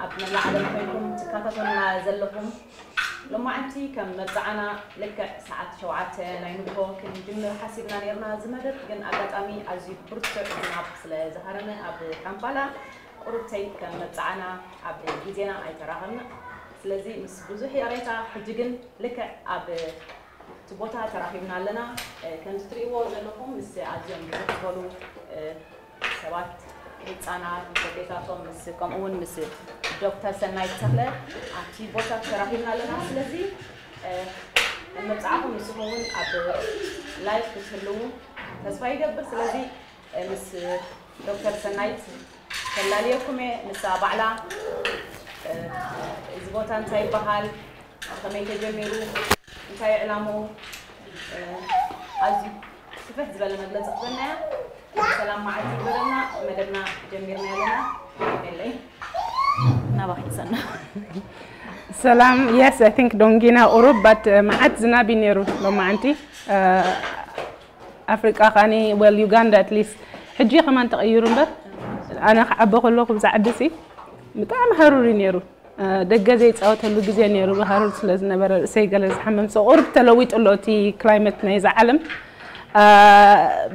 ኣብ መላእ ዓለም ኮይንኩም ትከታተሉና ዘለኹም፣ ሎማዓንቲ ከም መብጽዓና ልክዕ ሰዓት ሸውዓተ ናይ ንግሆ ክንጅምር ሓሲብና ነይርና። እዚ መደብ ግን ኣጋጣሚ ኣዝዩ ብርቱዕ ዝናብ ስለ ዝሃረመ ኣብ ካምፓላ ቁሩብተይ ከም መብጽዓና ኣብ ግዜና ኣይተራኸብና። ስለዚ ምስ ብዙሕ ይቕሬታ፣ ሕጂ ግን ልክዕ ኣብ እቲ ቦታ ተራኺብና ኣለና። እ፣ ከምዚ ትርእይዎ ዘለኹም ምስ ኣዝዮም ብዝሕ ዝበሉ፣ እ፣ ሰባት፣ ህጻናት፣ ምስ ኣዴታቶም፣ ምስ፣ ከምኡ እውን ምስ ዶክተር ሰናይት ተኽለ ኣብቲ ቦታ ተራኺብና ኣለና። ስለዚ፣ እ፣ መብጽዓኹም ንስኹም እውን ኣብ ላይፍ ክትህልዉ ተስፋ ይገብር። ስለዚ፣ እ፣ ምስ ዶክተር ሰናይት ከላልየኩም እየ። ንሳ ባዕላ፣ እ፣ እዚ ቦታ እንታይ ይበሃል፣ ከመይ ተጀሚሩ፣ እንታይ ዕላምኡ፣ እ፣ ኣዝዩ ስፍሕ ዝበለ መግለጺ ክትበና እያ። ሰላም መዓልቲ ይግበረልና። መደብና ጀሚርና ኣለና። የለይ። ናባኺ ሰና። ሰላም። Yes, I think ዶንጊና ቁሩብ፣ but መዓት ዝናብ እዩ ነይሩ ሎማዓንቲ። ኣፍሪቃ ኻኒ፣ well, ዩጋንዳ at least ሕጂ ከማን ተቐይሩ እምበር፣ ኣነ ክዓበ ከለኹ ብዛ ዓዲ ሲ ብጣዕሚ ሃሩር እዩ ነይሩ። ደገ ዘይፃወተሉ ግዜ ነይሩ፣ ሃሩር ስለ ዝነበረ ርእሰይ ገለ ዝሓመም። So ቁሩብ ተለዊጡ ኣሎ እቲ ክላይመት ናይዛ ዓለም።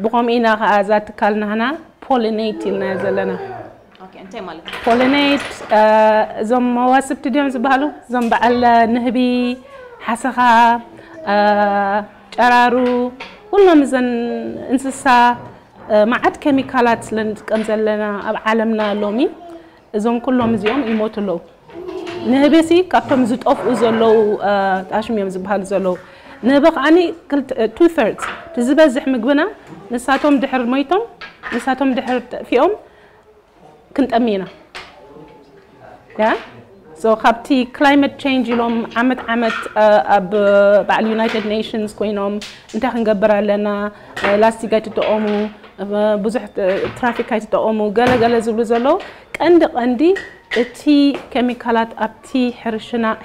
ብኸምኡ ኢና ከዓ እዛ ትካል ናህና ፖሊኔት ኢልናዮ ዘለና። ኦኬ፣ እንታይ ማለት እዩ? ፖሊኔት እዞም መዋስብቲ ድዮም ዝበሃሉ? እዞም በዓል ንህቢ፣ ሓሰኻ፣ ጨራሩ፣ ኩሎም እዘን እንስሳ መዓት ኬሚካላት ስለ ንጥቀም ዘለና ኣብ ዓለምና ሎሚ፣ እዞም ኩሎም እዚኦም ይሞቱ ኣለዉ። ንህቢ ሲ ካብቶም ዝጠፍኡ ዘለዉ ጣሽም እዮም ዝበሃሉ ዘለዉ። ንህቢ ከዓኒ two thirds እቲ ዝበዝሕ ምግብና ንሳቶም ድሕር ሞይቶም፣ ንሳቶም ድሕር ጠፊኦም ክንጠሚ ኢና። ያ so ካብቲ ክላይመት ቼንጅ ኢሎም ዓመት ዓመት ኣብ በዓል ዩናይትድ ኔሽንስ ኮይኖም እንታይ ክንገብር ኣለና፣ ላስቲክ ኣይትጠቐሙ፣ ብዙሕ ትራፊክ ኣይትጠቐሙ፣ ገለ ገለ ዝብሉ ዘለዉ፣ ቀንዲ ቀንዲ እቲ ኬሚካላት ኣብቲ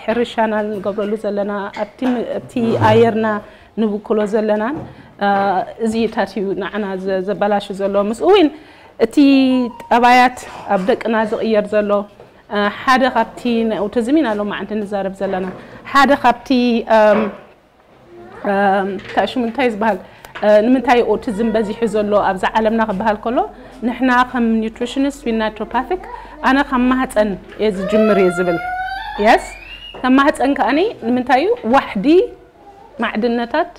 ሕርሻና ንገብረሉ ዘለና፣ ኣብቲ ኣየርና ንብክሎ ዘለናን እዚታት እዩ ንዓና ዘበላሹ ዘሎ። ምስኡ እውን እቲ ጠባያት ኣብ ደቅና ዝቕየር ዘሎ፣ ሓደ ካብቲ ናይ ኦቲዝም ኢና ሎማዓንቲ ንዛረብ ዘለና። ሓደ ካብቲ እንታይ ሽሙ እንታይ ዝበሃል፣ ንምንታይ ኦቲዝም በዚሑ ዘሎ ኣብዛ ዓለምና ክበሃል ከሎ፣ ንሕና ከም ኒውትሪሽኒስት ወይ ናቹሮፓቲክ፣ ኣነ ካብ ማህፀን እየ ዝጅምር እየ ዝብል። የስ፣ ካብ ማህፀን ከኣኒ ንምንታይ እዩ ዋሕዲ ማዕድነታት፣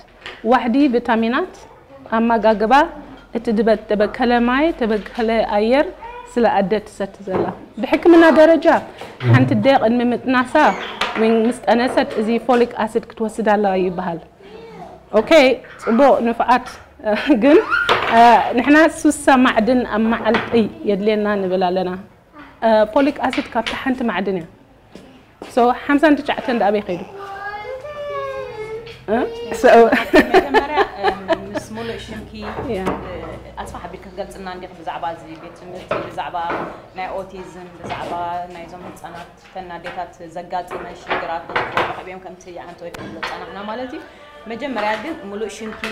ዋሕዲ ቪታሚናት፣ ኣመጋግባ፣ እቲ ዝበከለ ማይ፣ ተበከለ ኣየር ስለ ኣደ ትሰቲ ዘላ። ብሕክምና ደረጃ ሓንቲ ኣደ ቅድሚ ምጥናሳ ወይ ምስ ጠነሰት እዚ ፎሊክ ኣሲድ ክትወስድ ኣለዋ ይበሃል። ኦኬ፣ ፅቡቕ፣ ንፉዓት። ግን ንሕና ሱሳ ማዕድን ኣብ መዓልቲ የድልየና ንብል ኣለና። ፎሊክ ኣሲድ ካብቲ ሓንቲ ማዕድን እያ። So ሓምሳን ትሽዓተን ደኣ ኣበይ ከይዱ? መጀመርያ ምስ ሙሉእ ሽምኪ ኣስፋሕ ኣቢልኪ ክትገልፅና እንዲኺ ብዛዕባ እዚ ቤት ትምህርቲ፣ ብዛዕባ ናይ ኦቲዝም፣ ብዛዕባ ናይዞም ህፃናት፣ ተን ኣዴታት ዘጋጥመን ሽግራት፣ ንክትረኽብዮም ከምቲ ኣንተ ወይ ከም ዝፀናሕና ማለት እዩ። መጀመርያ ግን ሙሉእ ሽምኪ፣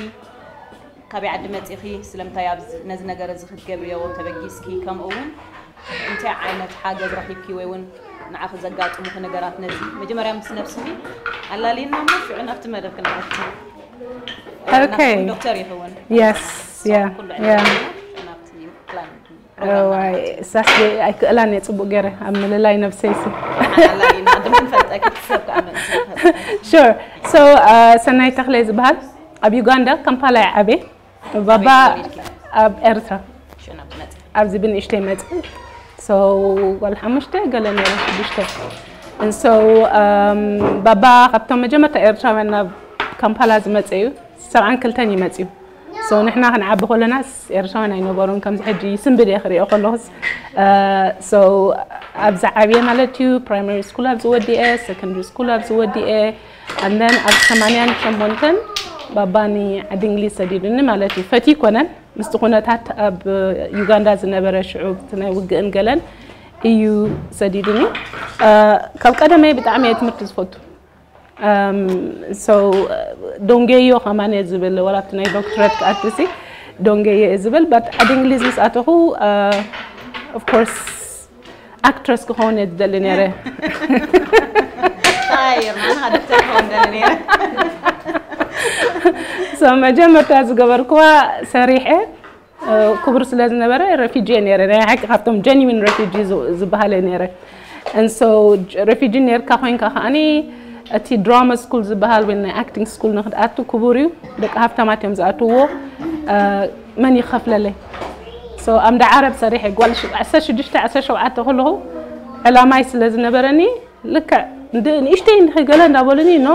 ካበይ ዓዲ መፂኺ፣ ስለምንታይ ነዚ ነገር እዚ ክትገብርዮ ተበጊስኪ፣ ከምኡ እውን እንታይ ዓይነት ሓገዝ ረኺብኪ ወይ እውን ንዓኺ ዘጋጥሙኺ ነገራት፣ ነዚ መጀመርያ ምስ ነብስኺ ኣላልይና እሞ ሽዑ ናብቲ መደብ ክንኣቱ። Okay. ዶክተር ይኸውን። Yes, yeah, ኩሉ yeah. ናብቲ ፕላን እዋይ፣ እሳስ ኣይክእላን እየ ፅቡቅ ገይረ ኣብ ምልላይ ነብሰይሲ። ኣላልይና፣ ድም ክንፈልጠኪ፣ ሰብ ከኣ መልሲ ይፈልጥ። Sure. So ሰናይ ተኽለ ዝበሃል፣ ኣብ ዩጋንዳ ካምፓላ እየ ዓብየ። ባባ ኣብ ኤርትራ ሽዑ ናብ ትመፅእ። ኣብዚ ብንእሽተይ መፅእ። So ጓል ሓሙሽተ ገለ ነይረ፣ ሽዱሽተ። And so ባባ ካብቶም መጀመርታ ኤርትራውያን ናብ ካምፓላ ዝመፀ እዩ። ሰብዓን ክልተን ይመፅዩ። So ንሕና ክንዓቢ ከለናስ ኤርትራውያን ኣይነበሩን፣ ከምዚ ሕጂ ስንብድ እየ ክሪኦ ከለኹስ። So ኣብዚ ዓብየ ማለት እዩ። ፕራይመሪ ስኩል ኣብዚ ወዲኤ፣ ሰከንደሪ ስኩል ኣብዚ ወዲኤ፣ and then ኣብ ሰማንያን ሸሞንተን ባባ ንዓዲ እንግሊዝ ሰዲዱኒ ማለት እዩ። ፈትዩ ይኮነን፣ ምስቲ ኩነታት ኣብ ዩጋንዳ ዝነበረ ሽዑ፣ እቲ ናይ ውግእን ገለን እዩ ሰዲዱኒ። ካብ ቀደመይ ብጣዕሚ እየ ትምህርቲ ዝፈቱ። So ዶንጌዮ ከማን እየ ዝብል፣ ዋላ ኣብቲ ናይ ዶክትሬት ክኣትሲ ዶንጌዮ እየ ዝብል። But ዓዲ እንግሊዝ ምስ ኣተኹ፣ of course ኣክትረስ ክኸውን እየ ዝደሊ ነይረ። ኣይ፣ ርማን ሃደፍተር ክኸውን ደሊ ነይረ። So መጀመርታ ዝገበርኩዋ ሰሪሐ ክቡር ስለ ዝነበረ ረፊጂ ነይረ። ናይ ሓቂ ካብቶም ጀኒዊን ረፊጂ ዝበሃለ ነይረ። And so ረፊጂ ነርካ ኮይንካ ከዓኒ እቲ ድራማ ስኩል ዝበሃል ወይ ናይ ኣክቲንግ ስኩል ንክትኣቱ ክቡር እዩ። ደቂ ሃፍታማት እዮም ዝኣትዎ። መን ይኸፍለለይ? So ኣምዳ ዓረብ ሰሪሐ ጓል ዓሰርተ ሽዱሽተ ዓሰርተ ሸውዓተ ከለኹ ዕላማይ ስለ ዝነበረኒ ልክዕ ንእሽተይ ንኸገለ እንዳበሉኒ ኖ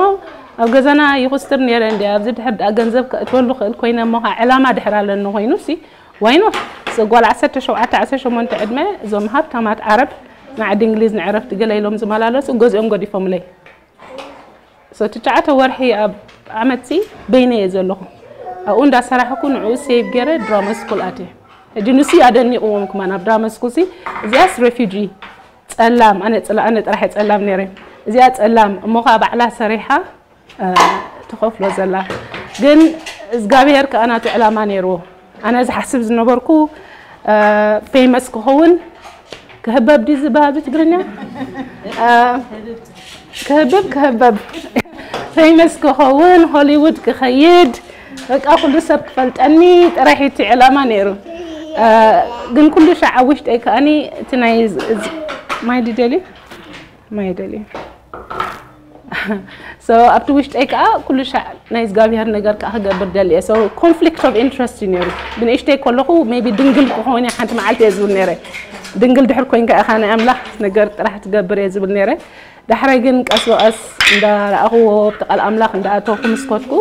ኣብ ገዛና ይኹስትር ነይረ እንዲ ኣብዚ ድሕር ደኣ ገንዘብ ከእትወሉ ክእል ኮይነ እሞ ከዓ ዕላማ ድሕር ኣለኒ ኮይኑ ሲ ዋይኖ ጓል ዓሰርተ ሸውዓተ ዓሰርተ ሸሞንተ ዕድመ እዞም ሃብታማት ዓረብ ንዓዲ እንግሊዝ ንዕረፍቲ ገለ ኢሎም ዝመላለሱ ገዚኦም ገዲፎምለይ። So ትሽዓተ ወርሒ ኣብ ዓመት ሲ በይነ እየ ዘለኹ። ኣብኡ እንዳሰራሕኩ ንዕኡ ሴቭ ገይረ ድራማ ስኩል ኣትየ። ሕጂ ንሱ ኣደኒቕዎም ክማን ኣብ ድራማ ስኩል ሲ እዚኣስ ሬፊጂ ጸላም ኣነ ጽላ ኣነ ጥራሕ ጸላም ነይረ። እዚኣ ጸላም እሞ ከዓ ባዕላ ሰሪሓ ትኸፍሎ ዘላ ግን እግዚኣብሔር ከዓ ናቱ ዕላማ ነይርዎ። ኣነ ዝሓስብ ዝነበርኩ ፌመስ ክኸውን ክህበብ ድዩ ዝበሃል ብትግርኛ? ክህብብ ክህበብ ፌመስ ክኸውን ሆሊውድ ክኸይድ በቃ ኩሉ ሰብ ክፈልጠኒ ጥራሕ እቲ ዕላማ ነይሩ። ግን ኩሉ ሻዕ ኣብ ውሽጠይ ከዓኒ እቲ ናይ ማይ ድደልዩ ማይ ደልዩ so ኣብቲ ውሽጠይ ከዓ ኩሉ ሻዕ ናይ እግዚኣብሔር ነገር ከዓ ክገብር ደልየ። So ኮንፍሊክት ኦፍ ኢንትረስት እዩ ነይሩ። ብንእሽተይ ከለኹ ሜቢ ድንግል ክኸውን እየ ሓንቲ መዓልቲ እየ ዝብል ነይረ። ድንግል ድሕር ኮይንካ ኢኻ ናይ ኣምላኽ ነገር ጥራሕ ትገብር እየ ዝብል ነይረ። ዳሕራይ ግን ቀስ ብቐስ እንዳረኣኽዎ ኣብቲ ቃል ኣምላኽ እንዳኣተኹ ምስ ከድኩ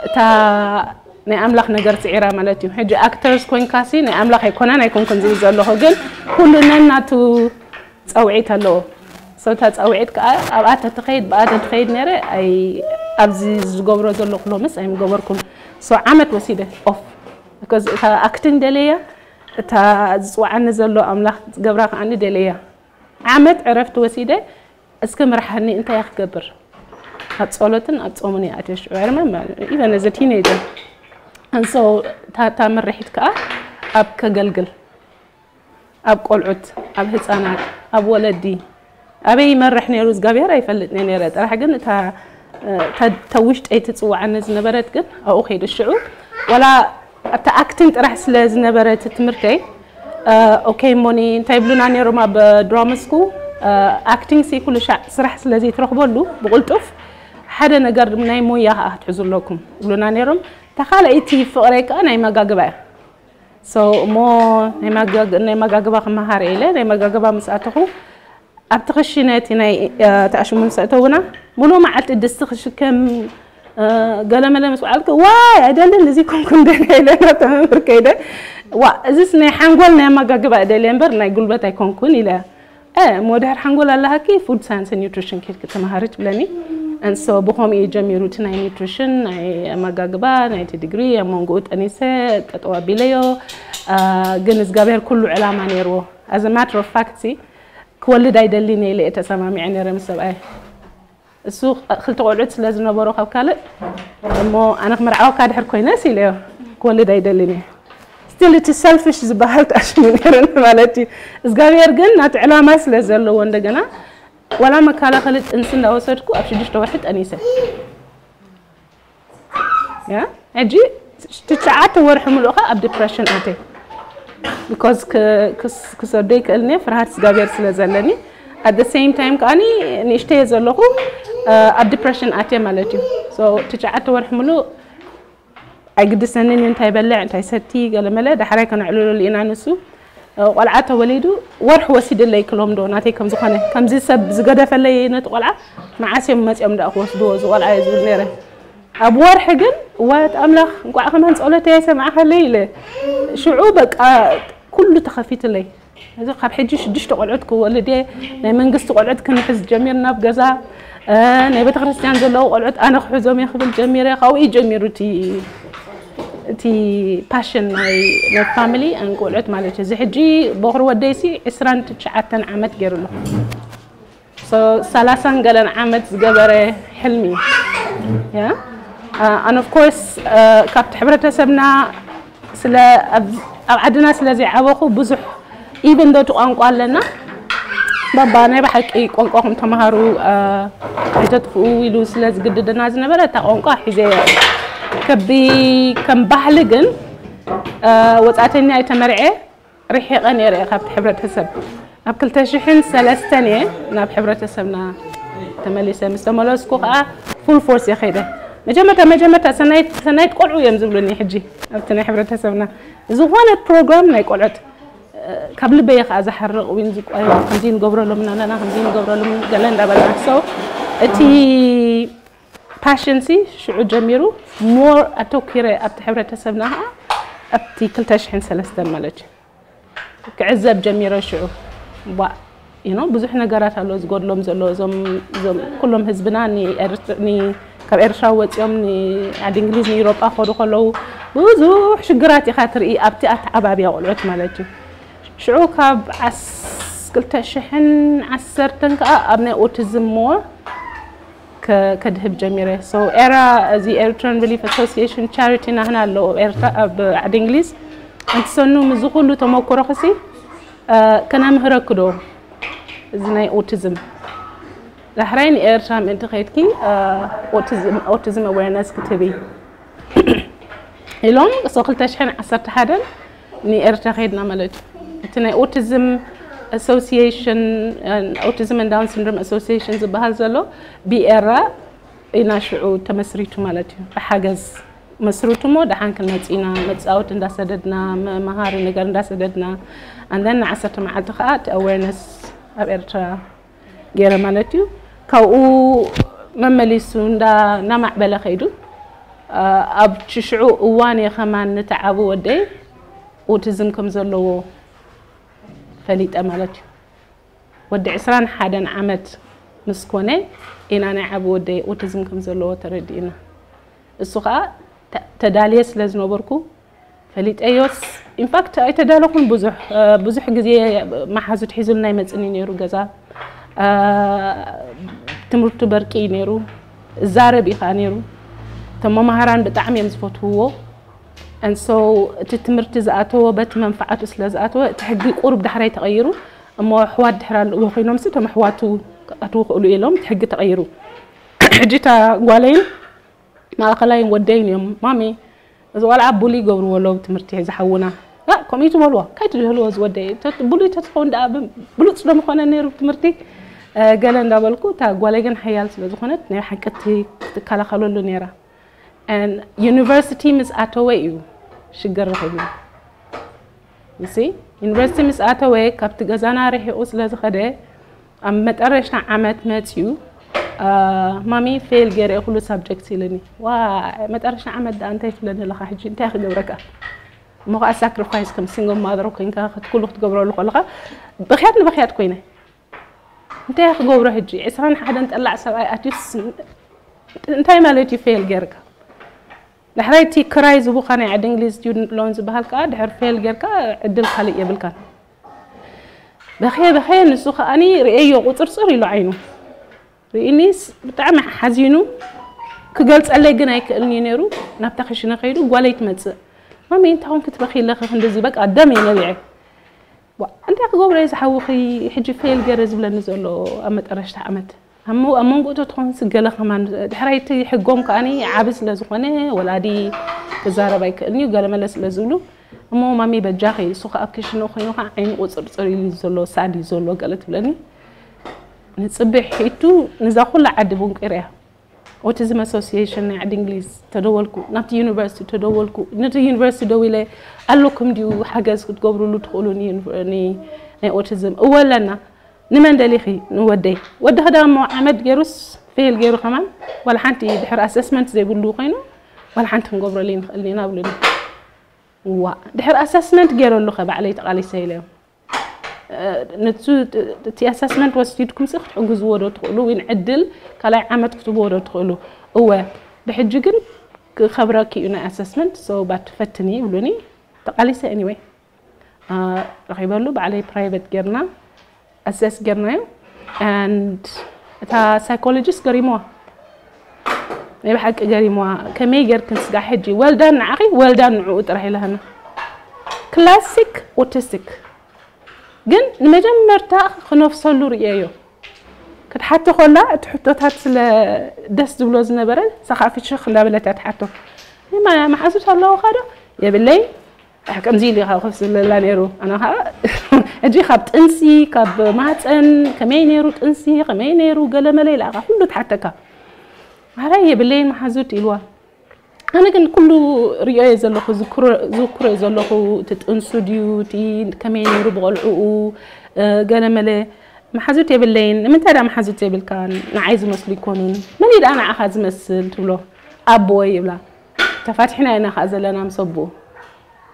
እታ ናይ ኣምላኽ ነገር ስዒራ ማለት እዩ። ሕጂ ኣክተርስ ኮይንካሲ ናይ ኣምላኽ ኣይኮነን ኣይኮንኩን ዝብል ዘለኹ ግን ኩሉ ነናቱ ጸውዒት ኣለዎ። So እታ ጸውዒት ከዓ ኣብኣ ተትኸይድ ብኣ ተትኸይድ ነይረ ኣይ ኣብዚ ዝገብሮ ዘለኹ ሎምስ ኣይምገበርኩን። So ዓመት ወሲደ ኦፍ because እታ ኣክቲንግ ደለያ እታ ዝጽውዓኒ ዘሎ ኣምላኽ ዝገብራ ከዓኒ ደለያ ዓመት ዕረፍቲ ወሲደ እስኪ ምርሓኒ እንታይ እየ ክገብር ኣብ ጸሎትን ኣብ ጾምን እየ ኣትየ ሽዑ ዕርመ ኢቨን እዚ ቲኔጀር and so እታ ምርሒት ከዓ ኣብ ከገልግል ኣብ ቆልዑት ኣብ ህፃናት ኣብ ወለዲ ኣበይ ይመርሕ ነይሩ እግዚኣብሔር ኣይፈልጥን እየ ነይረ ጥራሕ ግን እታ እታ ውሽጠይ ትፅውዓኒ ዝነበረት ግን ኣብኡ ከይደ ሽዑ ዋላ ኣብታ ኣክቲንግ ጥራሕ ስለ ዝነበረ እቲ ትምህርተይ ኦኬ እሞኒ እንታይ ይብሉና ነይሮም ኣብ ድራማ ስኩል ኣክቲንግ ሲ ኩሉ ሻዕ ስራሕ ስለ ዘይትረኽበሉ ብቕልጡፍ ሓደ ነገር ናይ ሞያ ከዓ ክትሕዙ ኣለኩም ይብሉና ነይሮም። እታ ካልኣይቲ ፍቕረይ ከዓ ናይ መጋግባ እያ። So እሞ ናይ መጋግባ ክመሃር ኢለ ናይ መጋግባ ምስ ኣተኹ ኣብቲ ክሽነ እቲ ናይ ተኣሽሙ ምስ ኣእተውና ሙሉእ መዓልቲ ድስቲ ክሽከም ገለመለ ምስ በዓልኩ ዋይ ኣይደልን እዚ ኮንኩ እንደና ኢለና ተመምህር ከይደ ዋ እዚስ ናይ ሓንጎል ናይ ኣመጋግባ እደልየ እምበር ናይ ጉልበት ኣይኮንኩን ኢለ እሞ ድሕር ሓንጎል ኣለሃኪ ፉድ ሳይንስ ኒውትሪሽን ኬድኪ ተመሃሪ ትብለኒ። And so ብኸምኡ እዩ ጀሚሩ እቲ ናይ ኒውትሪሽን ናይ ኣመጋግባ ናይቲ ዲግሪ ኣብ መንጎኡ ጠኒሰ ጠጠው ኣቢለዮ። ግን እግዚኣብሔር ኩሉ ዕላማ ነይርዎ። As a matter of fact ክወልድ ኣይደልን እየ ኢለ እየ ተሰማሚዐ ነይረ ምስ ሰብኣየ። እሱ ክልተ ቆልዑት ስለ ዝነበሮ ካብ ካልእ እሞ ኣነ ክምርዓወካ ድሕር ኮይነስ ኢለዮ ክወልድ ኣይደልን እየ። ስቲል እቲ ሰልፊሽ ዝበሃል ተኣሽሙ ነይረኒ ማለት እዩ። እግዚኣብሔር ግን ናቲ ዕላማ ስለ ዘለዎ እንደገና ዋላ መከላኸሊ ጥንሲ እንዳወሰድኩ ኣብ ሽዱሽተ ወርሒ ጠኒሰ። ሕጂ ትሽዓተ ወርሒ ምሉእኻ ኣብ ዲፕሬሽን ኣተ because ክሰዶ ይክእል ነ ፍርሃት እግዚኣብሔር ስለ ዘለኒ at the same time ከዓኒ ንእሽተየ ዘለኹ ኣብ ዲፕሬሽን ኣትየ ማለት እዩ። ትሽዓተ ወርሒ ምሉእ ኣይግድሰንን እዩ እንታይ በልዕ እንታይ ሰቲ ገለመለ ዳሕራይ ከነዕልለሉ ኢና ንሱ ቆልዓ ተወሊዱ ወርሒ ወሲድለይ ክሎም ዶ ናተይ ከም ዝኾነ ከምዚ ሰብ ዝገደፈለይ ነቲ ቆልዓ መዓስ እዮም መፂኦም ደኣ ክወስድዎ እዚ ቆልዓ እየ ዝብል ነይረ። ኣብ ወርሒ ግን ዋት ኣምላኽ እንቋዕ ከማን ፀሎተይ ኣይሰማዕኻለይ ኢለ ሽዑ በቃ ኩሉ ተኸፊትለይ። እዚ ካብ ሕጂ ሽዱሽተ ቆልዑት ክወልድ እየ ናይ መንግስቲ ቆልዑት ክንሕዝ ጀሚርና ኣብ ገዛ ናይ ቤተክርስትያን ዘለዉ ቆልዑት ኣነ ክሕዞም እየ ክብል ጀሚረ ካብኡ እዩ ጀሚሩ እቲ እቲ ፓሽን ናይ ናይ ፋሚሊ ኣን ቆልዑት ማለት እዩ። እዚ ሕጂ ቦኽሪ ወደይሲ ዕስራን ትሽዓተን ዓመት ገይሩ ኣሎ። ሰላሳን ገለን ዓመት ዝገበረ ሕልሚ and of course ካብቲ ሕብረተሰብና ስለ ኣብ ዓድና ስለ ዘይዓበኹ ብዙሕ even though እቲ ቋንቋ ኣለና ባባ ናይ ብሓቂ ቋንቋኹም ተምሃሩ ኣይተጥፍኡ ኢሉ ስለ ዝግድድና ዝነበረ እታ ቋንቋ ሒዘ ከቢ ከም ባህሊ ግን ወፃእተኛ ኣይተመርዐ ርሒቐ ነይረ እየ ካብቲ ሕብረተሰብ። ኣብ ክልተ ሽሕን ሰለስተን እየ ናብ ሕብረተሰብና ተመሊሰ። ምስ ተመለስኩ ከዓ ፉል ፎርስ እየ ከይደ። መጀመርታ መጀመርታ ሰናይት ሰናይት ቆልዑ እዮም ዝብሉኒ ሕጂ ኣብቲ ናይ ሕብረተሰብና ዝኾነ ፕሮግራም ናይ ቆልዑት ካብ ልበየ ከዓ ዝሓርቕ ዊን ዝቆልዑ ከምዚ ንገብረሎም ናናና ከምዚ ንገብረሎም ገለ እንዳበልና so እቲ ፓሽን ሲ ሽዑ ጀሚሩ ሞር ኣተኪረ ኣብቲ ሕብረተሰብና ከዓ ኣብቲ ክልተ ሽሕን ሰለስተን ማለት እዩ ክዕዘብ ጀሚረ ሽዑ ባ you know ብዙሕ ነገራት ኣሎ ዝጎድሎም ዘሎ እዞም እዞም ኩሎም ህዝብና ካብ ኤርትራ ወፂኦም ንዓዲ እንግሊዝ ንኢሮጳ ከዱ ከለዉ ብዙሕ ሽግራት ኢኻ ትርኢ ኣብቲ ኣተዓባብያ ቆልዑት ማለት እዩ ሽዑ ካብ ክልተ ሽሕን ዓሰርተን ከዓ ኣብ ናይ ኦቲዝም ሞር ከድህብ ጀሚረ so ኤራ እዚ Eritrean Relief Association charity ናህና ኣለዎ ኤርትራ ኣብ ዓዲ እንግሊዝ ኣንቲ ሰኑ ምዚ ኩሉ ተመክሮ ክሲ ከነምህረክዶ እዚ ናይ ኦቲዝም ዳሕራይ ንኤርትራ ምእንቲ ከይድኪ ኦቲዝም awareness ክትህቢ ኢሎም so ክልተ ሽሕን ዓሰርተ ሓደን ንኤርትራ ከይድና ማለት እዩ እቲ ናይ ኦቲዝም association autism and down syndrome association ዝበሃል ዘሎ ብኤራ ኢና ሽዑ ተመስሪቱ ማለት እዩ ብሓገዝ መስርቱ እሞ ደሓን ክንመፅእ ኢና መፃወት እንዳሰደድና መምሃሪ ነገር እንዳሰደድና and then ንዓሰርተ መዓልቲ ከዓ እቲ awareness ኣብ ኤርትራ ገይረ ማለት እዩ ካብኡ መመሊሱ እንዳማዕበለ ከይዱ ኣብ ሽዑ እዋን እየ ከማን ንተዓቢ ወደይ ኦቲዝም ከም ዘለዎ ፈሊጠ ማለት እዩ ወዲ ዕስራን ሓደን ዓመት ምስ ኮነ ኢና ናይ ዓቢ ወደይ ኦቲዝም ከም ዘለዎ ተረዲእና እሱ ከዓ ተዳልየ ስለ ዝነበርኩ ፈሊጠዮስ ኢንፋክት ኣይተዳለኹን ብዙሕ ብዙሕ ግዜ መሓዙት ሒዙልና ይመፅኒ ነይሩ ገዛ ትምህርቱ በርቂ እዩ ነይሩ እዛረብ እዩ ከዓ ነይሩ እቶም መማሃራን ብጣዕሚ እዮም ዝፈትውዎ and so እቲ ትምህርቲ ዝኣተወ በቲ መንፍዓቱ ስለ ዝኣተወ እቲ ሕጊ ቁሩብ ዳሕራይ ተቐይሩ እሞ ኣሕዋት ድሕር ኣለዎ ኮይኖም ሲ እቶም ኣሕዋቱ ክኣትዉ ክእሉ ኢሎም እቲ ሕጊ ተቐይሩ ሕጂ እታ ጓለይን ማእኸላይን ወደይን እዮም ማሚ እዚ ቆልዓ ቡሊ ይገብርዎ ኣለዉ ትምህርቲ ዝሓውና ከምኡ ትበልዎ ካይ ትድህልዎ ዝወደይ ቡሊ ተትኸውን ደኣ ብሉፅ ዶ ምኾነ ነይሩ ትምህርቲ ገለ እንዳበልኩ እታ ጓለይ ግን ሓያል ስለ ዝኾነት ናይ ሓቂ ክትከላኸለሉ ነይራ ዩኒቨርሲቲ ምስ ኣተወ እዩ ሽግር ረኺብና ዩኒቨርሲቲ ምስ ኣተወ ካብቲ ገዛና ርሒቑ ስለ ዝኸደ ኣብ መጠረሽታ ዓመት መፅዩ ማሚ ፌል ገይረ ኩሉ ሳብጀክት ኢልኒ ዋ መጠረሽታ ዓመት ዳ እንታይ ትብለኒ ኣለካ ሕጂ እንታይ ክገብረካ እሞ ከዓ ሳክሪፋይስ ከም ሲንግል ማዘር ኮይንካ ኩሉ ክትገብረሉ ከለካ ብክያት ንብክያት ኮይነ እንታይ ክገብሮ ሕጂ ዕስራን ሓደን ጠላዕ ሰብኣይ ኣትዩስ እንታይ ማለት እዩ ፌል ጌርካ ድሕራይ እቲ ክራይ ዝቡካ ናይ ዓዲ እንግሊዝ ስቱደንት ሎን ዝበሃል ከዓ ድሕር ፌል ጌርካ ዕድል ካልእ የብልካን በኸየ በኸየ ንሱ ከዓኒ ርእየዮ ቁፅርፅር ኢሉ ዓይኑ ርእኒስ ብጣዕሚ ሓዚኑ ክገልፀለይ ግን ኣይክእልን እዩ ነይሩ ናብታ ክሽነ ከይዱ ጓለይ ትመፅእ ማሚ እንታይ ኮንክ ትበኺ ኣለኺ ክንድዚ በቃ ደም እየ ነቢዐ እንታይ ክገብሮ እየ ዝሓውኺ ሕጂ ፌል ገረ ዝብለኒ ዘሎ ኣብ መጠረሽታ ዓመት ኣብ መንጎ እቶ ትኾንስ ገለ ከማን ድሕራይ እቲ ሕጎም ከዓኒ ዓቢ ስለ ዝኾነ ወላዲ ክዛረብ ኣይክእልን እዩ ገለመለ ስለ ዝብሉ እሞ ማሚ በጃኺ እሱ ከኣ ኣብ ክሽነ ኮይኑ ከዓ ዓይኑ ቁፅርፅር ኢሉ ዘሎ ሳድ እዩ ዘሎ ገለ ትብለኒ ንፅብሕ ሒቱ ንዛ ኩላ ዓዲ ቡንቂር እያ ኦቲዝም ኣሶሲሽን ናይ ዓዲ እንግሊዝ ተደወልኩ ናብቲ ዩኒቨርሲቲ ተደወልኩ ነቲ ዩኒቨርሲቲ ደዊለ ኣለኩም ድዩ ሓገዝ ክትገብሩሉ ትኽእሉ ናይ ኦቲዝም እወ ኣለና ንመን ደሊኺ ንወደይ ወዲ ክዳሞ ዓመት ገይሩስ ፌል ገይሩ ከማን ዋላ ሓንቲ ድሕር ኣሰስመንት ዘይብሉ ኮይኑ ዋላ ሓንቲ ክንገብረሉ ይንኽእል ኢና ብሉኒ ዋ ድሕር ኣሰስመንት ገይረሉ ከ ባዕለይ ተቓሊሰ ኢለዮም ንሱ እቲ ኣሰስመንት ወሲድኩም ሲ ክትሕግዝዎ ዶ ትኽእሉ ወይ ዕድል ካልኣይ ዓመት ክትብዎ ዶ ትኽእሉ እወ ብሕጂ ግን ክኸብረኪ እዩ ናይ ኣሰስመንት so ባት ፈትኒ ይብሉኒ ተቓሊሰ anyway ረኺበሉ ባዕለይ ፕራይቬት ጌርና ኣሰስ ጌርናዮ and እታ ሳይኮሎጂስት ገሪምዋ ናይ ብሓቂ ገሪምዋ ከመይ ጌርክን ስጋዕ ሕጂ well done ንዓኺ well done ንዕኡ ጥራሕ ኢላሃና classic autistic ግን ንመጀመርታ ክነፍሰሉ ርእየዮ። ክትሓቶ ከላ እቲ ሕቶታት ስለ ደስ ዝብሎ ዝነበረ፣ ሳኻ ፍሽኽ እንዳበለት እያ ትሓቶ። "ማ መሓዙት ኣለውኻ ዶ?" "የብለይ." "ኣሕ፣ ከምዚ ኢሉ ኢኻ ኮፍ ዝብለላ ነይሩ። ኣነ ኸዓ ሕጂ ካብ ጥንሲ፣ ካብ ማህፀን፣ ከመይ ነይሩ ጥንሲ፣ ከመይ ነይሩ ገለመለ?" ኢላ ኢኻ ኩሉ ትሓተካ። "ኣረ የብለይን መሓዙት" ኢልዋ። ኣነ ግን ኩሉ ርእዮ እየ ዘለኹ፣ ዝክሮ-፣ ዝክሮ እየ ዘለኹ፣ እቲ ጥንሱ ድዩ፣ እቲ ከመይ ነይሩ ብቆልዕኡ፣ እ፣ ገለመለ። "መሓዙት የብለይን።" "ንምንታይ ደኣ መሓዙት ዘይብልካን? ንዓይ ዝመስሉ ይኮኑን። መን እዩ ደኣ ንዓኻ ዝመስል?" ትብሎ። "ኣቦይ" ይብላ። "ተፋቲሕና ኢና ከኣ ዘለና ምስ ኣቦኡ።"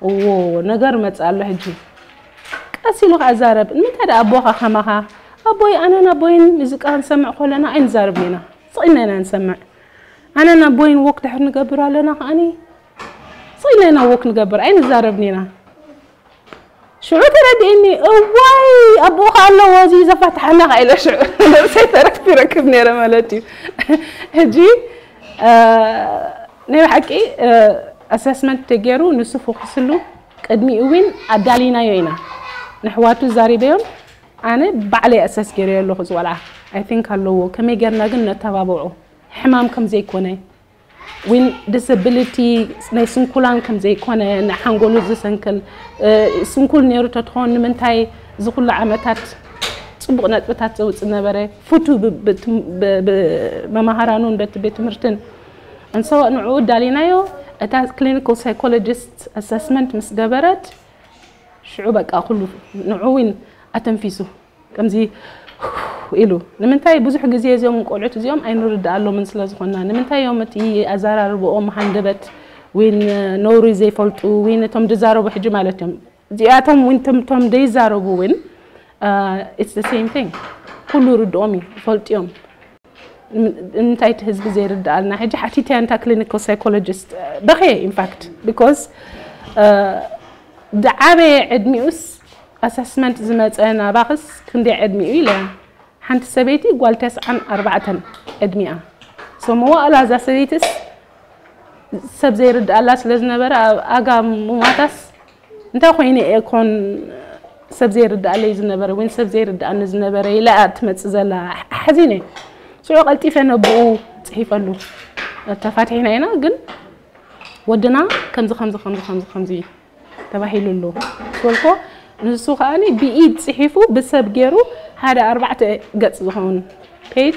እዎ፣ ነገር መጽእ ኣሎ ሕጂ። ቀስ ኢሉ ከኣ ዛረብ። "ንምንታይ ደኣ ኣቦኻ ከማኻ?" "ኣቦይ፣ ኣነን ኣቦይን ሙዚቃ ክንሰምዕ ከለና ኣይንዛረብን ኢና። ስቕ ኢልና ኢና ንሰምዕ። ኣነን ኣቦይን ወክ ድሕር ንገብር ኣለና ከኣኒ፣ ስቕ ኢልና ኢና ወክ ንገብር፣ ኣይንዛረብን ኢና። ሽዑ ተረዲእኒ፣ እዋይ፣ ኣቦኻ ኣለዎ፣ እዚ ዘፋትሓና ከኣ" ኢለ ሽዑ ነብሰይ ተረፍ ይረክብ ነይረ ማለት እዩ። ሕጂ፣ እ፣ ናይ ብሓቂ፣ እ፣ ኣሰስመንት ተገይሩ ንሱ ፎኪስሉ፣ ቅድሚኡ እውን ኣዳሊናዮ ኢና። ንሕዋቱ ዛሪበዮም፣ ኣነ ባዕለይ ኣሰስ ገይረዮ ኣለኹ፣ እዚ ቆልዓ። ኣይ ቲንክ ኣለዎ፣ ከመይ ጌርና ግን ነተባብዖ፣ ሕማም ከም ዘይኮነ፣ ዊን ዲስብሊቲ ናይ ስንኩላን ከም ዘይኮነ፣ ንሓንጎሉ ዝሰንክል፣ እ፣ ስንኩል ነይሩ ተትኾን ንምንታይ እዚ ኩሉ ዓመታት ጽቡቕ ነጥብታት ዘውጽእ ነበረ? ፍቱ ብ-፣ ብ-፣ ብ-፣ ብ-፣ መማህራኑን በቲ ቤት ትምህርትን። እንሶ ንዕኡ ዳሊናዮ፣ እታ ክሊኒካል ሳይኮሎጂስት ኣሰስመንት ምስ ገበረት፣ ሽዑ በቃ ኩሉ ንዕኡ ዊን ኣተንፊሱ። ከምዚ ኢሉ። ንምንታይ ብዙሕ ግዜ እዚኦም ቆልዑት እዚኦም ኣይንርድኣሎምን ስለ ዝኾንና፣ ንምንታይ እዮም እቲ ኣዘራርብኦም ሃንደበት ዊን ነውሪ ዘይፈልጡ ዊን እቶም ዝዛረቡ ሕጂ ማለት እዮም። እዚኣቶም ዊን እቶም፣ እቶም ዘይዛረቡ ዊን፣ አ፣ it's the same thing። ኩሉ ርድኦም እዩ፣ ይፈልጡ እዮም። ን-፣ ንምንታይ እቲ ህዝቢ ዘይርድኣልና? ሕጂ ሓቲተያ እንታ ክሊኒካል ሳይኮሎጂስት፣ በኸየ ኢንፋክት፣ ቢኮዝ፣ አ፣ ዝዓበየ ዕድሚኡስ ኣሰስመንት ዝመጸ ናባኽስ ክንደይ ዕድሚኡ ኢለያ። ሓንቲ ሰበይቲ ጓል ተስዓን ኣርባዕተን ዕድሚኣ። ሶ መዋእላ እዛ ሰበይትስ ሰብ ዘይርድኣላ ስለ ዝነበረ ኣብ ኣጋ ሙማታስ እንታይ ኮይኑ እየ ኮን ሰብ ዘይርድኣለይ ዝነበረ ወይ ሰብ ዘይርድኣኒ ዝነበረ ኢላ እያ ትመጽእ ዘላ። ሓዚነ። ሽዑ ቀልጢፈ ነብኡ ጽሒፈሉ። ተፋቲሕና ኢና ግን ወድና ከምዚ፣ ከምዚ፣ ከምዚ፣ ከምዚ፣ ከምዚ ተባሂሉ ኣሎ። ስበልኮ ንሱ ከኣኒ ብኢድ ጽሒፉ ብሰብ ገይሩ ሓደ ኣርባዕተ ገጽ ዝኸውን ፔጅ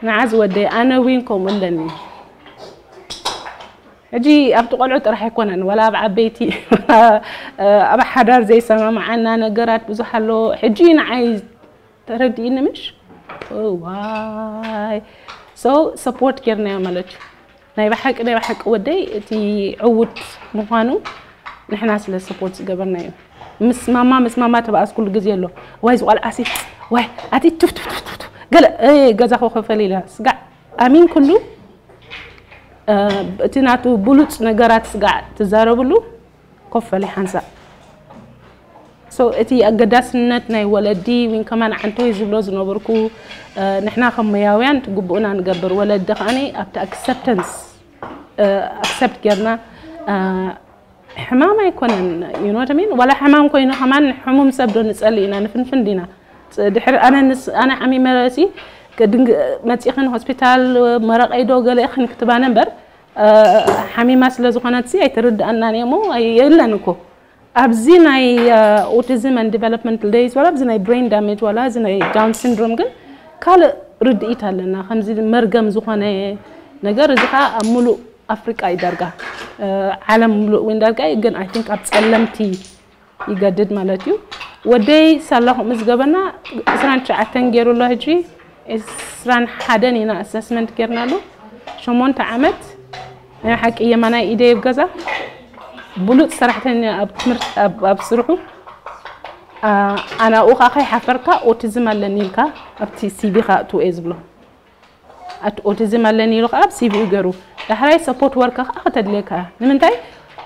ንዓ ዝወደይ ኣነ ዊን ከምኡ ኣለኒ። ሕጂ ኣብቲ ቆልዑ ጥራሕ ኣይኮነን፣ ዋላ ኣብ ዓበይቲ፣ ኣብ ሓዳር ዘይሰማምዓና ነገራት ብዙሕ ኣሎ። ሕጂ ንዓይ ተረዲእኒ ምሽ? ዋይ። So ሰፖርት ጌርናዮ ማለት እዩ። ናይ ብሓቂ፣ ናይ ብሓቂ ወደይ እቲ ዕዉት ምዃኑ ንሕና ስለ ሰፖርት ዝገበርናዮ። ምስ ማማ፣ ምስ ማማ ተባኣስኩሉ ግዜ ኣሎ። ዋይ ዝቆልዓሲ፣ ዋይ ኣቲ ቱፍ ቱፍ ቱፍ ቱፍ ቱፍ። ገለ፣ እ፣ ገዛ ኮ ክፈል ኢላ። ስጋዕ ኣሚን ኩሉ፣ እ፣ እቲ ናቱ ብሉጽ ነገራት ስጋዕ ትዛረብሉ ኮፍ በሊ ሓንሳእ። So እቲ ኣገዳስነት ናይ ወለዲ ዊን ከማን ዓንቶይ ዝብሎ ዝነበርኩ፣ እ፣ ንሕና ከም ሞያውያን እቲ ግቡእና ንገብር፣ ወለዲ ከኣኒ ኣብቲ ኣክሰፕተንስ፣ እ፣ ኣክሰፕት ጌርና፣ እ፣ ሕማም ኣይኮነን፣ you know what I mean? ዋላ ሕማም ኮይኑ ከማን ሕሙም ሰብ ዶ ንጸሊ ኢና፣ ንፍንፍን ዲና? ጽ-፣ ድሕሪ ኣነ ንስ-፣ ኣነ ሓሚመ ርእሲ፣ ከድንግ-፣ መጺኽን ሆስፒታል መረቐይ ዶ ገለ ኢኽን ክትባነ እምበር፣ እ፣ ሓሚማ ስለ ዝኾነት ሲ ኣይትርድኣናን እየ እሞ፣ ኣይ-፣ የለን እኮ። ኣብዚ ናይ፣ እ፣ ኦቲዝም and ዲቨሎፕመንታል ዴይዝ ዋላ ኣብዚ ናይ ብሬን ዳሜጅ ዋላ እዚ ናይ ዳውን ሲንድሮም ግን ካልእ ርድኢት ኣለና። ከምዚ መርገም ዝኾነ ነገር እዚ ኸኣ ኣብ ሙሉእ ኣፍሪቃ እዩ ዳርጋ፣ እ፣ ዓለም ሙሉእ እውን ዳርጋ እዩ። ግን ኣይ ቲንክ ኣብ ጸለምቲ ይገድድ ማለት እዩ። ወደይ ሳላ ከምኡ ዝገበና ዕስራን ትሽዓተን ገይሩ ኣሎ። ሕጂ ዕስራን ሓደን ኢና ኣሰስመንት ጌርናሉ። ሸሞንተ ዓመት ናይ ሓቂ የማናይ ኢደ ኣብ ገዛ ብሉጽ ሰራሕተኛ ኣብ ትምህርቲ፣ ኣብ፣ ኣብ ስርሑ። ኣ-፣ ኣናኡ ኸዓ ከይሓፈርካ ኦቲዝም ኣለኒ ኢልካ ኣብቲ ሲቪኻ ኣእትዎ እየ ዝብሎ። ኣት-፣ ኦቲዝም ኣለኒ ኢሉ ኸዓ ኣብ ሲቪኡ ገይሩ። ዳሕራይ ሰፖርት ወርከር ኸዓ ከተድልየካ እያ። ንምንታይ?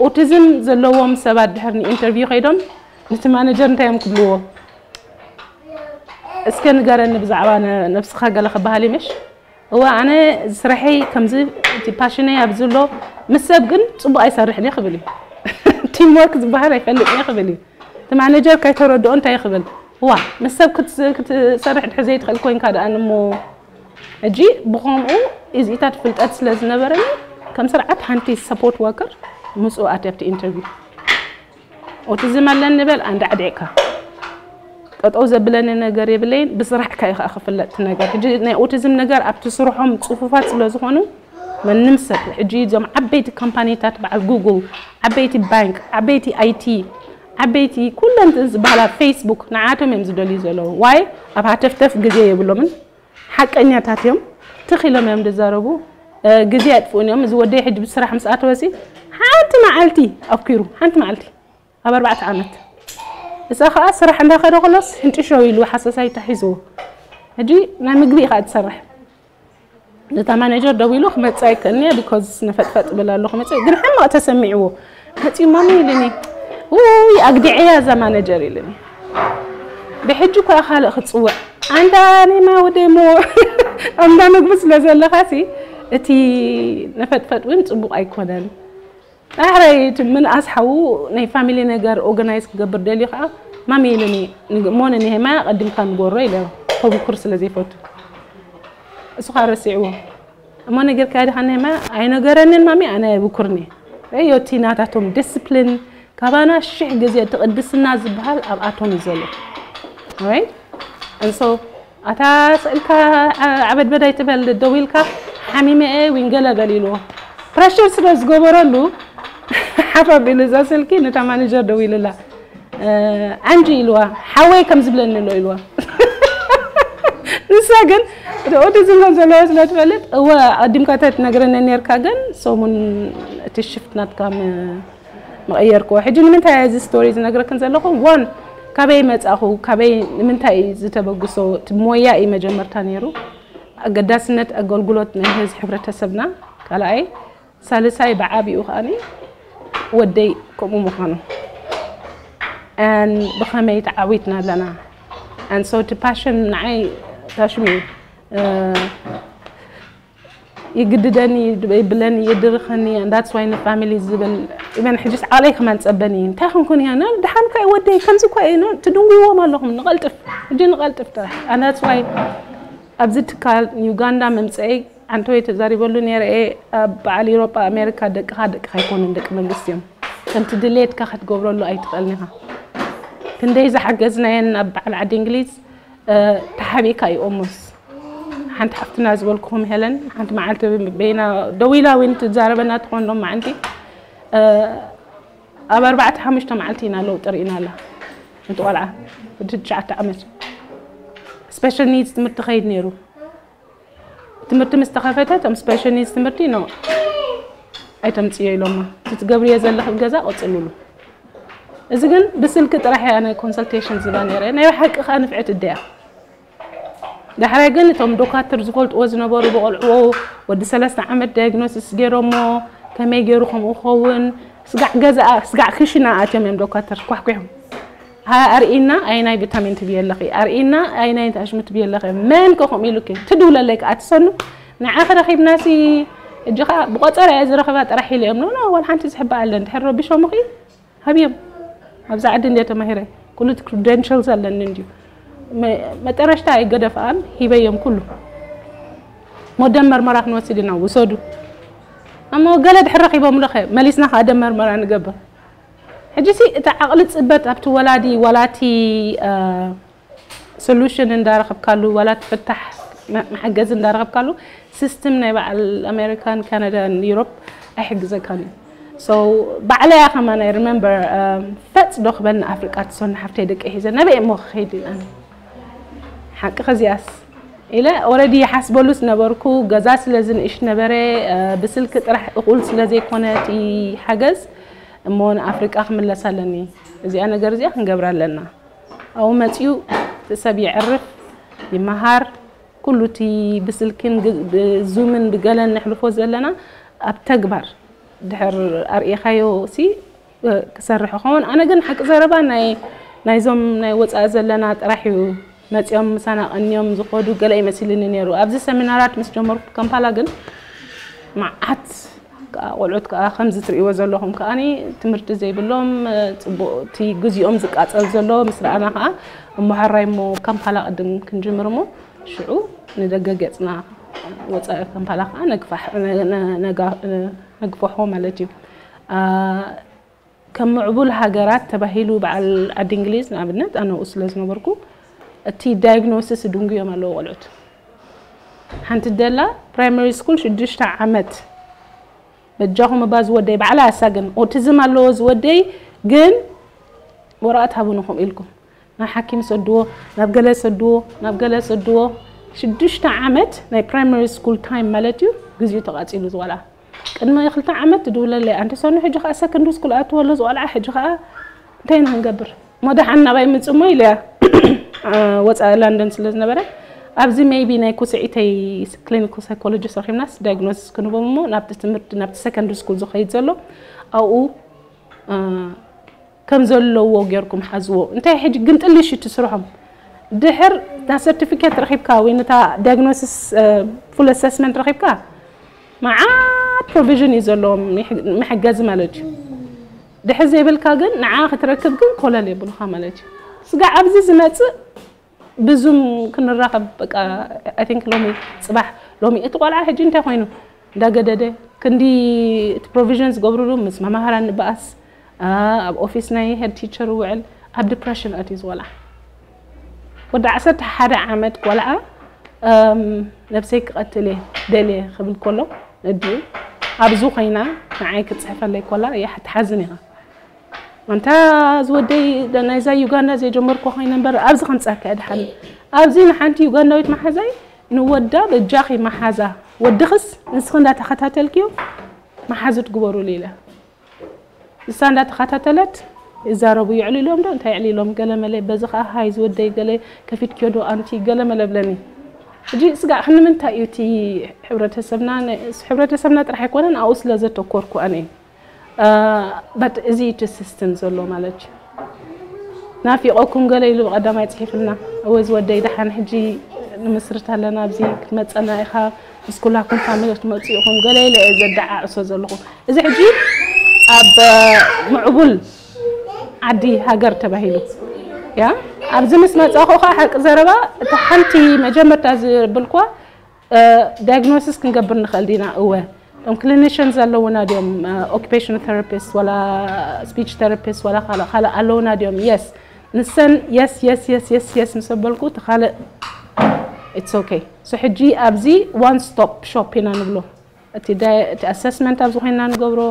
ኦቲዝም ዘለዎም ሰባት ድሕር ንኢንተርቪው ከይዶም ነቲ ማነጀር እንታይ እዮም ክብልዎ? "እስከ ንገረኒ ብዛዕባ ነ-፣ ነብስኻ" ገለ ክበሃል እዩ ምሽ? እወ፣ ኣነ ስራሐይ ከምዚ፣ እቲ ፓሽነይ ኣብዚ ኣሎ፣ ምስ ሰብ ግን ጽቡቕ ኣይሰርሕን እየ ክብል እዩ። ቲም ወርክ ዝበሃል ኣይፈልጥን እየ ክብል እዩ። እቲ ማነጀር ከይተረድኦ እንታይ ክብል? ዋ ምስ ሰብ ክትሰርሕ ድሕር ዘይትኽእል ኮይንካ ደኣ እሞ ሕጂ ብኸምኡ እዚኢታት ፍልጠት ስለ ዝነበረኒ ከም ስርዓት ሓንቲ ሰፖርት ወርከር ምፅኡ ኣትያ ኣብቲ ኢንተርቪው። ኦቲዝም ኣለኒ በል ኣንዳዕዲዕካ ጠጠው ዘብለኒ ነገር የብለይን። ብስራሕካ እዩ ከዓ ክፍለጥ እቲ ነገር። ሕጂ ናይ ኦቲዝም ነገር ኣብቲ ስርሖም ፅፉፋት ስለ ዝኾኑ መንም ሰብ ሕጂ እዞም ዓበይቲ ካምፓኒታት በዓል ጉግል፣ ዓበይቲ ባንክ፣ ዓበይቲ ኣይቲ፣ ዓበይቲ ኩለን ዝበሃላ ፌስቡክ ንዓቶም እዮም ዝደልዩ ዘለዉ። ዋይ ኣብ ሃተፍተፍ ግዜ የብሎምን። ሓቀኛታት እዮም። ትኽ ኢሎም እዮም ዝዛረቡ። ግዜ ኣጥፍኡን እዮም። እዚ ወደይ ሕጂ ብስራሕ ምስ ኣተወሲ ሓንቲ መዓልቲ ኣፍኪሩ ሓንቲ መዓልቲ ኣብ ኣርባዕተ ዓመት እሳ ከዓ ስራሕ እንዳኸደ ከሎስ ህንጭሸው ኢሉ ሓሰሳይ ተሒዝዎ። ሕጂ ናይ ምግቢ ኢኻ ትሰርሕ። ነታ ማኔጀር ደው ኢሉ ክመፅእ ኣይክእልንያ ቢኮዝ ነፈጥፈጥ ብል ኣሎ ክመፅእ ግን ሕማቕ ተሰሚዕዎ። መፂኡ ማሚ ኢልኒ ውይ ኣግዲዐያ እዛ ማኔጀር ኢልኒ። ብሕጂ እኳ ካልእ ክፅውዕ ኣንዳ ኔማ ወደ ሞ ኣንዳ ምግቢ ስለ ዘለኻሲ እቲ ነፈጥፈጥ እውን ፅቡቕ ኣይኮነን። ኣሕራይ እቲ ምንኣስ ሓዉ ናይ ፋሚሊ ነገር ኦርጋናይዝ ክገብር ደልዩ ከዓ ማሚ ኢልኒ ሞነ ንሄማ ቀዲምካ ንጎሮ ኢለ ተብኩር ስለ ዘይፈቱ እሱ ከዓ ረሲዕዎ። እሞ ነጊርካያ ዲኻ ንሄማ? ኣይነገረንን ማሚ ኣነ የብኩርኒ። ርእዮ እቲ ናታቶም ዲስፕሊን ካባና ሽሕ ግዜ እቲ ቅድስና ዝበሃል ኣብኣቶም እዩ ዘሎ። ራይት እንሶ ኣታ ስእልካ ዓበድበድ ኣይትበል ደዊልካ ሓሚመ እየ ዊን ገለ በል ኢልዎ። ፕረሽር ስለ ዝገበረሉ ሓፍ ኣቢሉ እዛ ስልኪ ነታ ማኔጀር ደዊልላ። ኣንጂ ኢልዋ ሓወይ ከም ዝብለኒ ኣሎ ኢልዋ። ንሳ ግን ኦቲዝም ከም ዘለዎ ስለ ትፈልጥ እወ ኣቀዲምካ ተትነግረኒ ነርካ ግን ሰሙን እቲ ሽፍት ናትካ መቐየርክዎ። ሕጂ ንምንታይ እዚ ስቶሪ ዝነግረክን ዘለኹ ዋን ካበይ መጻኹ ካበይ ንምንታይ እዩ ዝተበግሶ እቲ ሞያ እዩ መጀመርታ ነይሩ። ኣገዳስነት ኣገልግሎት ናይ ህዝብ ሕብረተሰብና ካልኣይ ሳልሳይ ብዓቢኡ ከኣኒ ወደይ ከምኡ ምዃኑ and ብኸመይ ተዓዊትና ኣለና and so እቲ ፓሽን ንዓይ ታሽሚ ይግድደኒ ይብለኒ ይድርኸኒ and that's why ንፋሚሊ ዝብል ኢቨን ሕጅስ ዓቕለይ ከማን ጸበኒ እንታይ ክንኩን እያ ድሓን ኳ ወደይ ከምዚ ኳ እዩ ትድንጉይዎም ኣለኹም ንቐልጥፍ ሕጂ ንቐልጥፍ ጥራሕ and that's why ኣብዚ ትካል ዩጋንዳ መምፀኤይ ኣንተ ወይ ተዛሪበሉ ነይረ እየ ኣብ በዓል ኢሮጳ ኣሜሪካ ደቅኻ ደቅኻ ኣይኮኑን ደቂ መንግስቲ እዮም ከምቲ ድሌትካ ክትገብረሉ ኣይትኽእልን ኢኻ ክንደይ ዝሓገዝናየን ኣብ በዓል ዓዲ እንግሊዝ ተሓቢእካ እዩ ኦሞስ ሓንቲ ሓፍትና ዝበልኩኹም ሄለን ሓንቲ መዓልቲ በይና ደዊላ እውን ትዛረበና ትኾን ሎም መዓንቲ ኣብ ኣርባዕተ ሓሙሽተ መዓልቲ ኢና ለውጢ ርኢና ኣላ እቲ ቆልዓ ወዲ ትሽዓተ ዓመት ስፔሻል ኒድስ ትምህርቲ ከይድ ነይሩ ትምህርቲ ምስ ተኸፈተ እቶም ስፔሻል ኒድስ ትምህርቲ ኖ ኣይተምፅዮ ኢሎማ እቲ ትገብርዮ ዘለኽብ ገዛ ቆፅልሉ እዚ ግን ብስልኪ ጥራሕ እያ ናይ ኮንሰልቴሽን ዝባ ነይረ ናይ ሓቂ ከዓ ንፍዕት እደያ ዳሕራይ ግን እቶም ዶካትር ዝፈልጥዎ ዝነበሩ ብቆልዕዎ ወዲ ሰለስተ ዓመት ዳያግኖሲስ ገይሮሞ ከመይ ገይሩ ከምኡ ክኸውን ስጋዕ ገዛኣ ስጋዕ ክሽና ኣትዮም እዮም ዶካትር ኳሕኩሖም ኣርኢና ኣይናይ ቪታሚን ትብየ ኣለኺ ኣርኢና ኣይናይ ኣሽሙ ትብየ ኣለኺ መን ከ ከምኡ ኢሉኪ ትድውለለይ ከዓ ትሰኑ ንዓኺ ረኺብናሲ እጂ ከዓ ብቆፀር እየ ዝረኽባ ጥራሕ ኢሉ እዮም ኖ ዋላ ሓንቲ ዝሕባ ኣለን ድሕር ረቢሾምኺ ሃብዮም ኣብዚ ዓዲ እንድየ ተማሂረ ኩሉ እቲ ክሪደንሽልስ ኣለኒ እንድዩ መጠረሽታ ኣይገደፍኣን ሂበዮም ኩሉ ሞ ደም መርመራ ክንወስድ ኢና ውሰዱ እሞ ገለ ድሕር ረኺቦም ለኸ መሊስና ከዓ ደም መርመራ ንገብር ሕጂ ሲ እቲ ዓቕሊ ፅበት ኣብቲ ወላዲ ዋላቲ ሶሉሽን እንዳረኸብካሉ ዋላ ትፍታሕ መሓገዚ እንዳረኸብካሉ ሲስተም ናይ በዓል ኣሜሪካን ካናዳን ዩሮፕ ኣይሕግዘካን እዩ so ባዕለያ ከማን ኣይ ሪመምበር ፈፅ ዶ ክበል ንኣፍሪቃ ትሰኑ ሓፍተይ ደቂ ሒዘ ናበይ እሞ ክኸይድ ኢለን ሓቂ ከዚኣስ ኢለ ኦረዲ ይሓስበሉ ዝነበርኩ ገዛ ስለ ዝንእሽ ነበረ ብስልኪ ጥራሕ እኹል ስለ ዘይኮነ እቲ ሓገዝ እሞ ንኣፍሪቃ ክምለስ ኣለኒ እዚኣ ነገር እዚኣ ክንገብር ኣለና ኣብኡ መጺኡ እቲ ሰብ የዕርፍ፣ ይመሃር፣ ኩሉ እቲ ብስልክን ብዙምን ብገለን ነሕልፎ ዘለና ኣብ ተግባር ድሕር ኣርእኻዮ ሲ ክሰርሕ ይኸውን። ኣነ ግን ሓቂ ዘረባ ናይ ናይዞም ናይ ወፃኢ ዘለና ጥራሕ እዩ መፂኦም ምሳና ቀንዮም ዝኸዱ ገለ ይመሲልኒ ነይሩ። ኣብዚ ሰሚናራት ምስ ጀመርኩ ካምፓላ ግን መዓት ከዓ ቆልዑት ከዓ ከምዚ ትርእይዎ ዘለኹም ከዓኒ ትምህርቲ ዘይብሎም፣ እ፣ ጽቡቕ እቲ ግዜኦም ዝቃጸል ዘሎ ምስ ረኣና ከዓ እሞ ሕራይ እሞ ካምፓላ ቅድም ክንጅምር እሞ ሽዑ ንደገ ገጽና ወጻኢ ካምፓላ ከዓ ነግፋሕ-፣ ነ-፣ ነ-፣ ነጋ-፣ ነግፍሖ ማለት እዩ። አ፣ ከም ምዕቡል ሃገራት ተባሂሉ በዓል ዓዲ እንግሊዝ ንኣብነት ኣነ ኣብኡ ስለ ዝነበርኩ እቲ ዳያግኖሲስ ድንጉዮም ኣለዉ ቆልዑት። ሓንቲ ደላ ፕራይመሪ ስኩል ሽዱሽተ ዓመት በጃኹም እባ ዝወደይ ባዕላ ኣሳ ግን ኦቲዝም ኣለዎ ዝወደይ ግን ወረቐት ሃቡኒ ከምኡ ኢልኩም ናብ ሓኪም ሰድዎ ናብ ገለ ሰድዎ ናብ ገለ ሰድዎ ሽዱሽተ ዓመት ናይ ፕራይመሪ ስኩል ታይም ማለት እዩ ግዜኡ ተቓጺሉ ዝቆልዓ ቅድሚ ክልተ ዓመት ትድውለለይ ኣንቲ ሰኑ ሕጂ ከዓ ሰከንድ ስኩል ኣትዎ ኣሎ ዝቆልዓ ሕጂ ከዓ እንታይ ኢና ክንገብር እሞ ደሓን ናባይ ምጽሞ ኢለያ ወፃኢ ላንደን ስለ ዝነበረ ኣብዚ ሜይቢ ናይ ኩስዒተይ ክሊኒካል ሳይኮሎጂስት ረኪብናስ ዳያግኖሲስ ክንቦም እሞ ናብቲ ትምህርቲ ናብቲ ሰከንድሪ ስኩል ዝኸይድ ዘሎ ኣብኡ ከም ዘለዎ ጌርኩም ሓዝዎ እንታይ ሕጂ ግንጥል ሽቲ ስርሖም ድሕር እታ ሰርቲፊኬት ረኪብካ ወይ ነታ ዳያግኖሲስ ፉል ኣሰስመንት ረኪብካ መዓት ፕሮቪዥን እዩ ዘለዎም መሐገዚ ማለት እዩ ድሕር ዘይብልካ ግን ንዓ ክትረክብ ግን ኮለል የብሉካ ማለት እዩ ስጋዕ ኣብዚ ዝመፅእ ብዙም ክንራኸብ በቃ ኣይ ቲንክ ሎሚ ፅባሕ ሎሚ እቲ ቆልዓ ሕጂ እንታይ ኮይኑ እንዳገደደ ክንዲ እቲ ፕሮቪዥን ዝገብሩሉ ምስ መማህራን ንበኣስ ኣብ ኦፊስ ናይ ሄድ ቲቸር ውዕል ኣብ ዲፕሬሽን ኣትዩ ዝቆልዓ ወዲ ዓሰርተ ሓደ ዓመት ቆልዓ ነብሰይ ክቐትል እየ ደልየ ክብል ከሎ እድኡ ኣብዚ ኮይና ንዓይ ክትፅሕፈለይ ኮላ እያ ትሓዝን ኢኻ ኣንታ ዝወደይ ናይዛ ዩጋንዳ ዘይጀመርኩ ኮይነ እምበር ኣብዚ ከምፃካ እያ ድሓን ኣብዚ ንሓንቲ ዩጋንዳዊት መሓዛይ ንወዳ በጃኺ መሓዛ ወድኽስ ንስኺ እንዳተኸታተልክዮ መሓዙት ግበሩሉ ኢለ ንሳ እንዳተኸታተለት ይዛረቡ የዕሊሎም ዶ እንታይ የዕሊሎም ገለ መለ በዚ ከዓ ሃይ ዝወደይ ገለ ከፊት ኪዮዶ ኣንቲ ገለ መለ ብለኒ ሕጂ ስጋ ክንምንታይ እዩ እቲ ሕብረተሰብና ሕብረተሰብና ጥራሕ ኣይኮነን ኣብኡ ስለ ዘተኮርኩ ኣነ but እዚ እቲ ሲስተም ዘሎ ማለት እዩ ናፊቆኩም ገለ ኢሉ ብቀዳማይ ጽሒፍልና እወ ዝወደይ ደሓን ሕጂ ንምስርት ኣለና ኣብዚ ክትመጸና ኢኻ ምስ ኩላኩም ፋሚሊ ክትመጹ ኢኹም ገለ ኢለ እየ ዘደዓዕሶ ዘለኹ እዚ ሕጂ ኣብ ምዕቡል ዓዲ ሃገር ተባሂሉ ያ ኣብዚ ምስ መጻኹ ኸዓ ሓቂ ዘረባ እቲ ሓንቲ መጀመርታ ዝብልኳ ዳያግኖሲስ ክንገብር ንኽእል ዲና እወ እቶም ክሊኒሽን ዘለውና ድዮም ኦኪፔሽን ቴራፒስት ወላ ስፒች ቴራፒስት ወላ ካልእ ካልእ ኣለውና ድዮም የስ ንሰን የስ የስ የስ የስ የስ ምስ ኣበልኩ እቲ ካልእ it's okay so ሕጂ ኣብዚ one stop shop ኢና ንብሎ እቲ ኣሰስመንት ኣብዚ ኮይና ንገብሮ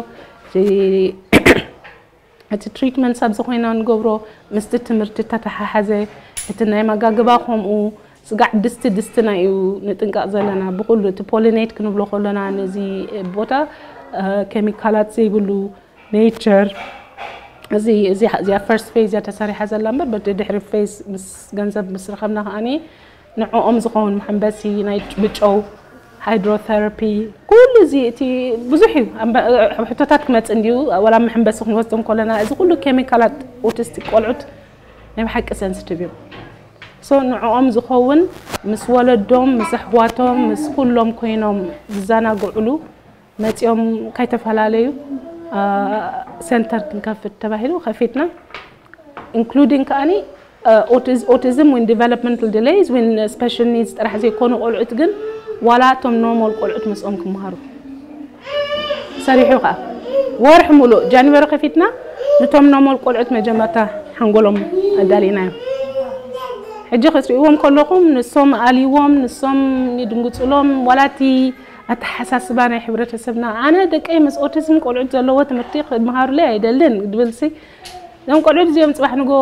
እቲ ትሪትመንትስ ኣብዚ ኮይና ንገብሮ ምስቲ ትምህርቲ ተተሓሓዘ እቲ ናይ መጋግባ ከምኡ ስጋዕ ድስቲ ድስትና እዩ ንጥንቀቕ ዘለና ብኩሉ እቲ ፖሊኔት ክንብሎ ከሎና ነዚ ቦታ ኬሚካላት ዘይብሉ ኔቸር እዚ እዚኣ ፈርስት ፌዝ እያ ተሰሪሓ ዘላ እምበር በቲ ድሕሪ ፌዝ ምስ ገንዘብ ምስ ረኸብና ከዓኒ ንዕኦም ዝኸውን መሐንበሲ ናይ ብጨው ሃይድሮቴራፒ ኩሉ እዚ እቲ ብዙሕ እዩ ሕቶታት ክመፅእ እንዲዩ ወላ መሐንበሲ ክንወስዶም ከለና እዚ ኩሉ ኬሚካላት ኦቲስቲክ ቆልዑት ናይ ብሓቂ ሰንስቲቭ እዮም ሶ ንዕኦም ዝኸውን ምስ ወለዶም ምስ ኣሕዋቶም ምስ ኩሎም ኮይኖም ዝዘናግዕሉ መፂኦም ከይተፈላለዩ ሰንተር ክንከፍት ተባሂሉ ከፊትና including ከዓኒ autism when developmental delays when special needs ጥራሕ ዘይኮኑ ቆልዑት ግን ዋላ እቶም ኖርማል ቆልዑት ምስኦም ክመሃሩ ሰሪሑ ከዓ ወርሒ ሙሉእ ጃንበሪ ከፊትና ንቶም ኖርማል ቆልዑት መጀመርታ ሓንጎሎም ኣዳሊናዮም ሕጂ ክትሪእዎም ከለኹም ንሶም ኣልይዎም ንሶም ይድንግፁሎም ዋላቲ ኣተሓሳስባ ናይ ሕብረተሰብና ኣነ ደቀይ ምስ ኦቲዝም ቆልዑት ዘለዎ ትምህርቲ ክመሃሩለይ ኣይደልን ድብልሲ እዞም ቆልዑት እዚኦም ፅባሕ ንጎ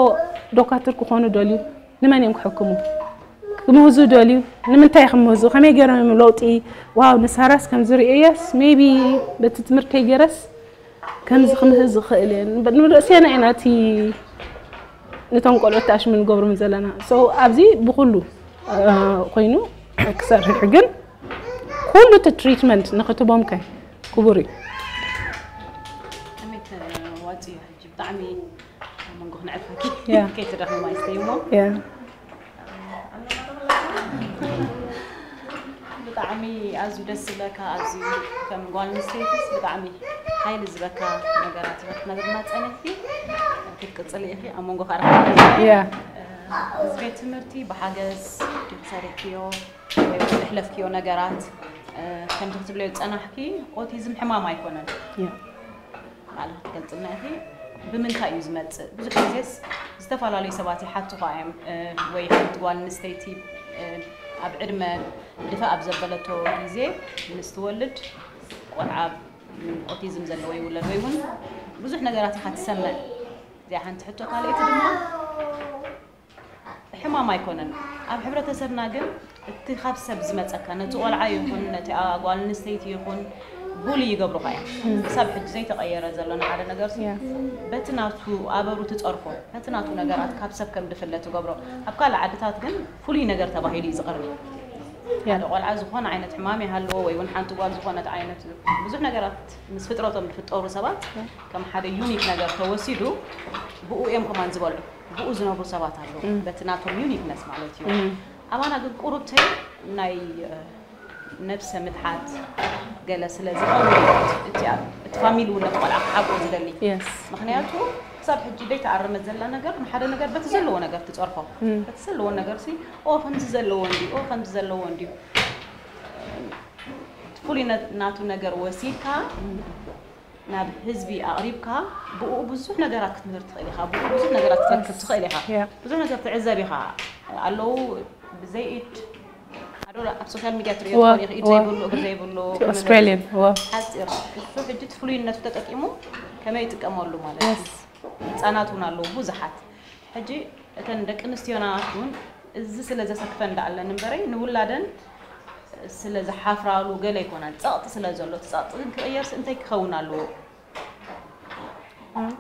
ዶካትር ክኾኑ ደልዩ ንመን እዮም ክሕክሙ ክምህዙ ደልዩ ንምንታይ ክምህዙ ከመይ ገይሮም እዮም ለውጢ ዋው ንሳራስ ከም ዝርእየስ ሜቢ በቲ ትምህርተይ ገይረስ ከምዚ ክምህዝ ዝኽእል እየ ንርእስና ኢና እቲ ንቶም ቆልዑት ተኣሽሙ ንገብሮም ዘለና so ኣብዚ ብኩሉ ኮይኑ ክሰርሕ ግን ኩሉ እቲ ትሪትመንት ንክትቦም ከ ክቡር እዩ ከመይ ተዋፅዮ ሕጂ ብጣዕሚ ኣብ መንጎ ክንዕርፈኪ ከይትደኽሚ ማይስተይሞ ብጣዕሚ ኣዝዩ ደስ ዝብለካ፣ ኣዝዩ ከም ጓል ኣንስተይትስ ብጣዕሚ ሓይሊ ዝበካ ነገራት ኢኻ ክትነግርና ጸኒሕኪ። ክትቅጽሊ ኢኺ፣ ኣብ መንጎ ካራ Yeah. ምስ ቤት ትምህርቲ ብሓገዝ ድዩ ሰሪሕክዮ ወይ ዘሕለፍክዮ ነገራት? ከምቲ ክትብለዮ ዝጸናሕኪ ኦቲዝም ሕማም ኣይኮነን። Yeah. ባዕልኺ ክትገልጽልና ኢኺ። ብምንታይ እዩ ዝመጽእ? ብዙሕ ግዜስ ዝተፈላለዩ ሰባት ይሓቱኻ እዮም፣ እ፣ ወይ ሓንቲ ጓል ኣንስተይቲ፣ እ፣ ኣብ ዕድመ ድፋእ ኣብ ዘበለቶ ግዜ ምስ ትወልድ ቆልዓ ኦቲዝም ዘለዎ ይውለድ ወይ እውን ብዙሕ ነገራት ኢኻ ትሰምዕ። እዚኣ ሓንቲ ሕቶ። ካልኣይቲ ድማ ሕማም ኣይኮነን። ኣብ ሕብረተሰብና ግን እቲ ካብ ሰብ ዝመጸካ፣ ነቲ ቆልዓ ይኹን ነቲ ጓል ኣንስተይቲ ይኹን ቡሊ ይገብሩኻ እዮም። ክሳብ ሕጂ ዘይተቐየረ ዘሎ ንሓደ ነገር ሲ፣ Yeah. በቲ ናቱ ኣበሩ ትጸርፎ፣ በቲ ናቱ ነገራት ካብ ሰብ ከም ድፍለ ትገብሮ። ኣብ ካልእ ዓድታት ግን ፍሉይ ነገር ተባሂሉ እዩ ዝቐርብ። Yeah. ሓደ ቆልዓ ዝኾነ ዓይነት ሕማም ይሃልዎ ወይ እውን ሓንቲ ጓል ዝኾነት ዓይነት ብዙሕ ነገራት ምስ ፍጥረቶም ዝፍጠሩ ሰባት ከም ሓደ ዩኒክ ነገር ተወሲዱ ብኡ እዮም ከማን ዝበልዑ፣ ብኡ ዝነብሩ ሰባት ኣለዉ። በቲ ናቶም ዩኒክነስ ማለት እዩ። ኣባና ግን ቁሩብተይ ናይ እ፣ ነብሰ ምትሓት ገለ ስለ ዝኸውን እቲ ኣብ- እቲ ፋሚሊ እውን ነቲ ቆልዓ ክሓብኦ ዝደሊ። Yes. ምክንያቱ ክሳብ ሕጂ ዘይተኣረመት ዘላ ነገር ንሓደ ነገር በቲ ዘለዎ ነገር ትጸርፎ። በቲ ዘለዎ ነገር ሲ ኦ ከምዚ ዘለዎ እንዲ ኦ ከምዚ ዘለዎ እንዲ ፍሉይ ነ- ናቱ ነገር ወሲድካ ናብ ህዝቢ ኣቕሪብካ ብኡ ብዙሕ ነገራት ክትምህር ትኽእል ኢኻ፣ ብኡ ብዙሕ ነገራት ክትረክብ ትኽእል ኢኻ። Yeah. ብዙሕ ነገር ትዕዘብ ኢኻ። ኣለዉ ብዘይ ኢድ ኣዶ ኣብ ሶሻል ሚድያ ትሪኦ ዋ- ትኾን ኢኺ፣ ኢድ ዋ- ዘይብሉ እግሪ ዘይብሉ Australian. Wow. ሓፂር እሱ ሕጂ እቲ ፍሉይነቱ ተጠቂሙ ከመይ ይጥቀመሉ ማለት እዩ። ህፃናት እውን ኣለዉ ብዙሓት። ሕጂ እተን ደቂ ኣንስትዮና እውን እዚ ስለ ዘሰክፈን ዳኣለን እምበረይ ንውላደን ስለ ዝሓፍራሉ ገለ ኣይኮናን። ፀቕጢ ስለ ዘሎ እቲ ፀቕጢ ግን ክቕየርሲ እንታይ ክኸውን ኣለዎ?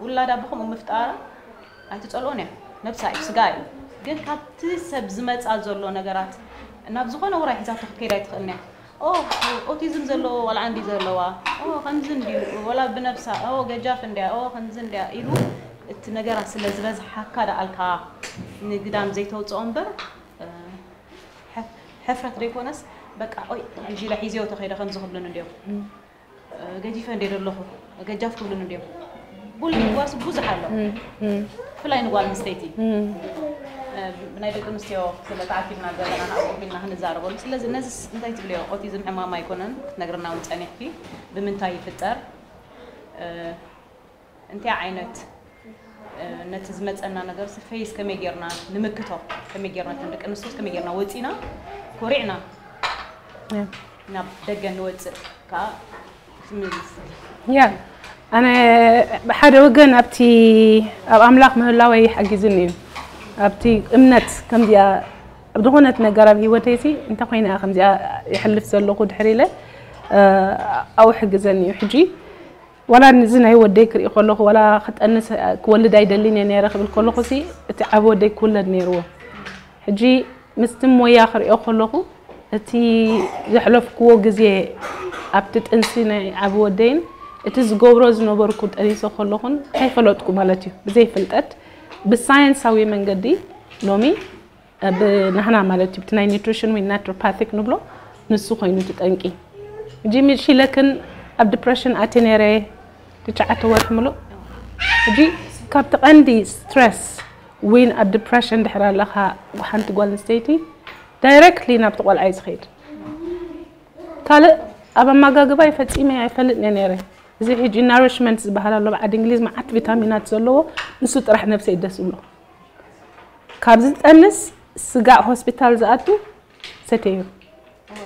ውላዳ ብኸምኡ ምፍጣራ ኣይትፀልኦን እያ። ነብሳ እዩ፣ ስጋ እዩ። ግን ካብቲ ሰብ ዝመፃ ዘሎ ነገራት ናብ ዝኾነ ውራይ ሒዛቶ ክትከይድ ኣይትኽእልን እያ። ኦ ኦቲዝም ዘለዎ ቆልዓ እንዲ ዘለዋ፣ ኦ ከምዚ እንዲ ወላ ብነብሳ ኦ ገጃፍ እንዲያ ኦ ከምዚ እንዲያ ኢሉ እቲ ነገራት ስለ ዝበዝሓካ ደኣልካ ንግዳም ዘይተውፅኦ እምበር እ፣ ሕፍ- ሕፍረት ዘይኮነስ በቃ ኦይ ሕጂ ኢለ ሒዘዮ ተኸይደ ከምዚ ክብሉን እንዲዮም። እ፣ ገጂፈ እንደ ዘለኹ ገጃፍ ክብሉን እንዲዮም። ቡል ጓስ ብዙሕ ኣሎ። ብፍላይ ንጓል ኣንስተይቲ እ፣ ብናይ ደቂ ኣንስትዮ ስለ ተኣኪብና ዘለና ንዕኡ ኢልና ክንዛረበሉ። ስለዚ ነዚስ እንታይ ትብልዮ? ኦቲዝም ሕማም ኣይኮነን ክትነግርና እውን ጸኒሕኪ። ብምንታይ ይፍጠር? እ፣ እንታይ ዓይነት እ፣ ነቲ ዝመጸና ነገር ሲ ፌስ ከመይ ጌርና ንምክቶ? ከመይ ጌርና ከም ደቂ ኣንስትዮስ ከመይ ጌርና ወጺና ኮሪዕና Yeah. ናብ ደገ ንወጽእ ከኣ ትምልስ? ያ ኣነ ብሓደ ወገን ኣብቲ ኣብ ኣምላኽ ምህላወይ ይሓግዝኒ እዩ። ኣብቲ እምነት ከምዚኣ ኣብ ዝኾነት ነገር ኣብ ህይወተይ ሲ እንተ ኮይነ እያ ከምዚኣ ይሕልፍ ዘለኹ ድሕሪ ኢለ እ፣ ኣብኡ ሕግዘኒ እዩ። ሕጂ ዋላ ንዚ ናይ ወደይ ክርኢ ከለኹ ዋላ ክጠንስ ክወልድ ኣይደልን እየ ነይረ ክብል ከለኹ ሲ እቲ ዓቢ ወደይ ክውለድ ነይርዎ። ሕጂ ምስቲ ሞያ ክሪኦ ከለኹ እቲ ዘሕለፍክዎ ግዜ ኣብቲ ጥንሲ ናይ ዓቢ ወደይን እቲ ዝገብሮ ዝነበርኩ ጠኒሰ ከለኹን ከይፈለጥኩ ማለት እዩ ብዘይ ፍልጠት ብሳየንሳዊ መንገዲ ሎሚ ብናህና ማለት እዩ ብቲ ናይ ኒትሪሽን ወይ ናትሮፓቲክ ንብሎ ንሱ ኮይኑ እቲ ጠንቂ ሕጂ ምሽ ኢለክን ኣብ ዲፕረሽን ኣትየ ነይረ ትሽዓተ ወርሒ ምሉእ ሕጂ ካብቲ ቀንዲ ስትረስ ወይን ኣብ ዲፕረሽን ድሕር ኣለኻ ሓንቲ ጓል ኣንስተይቲ ዳይረክትሊ ናብቲ ቆልዓ እዩ ዝኸይድ ካልእ ኣብ ኣመጋግባ ይፈፂመ ኣይፈልጥ እየ ነይረ እዚ ሕጂ ናሪሽመንት ዝበሃል ኣሎ ብዓዲ እንግሊዝ መዓት ቪታሚናት ዘለዎ ንሱ ጥራሕ ነብሰይ ደስ ብሎ ካብ ዝጠንስ ስጋዕ ሆስፒታል ዝኣቱ ሰተዩ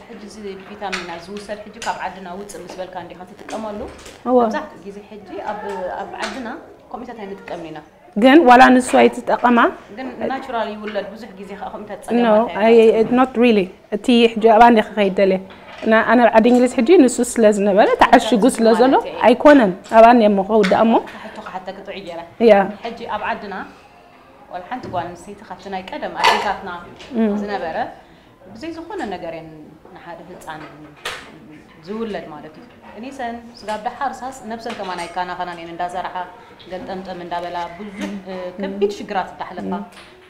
ሕጂ እዚ ቪታሚና ዝውሰድ ሕጂ ካብ ዓድና ውፅእ ምስ በልካ እንዲኻ ትጥቀመሉ እወ መብዛሕትኡ ግዜ ሕጂ ኣብ ኣብ ዓድና ኮሚታት ኣይንጥቀምን ኢና ግን ዋላ ንሱ ኣይትጠቐማ ግን ናቹራል ይውለድ ብዙሕ ግዜ ከዓ ኮሚታት no ፀገማት not really እቲ ሕጂ ኣብኣ እንደ ክኸይድ ደልየ እና ኣነ ኣብ ዓዲ እንግሊዝ ሕጂ ንሱ ስለ ዝነበረ ተዓሽጉ ስለ ዘሎ ኣይኮነን ኣብኣ እሞ ከውዳእ እሞ ሕቶ ክሓተክ ጥዑይ ገይረ ያ ሕጂ ኣብ ዓድና ዋላ ሓንቲ ጓል ኣንስተይቲ ካብቲ ናይ ቀደም ኣዴታትና ዝነበረ ብዘይ ዝኾነ ነገር እየን ንሓደ ህፃን ዝውለድ ማለት እዩ እኒሰን ስጋብ ደሓር ሳስ ነብሰን ከማን ኣይከናኸናን እየን እንዳሰራሓ ገልጠምጠም እንዳበላ ብዙሕ እ፣ ከቢድ ሽግራት እንዳሕለፋ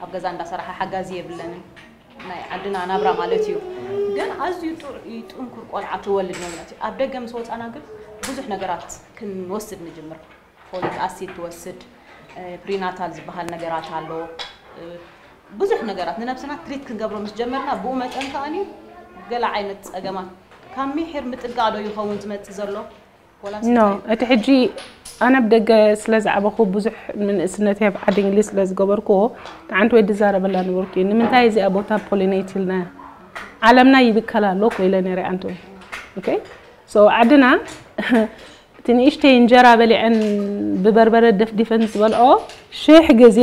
ኣብ ገዛ እንዳሰራሓ ሓጋዚ የብለንን ናይ ዓድና ናብራ ማለት እዩ ግን ኣዝዩ ጥዑ- ጥንኩር ቆልዓ ትወልድ መብላት እዩ። ኣብ ደገ ምስ ወፃና ግን ብዙሕ ነገራት ክንወስድ ንጅምር። ፎሊክ ኣሲድ ትወስድ፣ ፕሪናታል ዝበሃል ነገራት ኣሎ። ብዙሕ ነገራት ንነብስና ትሪት ክንገብሮ ምስ ጀመርና ብኡ መጠን ከኣኒ ገለ ዓይነት ፀገማት ካብ ሚሒር ምጥንቃቕ ዶ ይኸውን ዝመፅእ ዘሎ? ኖ እቲ ሕጂ ኣነ ብደገ ስለ ዝዓበኹ ብዙሕ ምንእስነት ኣብ ዓዲ እንግሊዝ ስለ ዝገበርኩዎ ንዓንቲ ወይ ድዛረበላ ነበርኩ እዩ ንምንታይ እዚኣ ቦታ ፖሊኔት ኢልና ዓለምና ይብከል ኣሎ ኮይለ ነረ ኣንቲ ወይ ኦኬ ሶ ዓድና እቲ ንእሽተይ እንጀራ በሊዐን ብበርበረ ደፍዲፈን ዝበልዖ ሽሕ ግዜ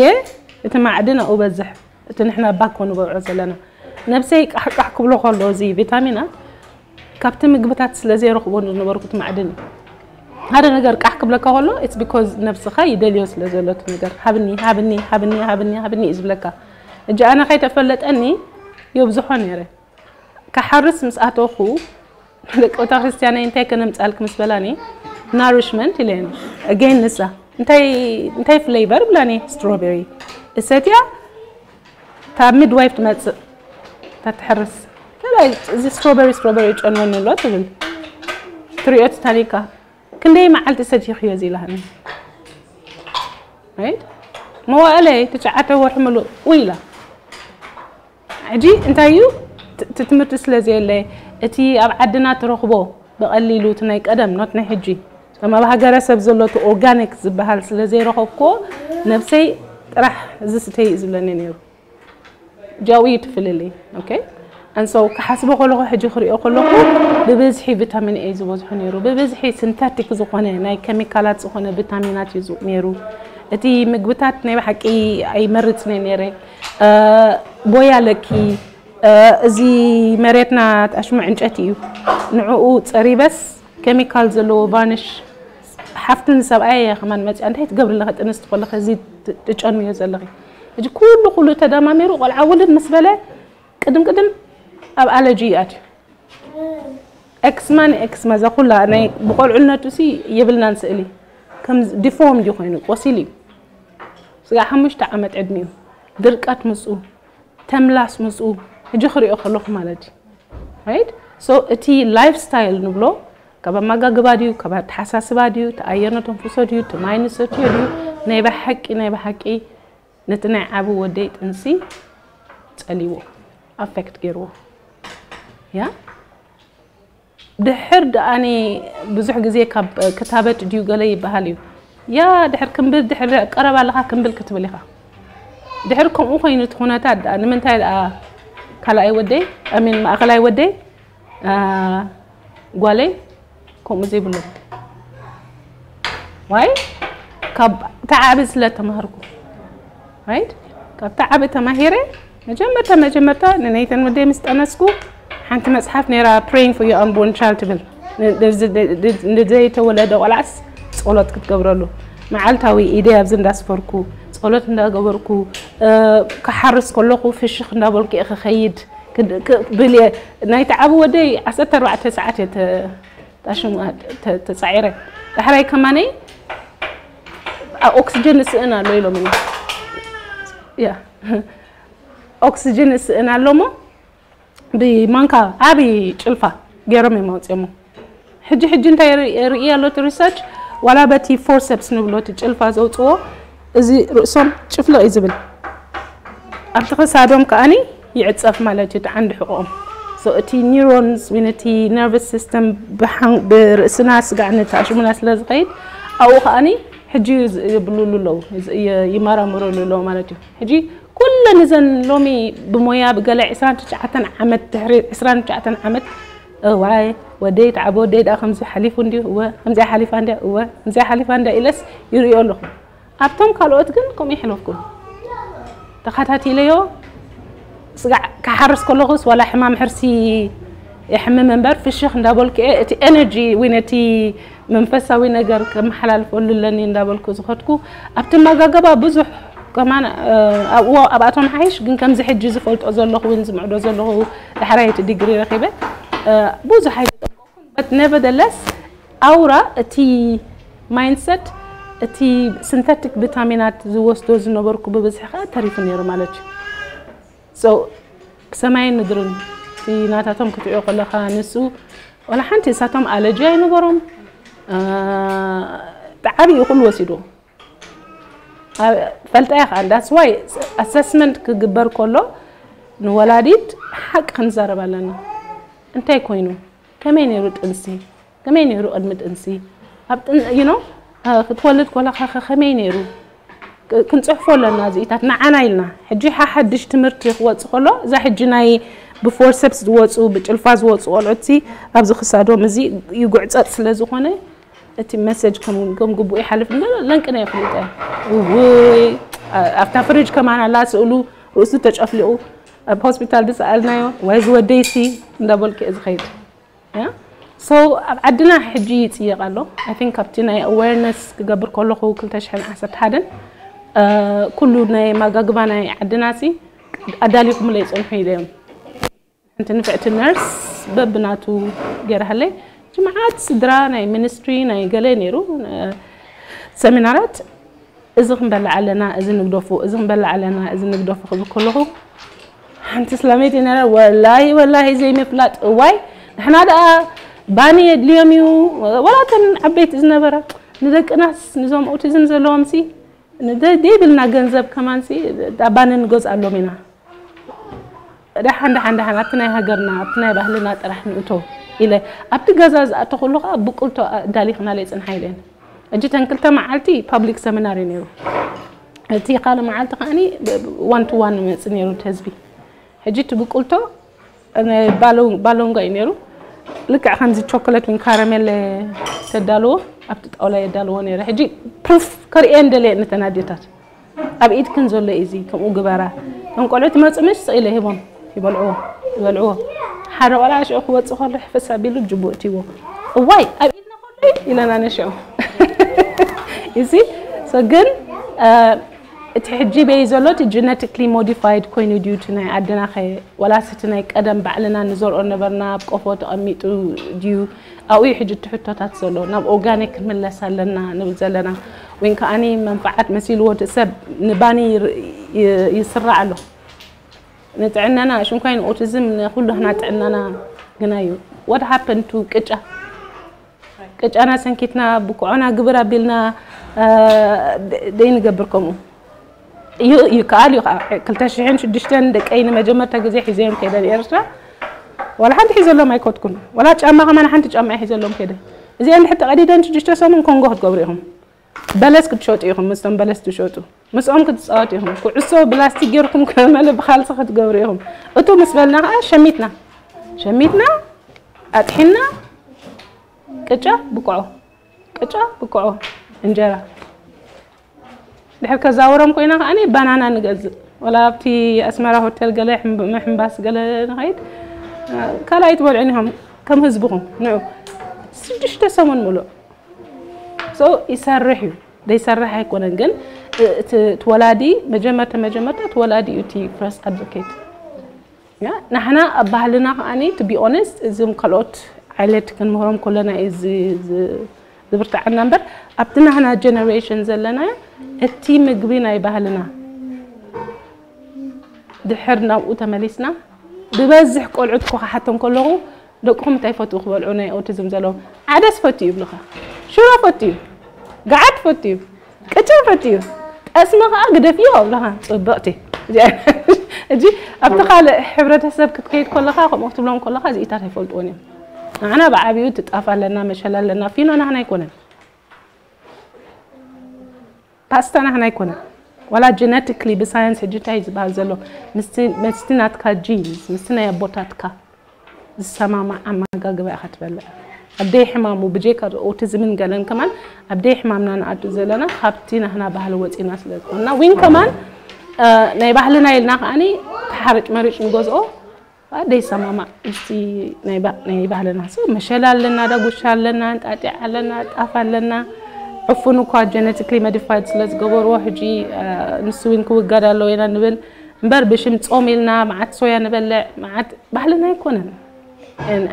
እቲ ማዕድን ኣብኡ በዝሕ እቲ ንሕና ባኮ ንበልዖ ዘለና ነብሰይ ቃሕቃሕ ክብሎ ከሎ እዚ ቪታሚናት ካብቲ ምግብታት ስለ ዘይረኽቦ ዝነበርኩ እቲ ማዕድን እዩ ሓደ ነገር ቃሕ ክብለካ ከሎ it's because ነብስኻ ይደልዮ ስለ ዘሎ እቲ ነገር ሃብኒ ሃብኒ ሃብኒ ሃብኒ ሃብኒ እዩ ዝብለካ እጂ ኣነ ከይተፈለጠኒ የብዝሖ ነይረ ክሓርስ ምስ ኣተኹ ደቂ ቤተክርስትያነይ እንታይ ከነምፃልክ ምስ በላኒ ናሪሽመንት ኢለየን again ንሳ እንታይ እንታይ ፍሌቨር ብላኒ strawberry እሰትያ ካብ ሚድዋይፍ ትመፅእ ተትሕርስ ከላይ እዚ strawberry strawberry ጨንወኒ ኣሎ ትብል ትሪኦ ትታኒካ ክንደይ መዓልቲ ሰቲኽዮ እዚ ኢላኒ right መዋእለይ ትሽዓተ ወርሒ ምሉእ ውይ ኢላ ሕጂ እንታይ እዩ እቲ ትምህርቲ ስለ ዘየለ እቲ ኣብ ዓድና ትረኽቦ ብቐሊሉ እቲ ናይ ቀደም not ናይ ሕጂ ከም ኣብ ሃገረሰብ ዘሎ እቲ ኦርጋኒክ ዝበሃል ስለ ዘይረኸብኩዎ ነብሰይ ጥራሕ እዚ ስተይ እዩ ዝብለኒ ነይሩ ጃዊ ትፍልልይ okay and so ክሓስቦ ከለኹ ሕጂ ክሪኦ ከለኹ ብብዝሒ ቪታሚን ኤ ዝበዝሖ ነይሩ ብብዝሒ ሲንተቲክ ዝኾነ ናይ ኬሚካላት ዝኾነ ቪታሚናት እዩ ነይሩ እቲ ምግብታት ናይ ብሓቂ ኣይመርፅን እየ ነይረ ቦይ ኣለኪ እዚ መሬትና ኣሽሙ ዕንጨቲ እዩ ንዕኡ ፀሪበስ ኬሚካል ዘለዎ ቫንሽ ሓፍቲ ንሰብኣይ እያ ከማን መፅያ እንታይ ትገብሪ ኣለኺ ጥንስቲ ከለኺ እዚ ትጨንዮ ዘለኺ ሕጂ ኩሉ ኩሉ ተደማሚሩ ቆልዓ ውልድ ምስ በለ ቅድም ቅድም ኣብ ኣለጂ ይኣትዩ ኤክስማ ንኤክስማ እዛ ኩላ ናይ ብቆልዕነቱ ሲ የብልናን ስእሊ ከም ዲፎርምድ ኮይኑ ቆሲሉ እዩ ስጋ ሓሙሽተ ዓመት ዕድሚኡ ድርቀት ምስኡ ተምላስ ምስኡ ሕጂ ክሪኦ ከለኹ ማለት እዩ right so እቲ ላይፍ ስታይል ንብሎ ካብ ኣመጋግባ ድዩ ካብ ኣተሓሳስባ ድዩ እቲ ኣየር ነተንፍሶ ድዩ እቲ ማይ ንሰትዮ ድዩ ናይ ብሓቂ ናይ ብሓቂ ነቲ ናይ ዓቢ ወደይ ጥንሲ ጸሊዎ ኣፌክት ገይርዎ ያ ድሕር ደኣኒ ብዙሕ ግዜ ካብ ክታበት ድዩ ገለ ይበሃል እዩ ያ ድሕር ክምብል ድሕር ቀረባ ኣለኻ ክምብል ክትብል ኢኻ ድሕር ከምኡ ኮይኑ እቲ ኩነታት ደኣ ንምንታይ ደኣ ካልኣይ ወደይ ኣሚን ማእኸላይ ወደይ ጓለይ ከምኡ ዘይብሎም ዋይ ካብ ተዓቢ ስለ ተማሃርኩ right ካብ ተዓቢ ተማሂረ መጀመርታ መጀመርታ ንነይተን ወደይ ምስ ጠነስኩ ሓንቲ መፅሓፍ ነይራ praying for your unborn child ትብል ንዘይተወለደ ቆልዓስ ጸሎት ክትገብረሉ መዓልታዊ ኢደይ ኣብዚ እንዳስፈርኩ ጸሎት እንዳገበርኩ ክሓርስ ከለኹ ፍሽኽ እንዳበልኩ እየ ክኸይድ ክብል እየ ናይቲ ዓቢ ወደይ ዓሰርተ ኣርባዕተ ሰዓት እየ ተጻዒረ ዳሕራይ ከማነይ ኦክስጅን እስእን ኣሎ ኢሎምኒ ኦክስጅን እስእን ኣሎ ሞ ብማንካ ዓብዪ ጭልፋ ገይሮም እዮም ኣውፅኦሞ ሕጂ ሕጂ እንታይ ርኢ ኣሎ እቲ ሪሰርች ዋላ በቲ ፎርሰፕስ ንብሎ እቲ ጭልፋ ዘውፅዎ እዚ ርእሶም ጭፍልቕ እዩ ዝብል ኣብቲ ክሳዶም ከኣኒ ይዕፀፍ ማለት እዩ እቲ ዓንዲ ሕቆኦም እቲ ኒውሮንስ ወይ ነቲ ነርቨስ ሲስተም ብርእስና ስጋዕ ነቲ ኣሽሙና ስለ ዝኸይድ ኣብኡ ከኣኒ ሕጂ ይብሉሉ ኣለዉ ይመራምሩሉ ኣለዉ ማለት እዩ ሕጂ ኩለን እዘን ሎሚ ብሞያ ብገለ 29 ዓመት ድሕሪ 29 ዓመት እዋይ ወደይ ተዓበ ወደይ ደኣ ከምዚ ሓሊፉ እንዲዩ እወ ከምዚኣ ሓሊፋ እንዲያ እወ ከምዚኣ ሓሊፋ እንዲያ ኢለስ ይርእዮ ኣለኹ ኣብቶም ካልኦት ግን ከምኡ ይሕለፍኩም ተኸታቲለዮ ስጋዕ ክሓርስ ከለኹስ ዋላ ሕማም ሕርሲ የሕምም እምበር ፍሽኽ እንዳበልኩ እየ እቲ ኤነርጂ ወይ ነቲ መንፈሳዊ ነገር ከመሓላልፈሉ ኣለኒ እንዳበልኩ ዝኸድኩ ኣብቲ መጋገባ ብዙሕ ከማን ኣብኣቶም ሓይሽ ግን ከምዚ ሕጂ ዝፈልጦ ዘለኹ እውን ዝምዕዶ ዘለኹ ዳሕራይ እቲ ዲግሪ ረኺበ ብዙሕ ኣይተጠንቀኩን but nevertheless ኣውራ እቲ ማይንድሰት እቲ ሲንተቲክ ቪታሚናት ዝወስዶ ዝነበርኩ ብብዝሒ ከዓ ተሪፉ ነይሩ ማለት እዩ so ብሰማይን ምድርን ናታቶም ክትሪኦ ከለኻ ንሱ ዋላ ሓንቲ እሳቶም ኣለጂ ኣይነበሮም። ጣዕሚ ኩሉ ወሲዱ ፈልጣ ኢኻ። That's why assessment ክግበር ከሎ ንወላዲት ሓቂ ክንዛረብ ኣለና። እንታይ ኮይኑ፣ ከመይ ነይሩ ጥንሲ፣ ከመይ ነይሩ ቅድሚ ጥንሲ፣ ኣብ ጥን you know ክትወልድ ኮላ ከመይ ነይሩ ክንፅሕፎ ኣለና። እዚኢታት ንዓና ኢልና ሕጂ ሓድሽ ትምህርቲ ክወፅእ ከሎ እዛ ሕጂ ናይ ብፎርሰፕስ ዝወፁ ብጭልፋ ዝወፁ ቆልዑቲ ኣብዚ ክሳዶም እዚ ይጉዕፀፅ ስለ ዝኾነ እቲ መሰጅ ከም ግቡእ ይሓልፍ እንዶ ለንቅነ ይፍልጠ ውይ ኣብታ ፍሪጅ ከማን ኣላ ስእሉ ርእሱ ተጨፍሊቑ ኣብ ሆስፒታል ዝሰኣልናዮ ወይ ዝወደይሲ እንዳበልክ ዝኸይድ so ኣብ ዓድና ሕጂ ይፅየቕ ኣሎ። I think ኣብቲ ናይ awareness ክገብር ከለኹ ክልተ ሽሕን ዓሰርተ ሓደን ኩሉ ናይ ማጋግባ ናይ ዓድና ሲ ኣዳሊኹምለይ ፅንሑ ኢለዮም። ሓንቲ ንፍዕቲ ነርስ በብናቱ ገይራሃለይ። ጅምዓት ስድራ ናይ ሚኒስትሪ ናይ ገለ ነይሩ ሰሚናራት እዚ ክንበልዕ ኣለና፣ እዚ ንግደፎ፣ እዚ ክንበልዕ ኣለና፣ እዚ ንግደፎ ክብል ከለኹ ሓንቲ ስላመይቲ ነራ ወላሂ ወላሂ ዘይምፍላጥ እዋይ ንሕና ደኣ ባኒ የድልዮም እዩ። ወላ እተን ዓበይቲ ዝነበራ ንደቅናስ ንዞም ኦቲዝም ዘለዎም ሲ ንደይብልና ገንዘብ ከማን ሲ ባኒ ንገዝኣሎም ኢና። ደሓን ደሓን ደሓን ኣብቲ ናይ ሃገርና ኣብቲ ናይ ባህልና ጥራሕ ንእቶ ኢለ ኣብቲ ገዛ ዝኣተኹሉ ከዓ ብቁልቶ ዳሊኽናለይ ፅንሓ ኢለን። እጂ ተን ክልተ መዓልቲ ፓብሊክ ሰሚናር እዩ ነይሩ። እቲ ካልእ መዓልቲ ከዓኒ ዋን ቱ ዋን መፅእ ነይሩ እቲ ህዝቢ። ሕጂ እቲ ብቁልቶ ባሎንጋ እዩ ነይሩ። ልክዕ ከምዚ ቾኮለት ወይ ካረሜል ተዳልዎ ኣብቲ ጣውላ የዳልዎ ነይረ። ሕጂ ፕሩፍ ከርእየን ደለየ ነተን ኣዴታት ኣብ ኢድክን ዘሎ እዩ እዚ ከምኡ ግበራ። እቶም ቆልዑ ትመፁ ምሽ ስቕ ኢለ ሂቦም ይበልዕዎ ይበልዕዎ። ሓደ ቆልዓ ሽዑ ክወፅእ ከሎ ሕፍስ ኣቢሉ ጅቡ እትይዎ እዋይ ኣብ ኢድና ከሎ ኢለና ነሽዑ እዚ ግን እቲ ሕጂ በይ ዘሎ እቲ ጀነቲክሊ ሞዲፋይድ ኮይኑ ድዩ እቲ ናይ ዓድና ኸ ወላስ እቲ ናይ ቀደም ባዕልና ንዘርኦ ነበርና ኣብ ቆፎ ተቐሚጡ ድዩ ኣብኡ ሕጂ እቲ ሕቶታት ዘሎ ናብ ኦርጋኒክ ክንምለስ ኣለና ንብል ዘለና ወይ ከዓኒ መንፋዓት መሲልዎ እቲ ሰብ ንባኒ ይስራዕ ኣሎ ንጥዕናና ሽንኳይ ንኦቲዝም ንኩሉና ጥዕናና ግና እዩ what happened to ቅጫ ቅጫና ሰንኪትና ብኩዖና ግብር ኣቢልና ደይንገብር ከምኡ ይከኣል እዩ ከዓ ክልተ ሽሕን ሽዱሽተን ደቀይ ንመጀመርታ ግዜ ሒዘዮም ከይደ ንኤርትራ ዋላ ሓንቲ ሒዘሎም ኣይኮትኩን ዋላ ጫማ ከማን ሓንቲ ጫማ ሒዘሎም ከይደ እዚአን ድሕር ተቐዲደን ሽዱሽተ ሰሙን ኮንጎ ክትገብሩ ኢኹም በለስ ክትሸጡ ኢኹም ምስቶም በለስ ትሸጡ ምስኦም ክትፃወቱ ኢኹም ኩዕሶ ብላስቲክ ጌርኩም ከመለ ብካልሲ ክትገብሩ ኢኹም እቱ ምስ በልና ከዓ ሸሚትና ሸሚትና ኣጥሒና ቅጫ ብቆዖ ቅጫ ብቆዖ እንጀራ ድሕር ከዛውሮም ኮይና ከዓኒ ባናና ንገዝእ ወላ ኣብቲ ኣስመራ ሆቴል ገለ ምሕምባስ ገለ ንኸይድ ካልኣይ ትበልዑን ኢኹም ከም ህዝብኹም ንዑ ሽዱሽተ ሰሙን ምሉእ so ይሰርሕ እዩ ዘይሰርሕ ኣይኮነን ግን እቲ ወላዲ መጀመርታ መጀመርታ እቲ ወላዲ እዩ እቲ first advocate ንሕና ኣብ ባህልና ከዓኒ to be honest እዞም ካልኦት ዓይነት ክንምህሮም ከለና እዩ ዝብርትዓና እምበር ኣብቲ ናህና generation ዘለና እቲ ምግቢ ናይ ባህልና ድሕር ናብኡ ተመሊስና ብበዝሕ ቆልዑት ኮ ክሓቶም ከለኹ ደቅኹም እንታይ ፈትዉ ክበልዑ ናይ ኦቲዝም ዘለዎም ዓደስ ፈትዩ ይብሉኻ ሽሮ ፈትዩ ገዓት ፈትዩ ቅጫ ፈትዩ ጠስሚ ከዓ ግደፍዮ ኣብለኻ ፅብቕቲ እጂ ኣብቲ ካልእ ሕብረተሰብ ክትከይድ ከለኻ ከምኡ ክትብሎም ከለኻ እዚኢታት ኣይፈልጥዎን እዮም ንዓና ብዓብዩ ትጣፍ ኣለና መሸላ ኣለና ፊኖ ናህና ኣይኮነን ፓስታ ናህና ኣይኮነን ዋላ genetically ብሳይንስ ሕጂ እንታይ ዝበሃል ዘሎ ምስቲ ናትካ genes ምስቲ ናይ ኣቦታትካ ዝሰማማዕ ኣመጋግባ ኢኻ ትበልዕ ኣብ ደይ ሕማሙ ብጀካ ኦቲዝምን ገለን ከማን ኣብ ደይ ሕማምና ንኣቱ ዘለና ካብቲ ናህና ባህሊ ወፂና ስለ ዝኾንና ዊን ከማን ናይ ባህልና ኢልና ከዓኒ ተሓረጭ መሪጭ ንገዝኦ ደይሰማማዕ ምስቲ ናይ ባህልና ሰብ መሸላ ኣለና ዳጉሻ ኣለና እንጣጢዕ ኣለና ጣፍ ኣለና ዕፉን እኳ genetically modified ስለ ዝገበርዎ ሕጂ ንሱ ዊን ክውገድ ኣለዎ ኢና ንብል እምበር ብሽም ጾም ኢልና መዓት ሶያ ንበልዕ መዓት ባህልና ኣይኮነን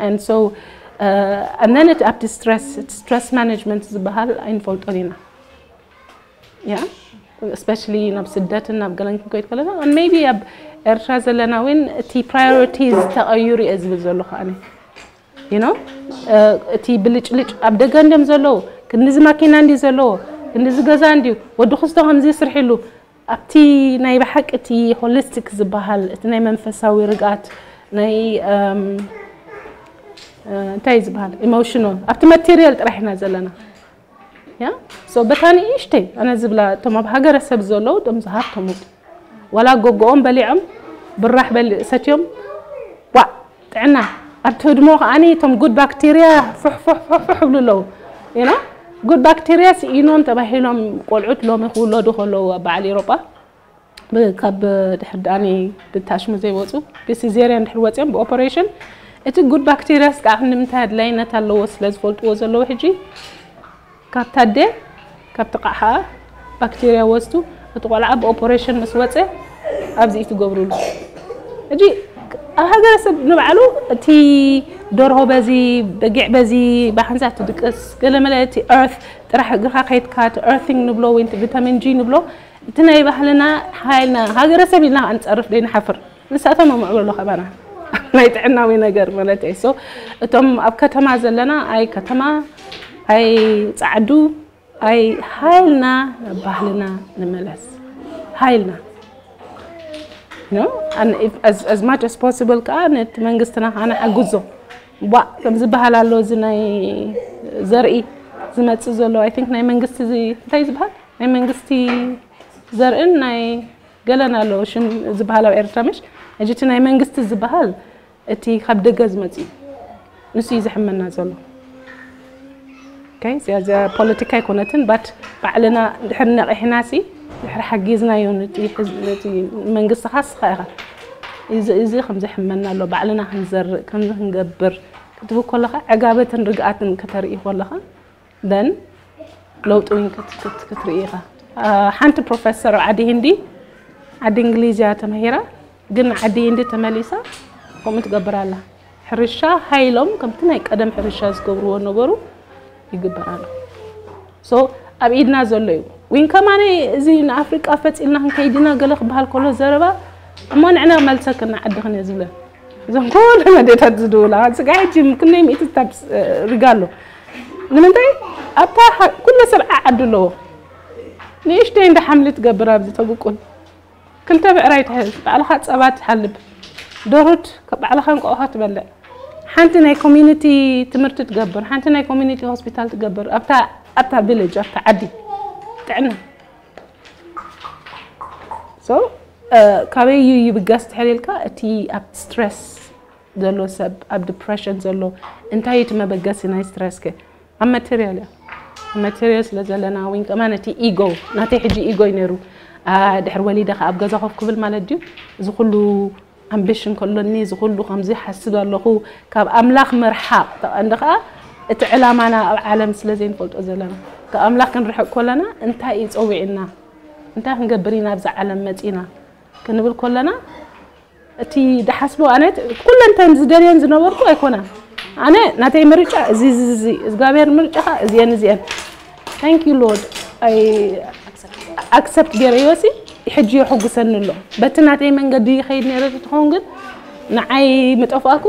and so ኣነነት ኣብቲ stress stress management ዝበሃል ኣይንፈልጦን ኢና ያ especially ናብ ስደትን ናብ ገለን ክንከይድ ከለና፣ and maybe ኣብ ኤርትራ ዘለና እውን እቲ priorities ተቐይሩ እየ ዝብል ዘለኹ ኣነ። You know? እቲ ብልጭልጭ ኣብ ደገ እንድዮም ዘለዉ፣ ክንዲዚ ማኪና እንድዩ ዘለዎ፣ ክንዲዚ ገዛ እንድዩ፣ ወዲ ክስቶ ከምዚ ይስርሕሉ፣ ኣብቲ ናይ ብሓቂ እቲ holistic ዝበሃል እቲ ናይ መንፈሳዊ ርግኣት ናይ እንታይ ዝበሃል emotional ኣብቲ material ጥራሕ ኢና ዘለና። ያ so በታ ንእሽተይ ኣነ ዝብላ እቶም ኣብ ሃገረሰብ ዘለዉ እቶም ዝሃብቶም ዋላ ጎጎኦም በሊዖም ብራሕ በሊ ሰትዮም ዋእ ጥዕና ኣብቲ ህድሞ ከዓኒ እቶም good bacteria ፍሕ ፍሕ ፍሕ ፍሕ ይብሉ ኣለዉ። You know? Good bacteria ስኢኖም ተባሂሎም ቆልዑት ሎሚ ክውለዱ ከለዉ ኣብ በዓል ኤሮጳ ካብ ድሕር ደኣኒ ብታሽሙ ዘይወፁ ብሲዜርያን ድሕር ወፅኦም ብኦፐሬሽን እቲ good bacteria ስ ከዓ ንምንታይ ኣድላይነት ኣለዎ ስለ ዝፈልጥዎ ዘለዉ ሕጂ ካብታ ኣደ ካብቲ ቃሓ ባክቴርያ ወስዱ እቲ ቆልዓ ብኦፐሬሽን ምስ ወፀ ኣብዚ እዩ ትገብሩሉ። ሕጂ ኣብ ሃገረሰብ ንባዕሉ እቲ ደርሆ በዚ በጊዕ በዚ ብሓንሳብ ትድቅስ ገለመለ እቲ earth ጥራሕ እግርኻ ከይድካ እቲ earthing ንብሎ ወይ እቲ vitamin G ንብሎ እቲ ናይ ባህልና ሓይልና ሃገረሰብ ኢልና ንፀርፍ ደይንሓፍር ንሳቶም ኣምዕብሎ ካባና ናይ ጥዕናዊ ነገር ማለት እዩ። So እቶም ኣብ ከተማ ዘለና ኣይ ከተማ ኣይ ፃዕዱ ኣይ ሃይልና ናብ ባህልና ንመለስ ሃይልና no and if, as, as much as possible ከዓ ነቲ መንግስትና ከዓ ንሓግዞ ቧ ከም ዝበሃል ኣሎ እዚ ናይ ዘርኢ ዝመፅእ ዘሎ I think ናይ መንግስቲ እዚ እንታይ ዝበሃል ናይ መንግስቲ ዘርእን ናይ ገለን ኣሎ ሽም ዝበሃል ኣብ ኤርትራ ምሽ ሕጂ እቲ ናይ መንግስቲ ዝበሃል እቲ ካብ ደገ ዝመፅእ እዩ ንሱ እዩ ዘሕመና ዘሎ okay እዚኣ እዚኣ ፖለቲካ ኣይኮነትን but ባዕልና ድሕር ነቂሕና ሲ ድሕር ሓጊዝናዮ ነቲ ሕዝ- ነቲ መንግስቲ ካስኻ ኢኻ እዚ እዚ ከም ዘሕመና ኣሎ ባዕልና ክንዘርእ ከምዚ ክንገብር ክትብል ከለኻ ዕጋበትን ርግኣትን ከተርኢ ከለኻ then ለውጢ እውን ክትርኢ ኢኻ። ሓንቲ ፕሮፌሰር ዓዲ ህንዲ ዓዲ እንግሊዝ እያ ተመሂራ፣ ግን ዓዲ ህንዲ ተመሊሳ ከምኡ ትገብር ኣላ። ሕርሻ ሃይሎም ከምቲ ናይ ቀደም ሕርሻ ዝገብርዎ ነበሩ ይግበር ኣሎ። So ኣብ ኢድና ዘሎ እዩ። ዊን ከማነ እዚ ንኣፍሪቃ ፈፂልና ክንከይድ ኢና ገለ ክበሃል ከሎ ዘረባ እሞ ንዕና መልሰክና ዓድኽን እየ ዝብለን። እዞም ኩሎም ኣዴታት ዝድውላ ስጋ ሕጂ ክንደይ ሚእትታት ሪጋ ኣሎ ንምንታይ ኣብታ ኩለ ሰብ ዓዓዱ ኣለዎ ንእሽተይ እንዳ ሓምሊ ትገብር ኣብዚ ተብቁል ክልተ ብዕራይ ትሕዝ ባዕልኻ ፀባ ትሓልብ ደሩት ባዕልኻ እንቋቑሖ ትበልዕ ሓንቲ ናይ ኮሚኒቲ ትምህርቲ ትገብር ሓንቲ ናይ ኮሚኒቲ ሆስፒታል ትገብር ኣብታ ቪሌጅ ኣብታ ዓዲ ጥዕና so ካበይ እዩ ይብገስ ትሕል ኢልካ እቲ ኣብ ስትረስ ዘሎ ሰብ ኣብ ዲፕሬሽን ዘሎ እንታይ እቲ መበገሲ ናይ ስትረስ ከ ኣብ ማቴሪያል እያ ኣብ ማቴሪያል ስለ ዘለና ወይ ከማ ነቲ ኢጎ ናተይ ሕጂ ኢጎ እዩ ነይሩ ድሕር ወሊደ ከ ኣብ ገዛ ኮፍ ክብል ማለት ድዩ እዚ ኩሉ ኣምቢሽን ከሎኒ እዚ ኩሉ ከምዚ ሓስብ ኣለኹ ካብ ኣምላኽ ምርሓቕ ተቐንዲ ከኣ እቲ ዕላማና ኣብ ዓለም ስለ ዘይንፈልጦ ዘለና ካብ ኣምላኽ ክንርሕቕ ከለና እንታይ እዩ ጸዊዕና እንታይ ክንገብር ኢና ኣብዚ ዓለም መጺና ክንብል ከለና እቲ ድሓስቦ ኣነ ኩለንተን ዝደልየን ዝነበርኩ ኣይኮና ኣነ ናተይ ምርጫ እዚ እዚ እግዚኣብሔር ምርጫኻ እዚአን እዚአን thank you Lord I accept ገይረዮ ሲ ሕጂ የሐጉሰኒ ኣሎ በቲ ናተይ መንገዲ ይኸይድ ነይረ ትኸውን ግን ንዓይ ምጠፋእኩ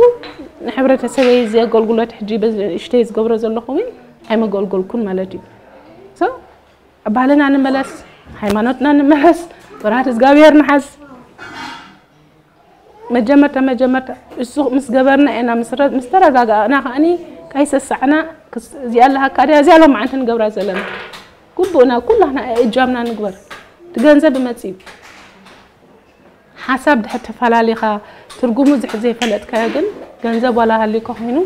ንሕብረተሰበይ እዚ ኣገልግሎት ሕጂ እሽተይ ዝገብሮ ዘለኹ እውን ኣይመገልገልኩን ማለት እዩ so ባህልና ንመለስ ሃይማኖትና ንመለስ ፍርሃት እግዚኣብሔር ንሓዝ መጀመርታ መጀመርታ እሱ ምስ ገበርና ኢና ምስ ተረጋጋእና ከዓኒ ካይሰሳዕና እዚኣ ኣለሃካ ድያ እዚኣ ሎም መዓንቲ ንገብራ ዘለና ግቡእና ኩላና እጃምና ንግበር እቲ ገንዘብ ይመጽእ እዩ ሓሳብ ድሕር ተፈላሊኻ ትርጉሙ ዝሕ ዘይፈለጥካዮ ግን ገንዘብ ዋላ ሃልዩካ ኮይኑ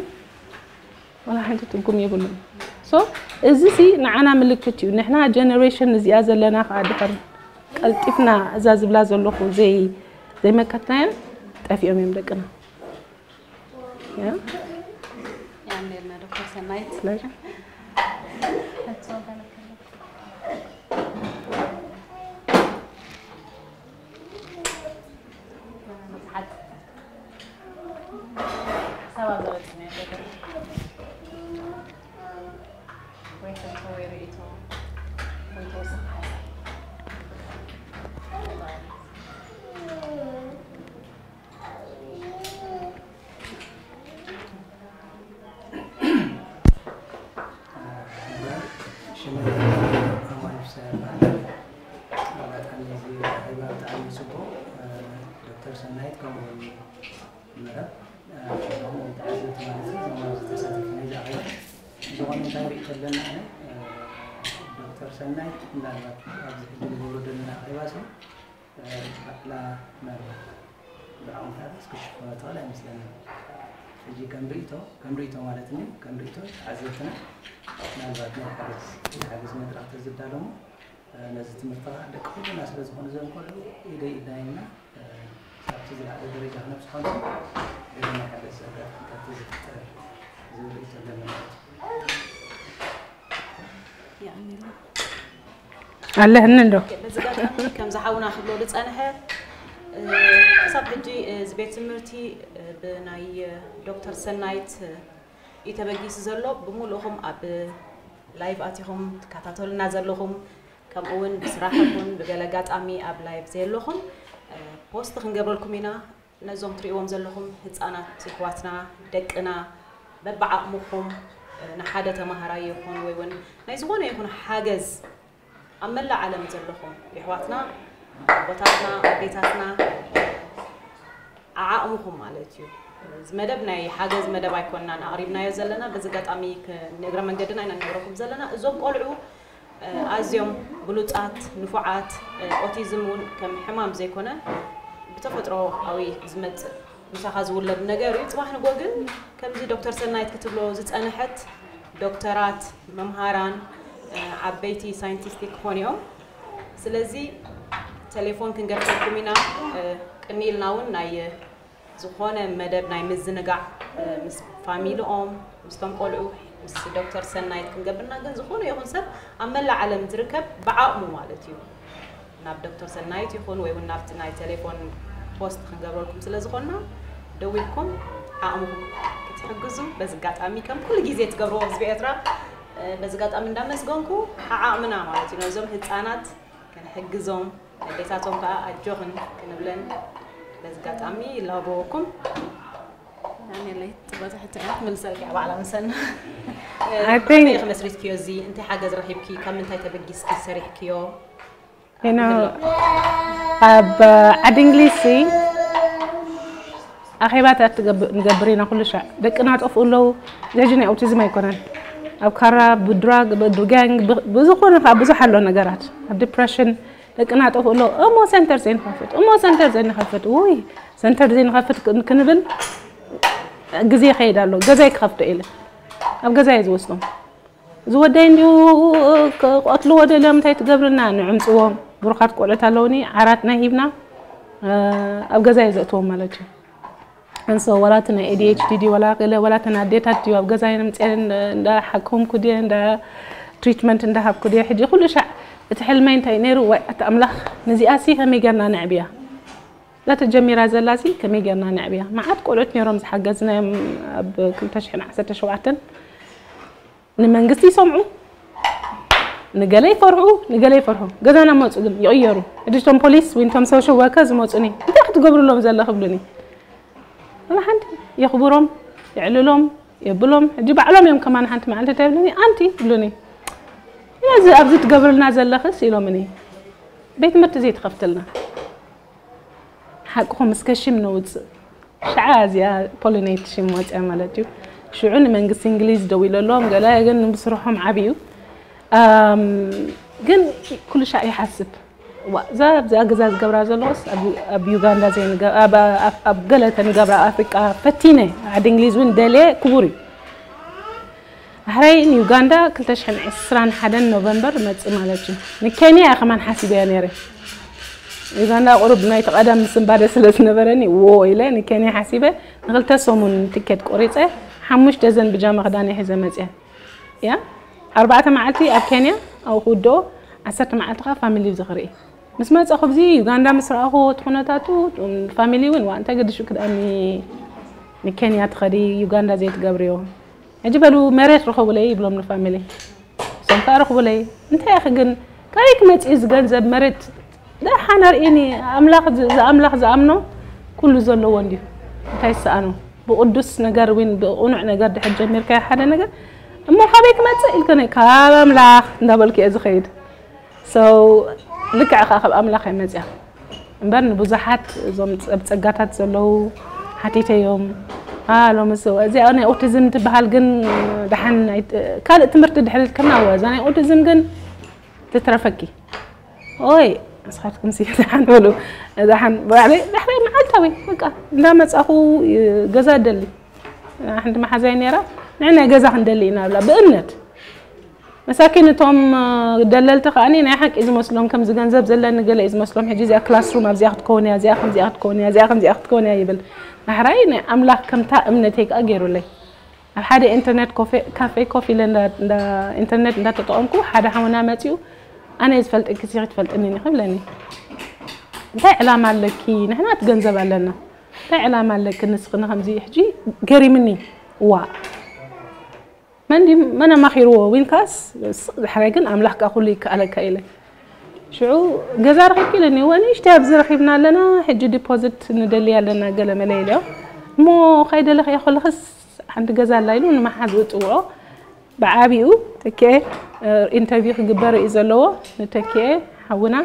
ዋላ ሓንቲ ትርጉም የብሉን so እዚ ሲ ንዓና ምልክት እዩ ንሕና ጀነሬሽን እዚኣ ዘለና ከዓ ድሕር ቀልጢፍና እዛ ዝብላ ዘለኹ ዘይ ዘይመከትናየን ጠፊኦም እዮም ደቅና ዶክተር ሰናይት ዝኾነ እንታይ ርኢ ከለና ኣነ ዶክተር ሰናይ ምናልባት ኣብዚ ሕጂ ንገብሮ ዘለና ኣኼባ ሲ ኣላ ምናልባት ብዓውንታታስ ክሽፈኖ ትኽእል ኣይመስለንን። ሕጂ ከም ርእቶ ከም ርእቶ ማለት ኒ ከም ርእቶ ተዓዘብትና ምናልባት ናይ ሓገዝ ሓገዝ መድረኽ ተዝዳለሙ ነዚ ትምህርቲ ከዓ ደቂ ኩልና ስለ ዝኾኑ ዘንቆልዑ ኢደ ኢድና ኢልና ካብቲ ዝለዓለ ደረጃ ክነብፅሖም ገለ ናይ ሓደ ሰብ ኣጋጣሚታት ተዝፍጠር ዝብል ርእቶ ኣለኒ ማለት እዩ። የቐንየልና። ኣለህኒ እንዶ በዚ ኣጋጣሚ ከም ዝሓውና ክብሎ ዝፀንሐ ክሳብ ሕጂ እዚ ቤት ትምህርቲ ብናይ ዶክተር ሰናይት እዩ ተበጊሱ ዘሎ። ብምሉእኹም ኣብ ላይቭ ኣቲኹም ትከታተሉና ዘለኹም ከምኡ እውን ብስራሕ ይኹን ብገለ ኣጋጣሚ ኣብ ላይቭ ዘየለኹም ፖስት ክንገብረልኩም ኢና። ነዞም ትሪእዎም ዘለኹም ህፃናት ይሕዋትና ደቅና በብዓቕምኹም ንሓደ ተማሃራይ ይኹን ወይ እውን ናይ ዝኾነ ይኹን ሓገዝ ኣብ መላእ ዓለም ዘለኹም ይሕዋትና ኣቦታትና ኣዴታትና ዓዓቕምኹም ማለት እዩ። እዚ መደብ ናይ ሓገዝ መደብ ኣይኮንናን ኣቕሪብናዮ ዘለና። በዚ ኣጋጣሚ ንእግረ መንገድና ኢና ንነግረኩም ዘለና። እዞም ቆልዑ ኣዝዮም ብሉፃት ንፉዓት ኦቲዝም እውን ከም ሕማም ዘይኮነ ብተፈጥሮኣዊ ዝመፅእ ምሳኻ ዝውለድ ነገር እዩ። ፅባሕ ንጎ ግን ከምዚ ዶክተር ሰናይት ክትብሎ ዝፀንሐት ዶክተራት፣ መምሃራን፣ ዓበይቲ ሳይንቲስት ክኾኑ እዮም። ስለዚ ቴሌፎን ክንገድፈኩም ኢና። ቅኒ ኢልና እውን ናይ ዝኾነ መደብ ናይ ምዝንጋዕ ምስ ፋሚሊኦም ምስቶም ቆልዑ ምስ ዶክተር ሰናይት ክንገብርና ግን ዝኾነ ይኹን ሰብ ኣብ መላእ ዓለም ዝርከብ ብዓቕሙ ማለት እዩ ናብ ዶክተር ሰናይት ይኹን ወይ እውን ናብቲ ናይ ቴሌፎን ፖስት ክንገብረልኩም ስለ ዝኾንና ደዊልኩም ዓቕምኹም ክትሕግዙ በዚ ኣጋጣሚ ከም ኩሉ ግዜ ትገብርዎ ህዝቢ ኤርትራ በዚ ኣጋጣሚ እንዳመስገንኩ ዓዓቕምና ማለት እዩ ነዞም ህፃናት ክንሕግዞም ኣዴታቶም ከዓ ኣጆኽን ክንብለን በዚ ኣጋጣሚ ይላበወኩም። ዳንኤለይ ፅቡቅ ሕቶ እያ ክትምልሰልኪ እያ ባዕላ ምሰና I think- ከመይ መስሪትክዮ እዚ እንታይ ሓገዝ ረኺብኪ ካብ ምንታይ ተበጊስኪ ሰሪሕክዮ You know ኣብ ዓዲ እንግሊዝ ሲ ኣኼባታት ትገብር- ንገብር ኢና ኩሉ ሻዕ ደቅና ጠፍኡ ኣለዉ። እዚ ሕጂ ናይ ኣውቲዝም ኣይኮነን። ኣብ ካራ ብድራግ ብድጋንግ ብዝኾነ ከዓ ብዙሕ ኣሎ ነገራት ኣብ ዲፕሬሽን ደቅና ጠፍኡ ኣለዉ። እሞ ሰንተር ዘይንኸፍት እሞ ሰንተር ዘይንኸፍት ውይ ሰንተር ዘይንኸፍት ክንብል ግዜ ይኸይድ ኣሎ። ገዛይ ክኸፍቶ ኢለ ኣብ ገዛይ ዝወስዶም እዚ ወደይ እንዲሁ ክቐትልዎ ደልዮም እንታይ ትገብርና ንዕምፅዎም ብሩኻት ቆልዑት ኣለውኒ ዓራት ናይ ሂብና ኣብ ገዛ እየ ዘእትዎም ማለት እዩ እንሶ ወላ እቲ ናይ ኤዲኤችዲ ድዩ ወላ ገለ ወላ እተን ኣዴታት ድዩ ኣብ ገዛ እየን ምፅአን እንዳሓከምኩ ድየ እንዳ ትሪትመንት እንዳሃብኩ ድየ ሕጂ ኩሉ ሻዕ እቲ ሕልመይ እንታይ ነይሩ ዋይ ኣቲ ኣምላኽ ነዚኣሲ ከመይ ገርና ነዕብያ እዛ ተጀሚራ ዘላ ሲ ከመይ ገርና ነዕብያ መዓት ቆልዑት ነይሮም ዝሓገዝናዮም ኣብ ክልተ ሽሕን ዓሰርተ ሸውዓተን ንመንግስቲ ይሰምዑ ንገለ ይፈርሑ ንገለ ይፈርሑ ገዛና መፁ ግን ይቕየሩ ሕጂ ቶም ፖሊስ ወይ ቶም ሶሻል ወርከር ዝመፁኒ እንታይ ክትገብርሎም ዘለ ክብሉኒ ወላ ሓንቲ የኽብሮም የዕልሎም የብሎም ሕጂ ባዕሎም እዮም ከማን ሓንቲ መዓልቲ እንታይ ይብሉኒ ኣንቲ ይብሉኒ እዚ ኣብዚ ትገብርልና ዘለኽስ ኢሎምኒ ቤት ትምህርቲ ዘይትኸፍትልና ሓቅኹም እስከ ሽም ነውፅእ ሽዓ እዚኣ ፖሊኔት ሽም ወፅያ ማለት እዩ ሽዑ ንመንግስቲ እንግሊዝ ደው ኢለሎም ገለ ግን ብስርሖም ዓብዩ ግን ኩሉ ሻዕ ይሓስብ እዛ ኣብዚኣ ገዛ ዝገብራ ዘለኹስ ኣብ ዩጋንዳ ዘይንገብራ ኣብ ገለተ ንገብራ ኣፍሪቃ ፈቲነ ዓዲ እንግሊዝ እውን ደልየ ክቡር እዩ ዳሕራይ ንዩጋንዳ ክልተ ሽሕን ዕስራን ሓደን ኖቨምበር መጽእ ማለት እዩ ንኬንያ እያ ከማን ሓሲበያ ነይረ ዩጋንዳ ቁሩብ ናይቲ ቀደም ምስንባደ ስለ ዝነበረኒ ዎ ኢለ ንኬንያ ሓሲበ ንክልተ ሰሙን ትኬት ቆሪፀ ሓሙሽተ ዘን ብጃማ ክዳነ ሒዘ መፅያ እያ ኣርባዕተ መዓልቲ ኣብ ኬንያ ኣብኡ ክውድኦ ዓሰርተ መዓልቲ ከዓ ፋሚሊ ዝኽርኢ ምስ መፀኹ ብዚ ዩጋንዳ ምስ ረኣኹዎ እቲ ኩነታቱ ፋሚሊ እውን ዋ እንታይ ገድሹ ክድኣኒ ንኬንያ ትኸዲ ዩጋንዳ ዘይትገብርዮ ሕጂ በሉ መሬት ርኸቡለይ ይብሎም ንፋሚሊ እሶም ከዓ ርኽቡለይ እንታይ ኢኺ ግን ካበይ ክመፅእ እዚ ገንዘብ መሬት ደሓን ኣርእኒ ኣምላኽ ዝኣምላኽ ዝኣምኖ ኩሉ ዘለዎ እንድዩ እንታይ ዝሰኣኖ ብቅዱስ ነገር ዊን ብቅኑዕ ነገር ድሕር ጀሚርካዮ ሓደ ነገር እሞ ካበይ ክመፅእ ኢልከነ ካብ ኣምላኽ እንዳበልኩ እየ ዝኸይድ ሰው ልክዕ ከዓ ካብ ኣምላኽ እየ መፅያ እምበር ንብዙሓት እዞም ኣብ ፀጋታት ዘለዉ ሓቲተዮም ኣሎ ምስ እዚኣ ናይ ኦቲዝም ትበሃል ግን ደሓን ኣይት- ካልእ ትምህርቲ ድሕሪ ኢልክና እወ እዛ ናይ ኦቲዝም ግን ትትረፈኪ። ኦይ ንስኻትኩምሲ ደሓን በሉ። ደሓን ባዕለይ ዳሕራይ መዓልታዊ በቃ እንዳመጻኹ ገዛ ደሊ ሓንቲ መሓዛይ ነይራ። ንሕና ገዛ ክንደሊ ኢና ብላ ብእምነት። መሳኪን እቶም ደለልቲ ከኣኒ ናይ ሓቂ ዝመስሎም ከምዚ ገንዘብ ዘለኒ ገለ እዩ ዝመስሎም። ሕጂ እዚኣ ክላስሩም ኣብዚኣ ክትከውን እያ፣ እዚኣ ከምዚኣ ክትከውን እያ፣ እዚኣ ከምዚኣ ክትከውን እያ ይብል። ዳሕራይ ናይ ኣምላኽ ከምታ እምነተይ ከኣ ገይሩለይ። ኣብ ሓደ ኢንተርነት ኮፌ- ካፌ ኮፍ ኢለ እንዳ- እንዳ- ኢንተርነት እንዳተጠቐምኩ ሓደ ሓውና መጺኡ ኣነ እየ ዝፈልጥኪ ንስኺ ትፈልጥኒ ኢኺ ብለኒ። እንታይ ዕላማ ኣለኪ? ንሕና እቲ ገንዘብ ኣለና። እንታይ ዕላማ ኣለኪ ንስኺ ንኸምዚ? ሕጂ ገሪምኒ። ዋ መን ድዩ መን ኣማኺርዎ ዊንካስ ዝሓረይ ግን ኣምላኽ ከኣ ኩሉ ይከኣለካ ኢለ ሽዑ ገዛ ረኺብኪ ኢለኒ እወ ንእሽተይ ኣብዚ ረኺብና ኣለና ሕጂ ዲፖዚት ንደሊ ኣለና ገለ መለ ኢለዮ እሞ ከይደለኽዮ ከለኽስ ሓንቲ ገዛ ኣላ ኢሉ ንመሓዝኡ ጽውዖ ብዓቢኡ ተኪኤ ኢንተርቪው ክግበር እዩ ዘለዎ ንተኪኤ ሓውና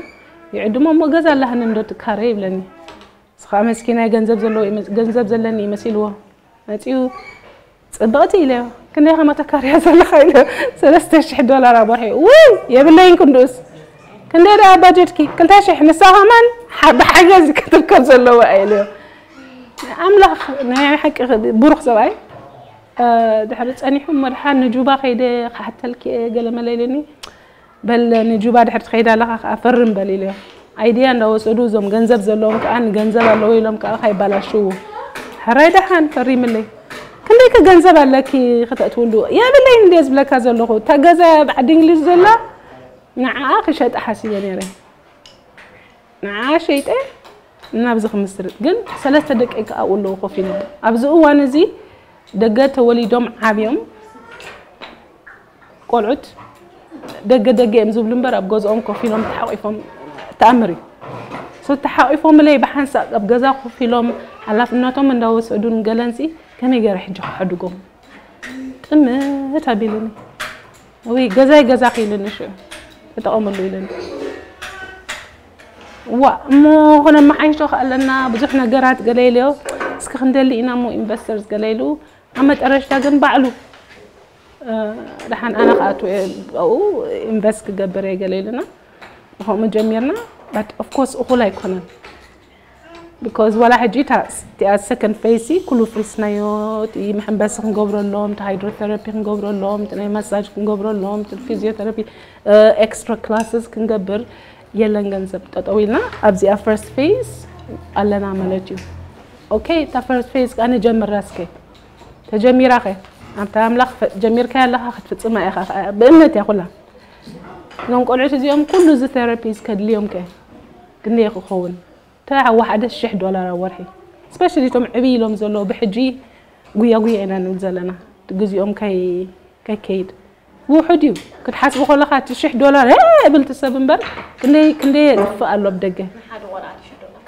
ይዕድሞ እሞ ገዛ ኣላህኒ እንዶ ትካረ ይብለኒ ስኻ መስኪናይ ገንዘብ ዘለዎ ገንዘብ ዘለኒ ይመሲልዎ መጺኡ ጽብቕቲ ኢለዮ ክንደይ ከመተካርያ ዘለኻ ኢለ ሰለስተ ሽሕ ዶላር ኣብ ወርሒ ውይ የብለይን ክንድኡስ ክንደይ ደኣ ባጀትኪ ክልተ ሽሕ ንሳ ከማን ብሓገዝ ክትርከብ ዘለዋ ኢለዮ ኣምላኽ ናይ ሓቂ ብሩኽ ሰብኣይ ድሕሪ ጸኒሑ መድሓን ንጁባ ከይደ ክሓተልኪ ገለ መለ ኢለኒ በል ንጁባ ድሕር ትኸይድ ኣለኻ ከዓ ፈርም በል ኢለዮ። ኣይድያ እንዳወሰዱ እዞም ገንዘብ ዘለዎም ከዓ ንገንዘብ ኣለዎ ኢሎም ከዓ ካይባላሽዉ። ሕራይ ደሓን ፈሪምለይ። ክንደይ ከ ገንዘብ ኣለኪ ክተእትውሉ? የብለይ እንደ ዝብለካ ዘለኹ እታ ገዛ ብዓዲ እንግሊዝ ዘላ ንዓኣ ክሸጣ ሓሲበ ነይረ። ንዓ ሸይጠ ናብዚ ክምስርጥ ግን ሰለስተ ደቂ ከኣው ኣለዉ ኮፍ ኢሎም ኣብዚ እዋን እዚ ደገ ተወሊዶም ዓብዮም ቆልዑት ደገ ደገ እዮም ዝብሉ እምበር ኣብ ገዝኦም ኮፍ ኢሎም ተሓቂፎም ተኣምር እዩ ሶ ተሓቂፎምለይ ብሓንሳእ ኣብ ገዛ ኮፍ ኢሎም ሓላፍነቶም እንዳወሰዱን ገለንሲ ከመይ ገይረ ሕጂ ክሕድጎም ጥምት ኣቢሉኒ ወይ ገዛይ ገዛኺ ኢሉኒ ሽዑ ተጠቐመሉ ኢሉኒ ዋ እሞ ክነመሓይሾ ከኣለና ብዙሕ ነገራት ገለ ኢለዮ እስኪ ክንደሊ ኢና እሞ ኢንቨስተርስ ገለ ኢሉ ኣብ መጨረሽታ ግን ባዕሉ ደሓን ኣነ ከኣቱ ኣብኡ ኢንቨስት ክገብር እየ ገለ ኢሉና ከምኡ ጀሚርና but of course እኹል ኣይኮነን because ዋላ ሕጂ እቲኣ second phase ኩሉ ፍሪስናዮ እቲ መሐንበሲ ክንገብረሎም እቲ ሃይድሮቴራፒ ክንገብረሎም እቲ ናይ ማሳጅ ክንገብረሎም እቲ ፊዚዮቴራፒ extra classes ክንገብር የለን ገንዘብ ጠጠው ኢልና ኣብዚኣ first phase ኣለና ማለት እዩ okay እታ first phase ከዓ ንጀምራ እስከ ተጀሚራ ከ ኣብታ ኣምላኽ ጀሚርካ ኣለኻ ክትፍጽማ ኢኻ ብእምነት እያ ኩላ እዞም ቆልዑት እዚኦም ኩሉ እዚ ቴራፒስ ከድልዮም ከ ክንደይ ክኸውን ተሓዋ ሓደ ሽሕ ዶላር ኣብ ወርሒ especially እቶም ዕብይ ኢሎም ዘለዉ ብሕጂ ጉያ ጉያ ኢና ንብል ዘለና ግዜኦም ከይ ከይከይድ ውሑድ እዩ ክትሓስቡ ከለኻ እቲ ሽሕ ዶላር ብል ትሰብ እምበር ክንደይ ክንደይ የጥፍእ ኣሎ ኣብ ደገ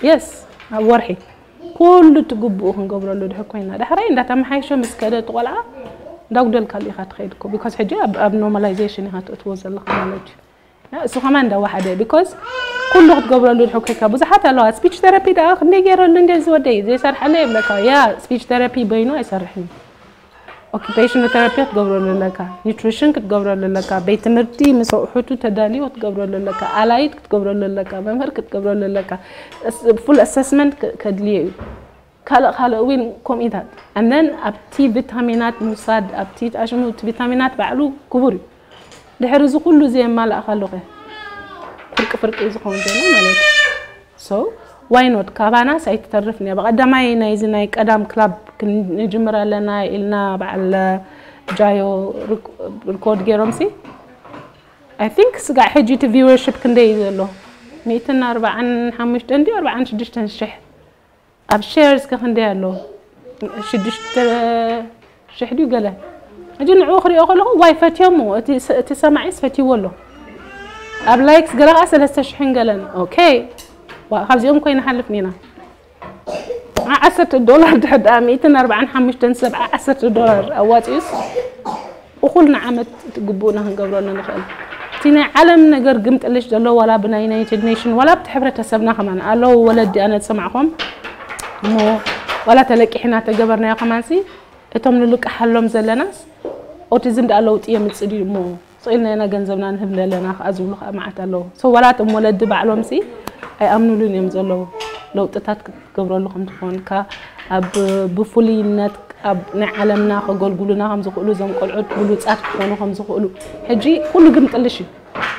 yes ኣብ ወርሒ ኩሉ እቲ ግቡኡ ክንገብረሉ ድሕር ኮይና ዳሕራይ እንዳተመሓየሸ ምስ ከደ እቲ ቆልዓ እንዳጉደልካሉ ኢኻ ትኸይድ እኮ because ሕጂ ኣብ ኖርማላይዜሽን ኢኻ ትእትዎ ዘለኻ ማለት እዩ እሱ ከማን እንዳወሓደ because ኩሉ ክትገብረሉ ድሕር ኮይካ ብዙሓት ኣለዋ speech therapy ደኣ ክንደይ ገይረሉ እንደ ዝወደይ ዘይሰርሐለ ይብለካ ያ speech therapy በይኑ ኣይሰርሕን occupational therapy ክትገብረሉ ኣለካ nutrition ክትገብረሉ ኣለካ ቤት ትምህርቲ ምስ ኣቑሑቱ ተዳልዩ ክትገብረሉ ኣለካ ኣላይት ክትገብረሉ ኣለካ መምህር ክትገብረሉ ኣለካ full assessment ከድልዮ እዩ ካልእ ካልእ እውን ከምኡታት and then ኣብቲ ቪታሚናት ምውሳድ ኣብቲ ኣሽሙ እቲ ቪታሚናት ባዕሉ ክቡር እዩ ድሕሪ እዚ ኩሉ ዘየማላእካ ኣለኹ ፍርቂ ፍርቂ እዩ ዝኸውን ዘሎ ማለት እዩ so why not ካባናስ ኣይትተርፍን እያ ብቐዳማይ ናይዚ ናይ ቀዳም ክላብ ክንጅምር ኣለና ኢልና በዓል ጃዮ ሪኮርድ ገይሮምሲ I think ስጋዕ ሕጂ እቲ viewership ክንደይ እዩ ዘሎ ሚእትን ኣርባዓን ሓሙሽተን ድዩ ኣርባዓን ሽዱሽተን ሽሕ ኣብ ሼር እስከ ክንደይ ኣሎ ሽዱሽተ ሽሕ ድዩ ገለ ሕጂ ንዕኡ ክሪኦ ከለኹ ዋይ ፈትዮሞ እቲ ሰማዒስ ፈትይዎ ኣሎ ኣብ ላይክስ ገለ ከዓ ሰለስተ ሽሕን ገለን ኦኬ ካብዚኦም ኮይና ሓልፍ ኒና ዓሰርተ ዶላር ድሕር ደኣ ሚእትን ኣርባዓን ሓሙሽተን ሰብ ዓሰርተ ዶላር ኣዋፂኡስ እኹል ንዓመት እቲ ግቡእና ክንገብረሉ ንኽእል እቲ ናይ ዓለም ነገር ግምጥልሽ ዘሎ ዋላ ብናይ ዩናይትድ ኔሽን ዋላ ብቲ ሕብረተሰብና ከማን ኣለዉ ወለዲ ኣነ ዝሰማዕኾም እሞ ዋላ ተለቂሕና ተገበርናዮ ከማንሲ እቶም ንልቅሓሎም ዘለናስ ኦቲዝም ደኣ ለውጢ የምፅእ ድዩ እሞ ስቕ ኢልና ኢና ገንዘብና ንህብ ዘለና ከኣ ዝብሉ ከኣ መዓት ኣለዉ። So ዋላ እቶም ወለዲ ባዕሎምሲ ኣይኣምኑሉን እዮም ዘለዉ ለውጥታት ክትገብረሉ ከም ትኾንካ ኣብ ብፍሉይነት ኣብ ናይ ዓለምና ከገልግሉና ከም ዝኽእሉ እዞም ቆልዑት ብሉጻት ክኾኑ ከም ዝኽእሉ ሕጂ ኩሉ ግምጥልሽ እዩ።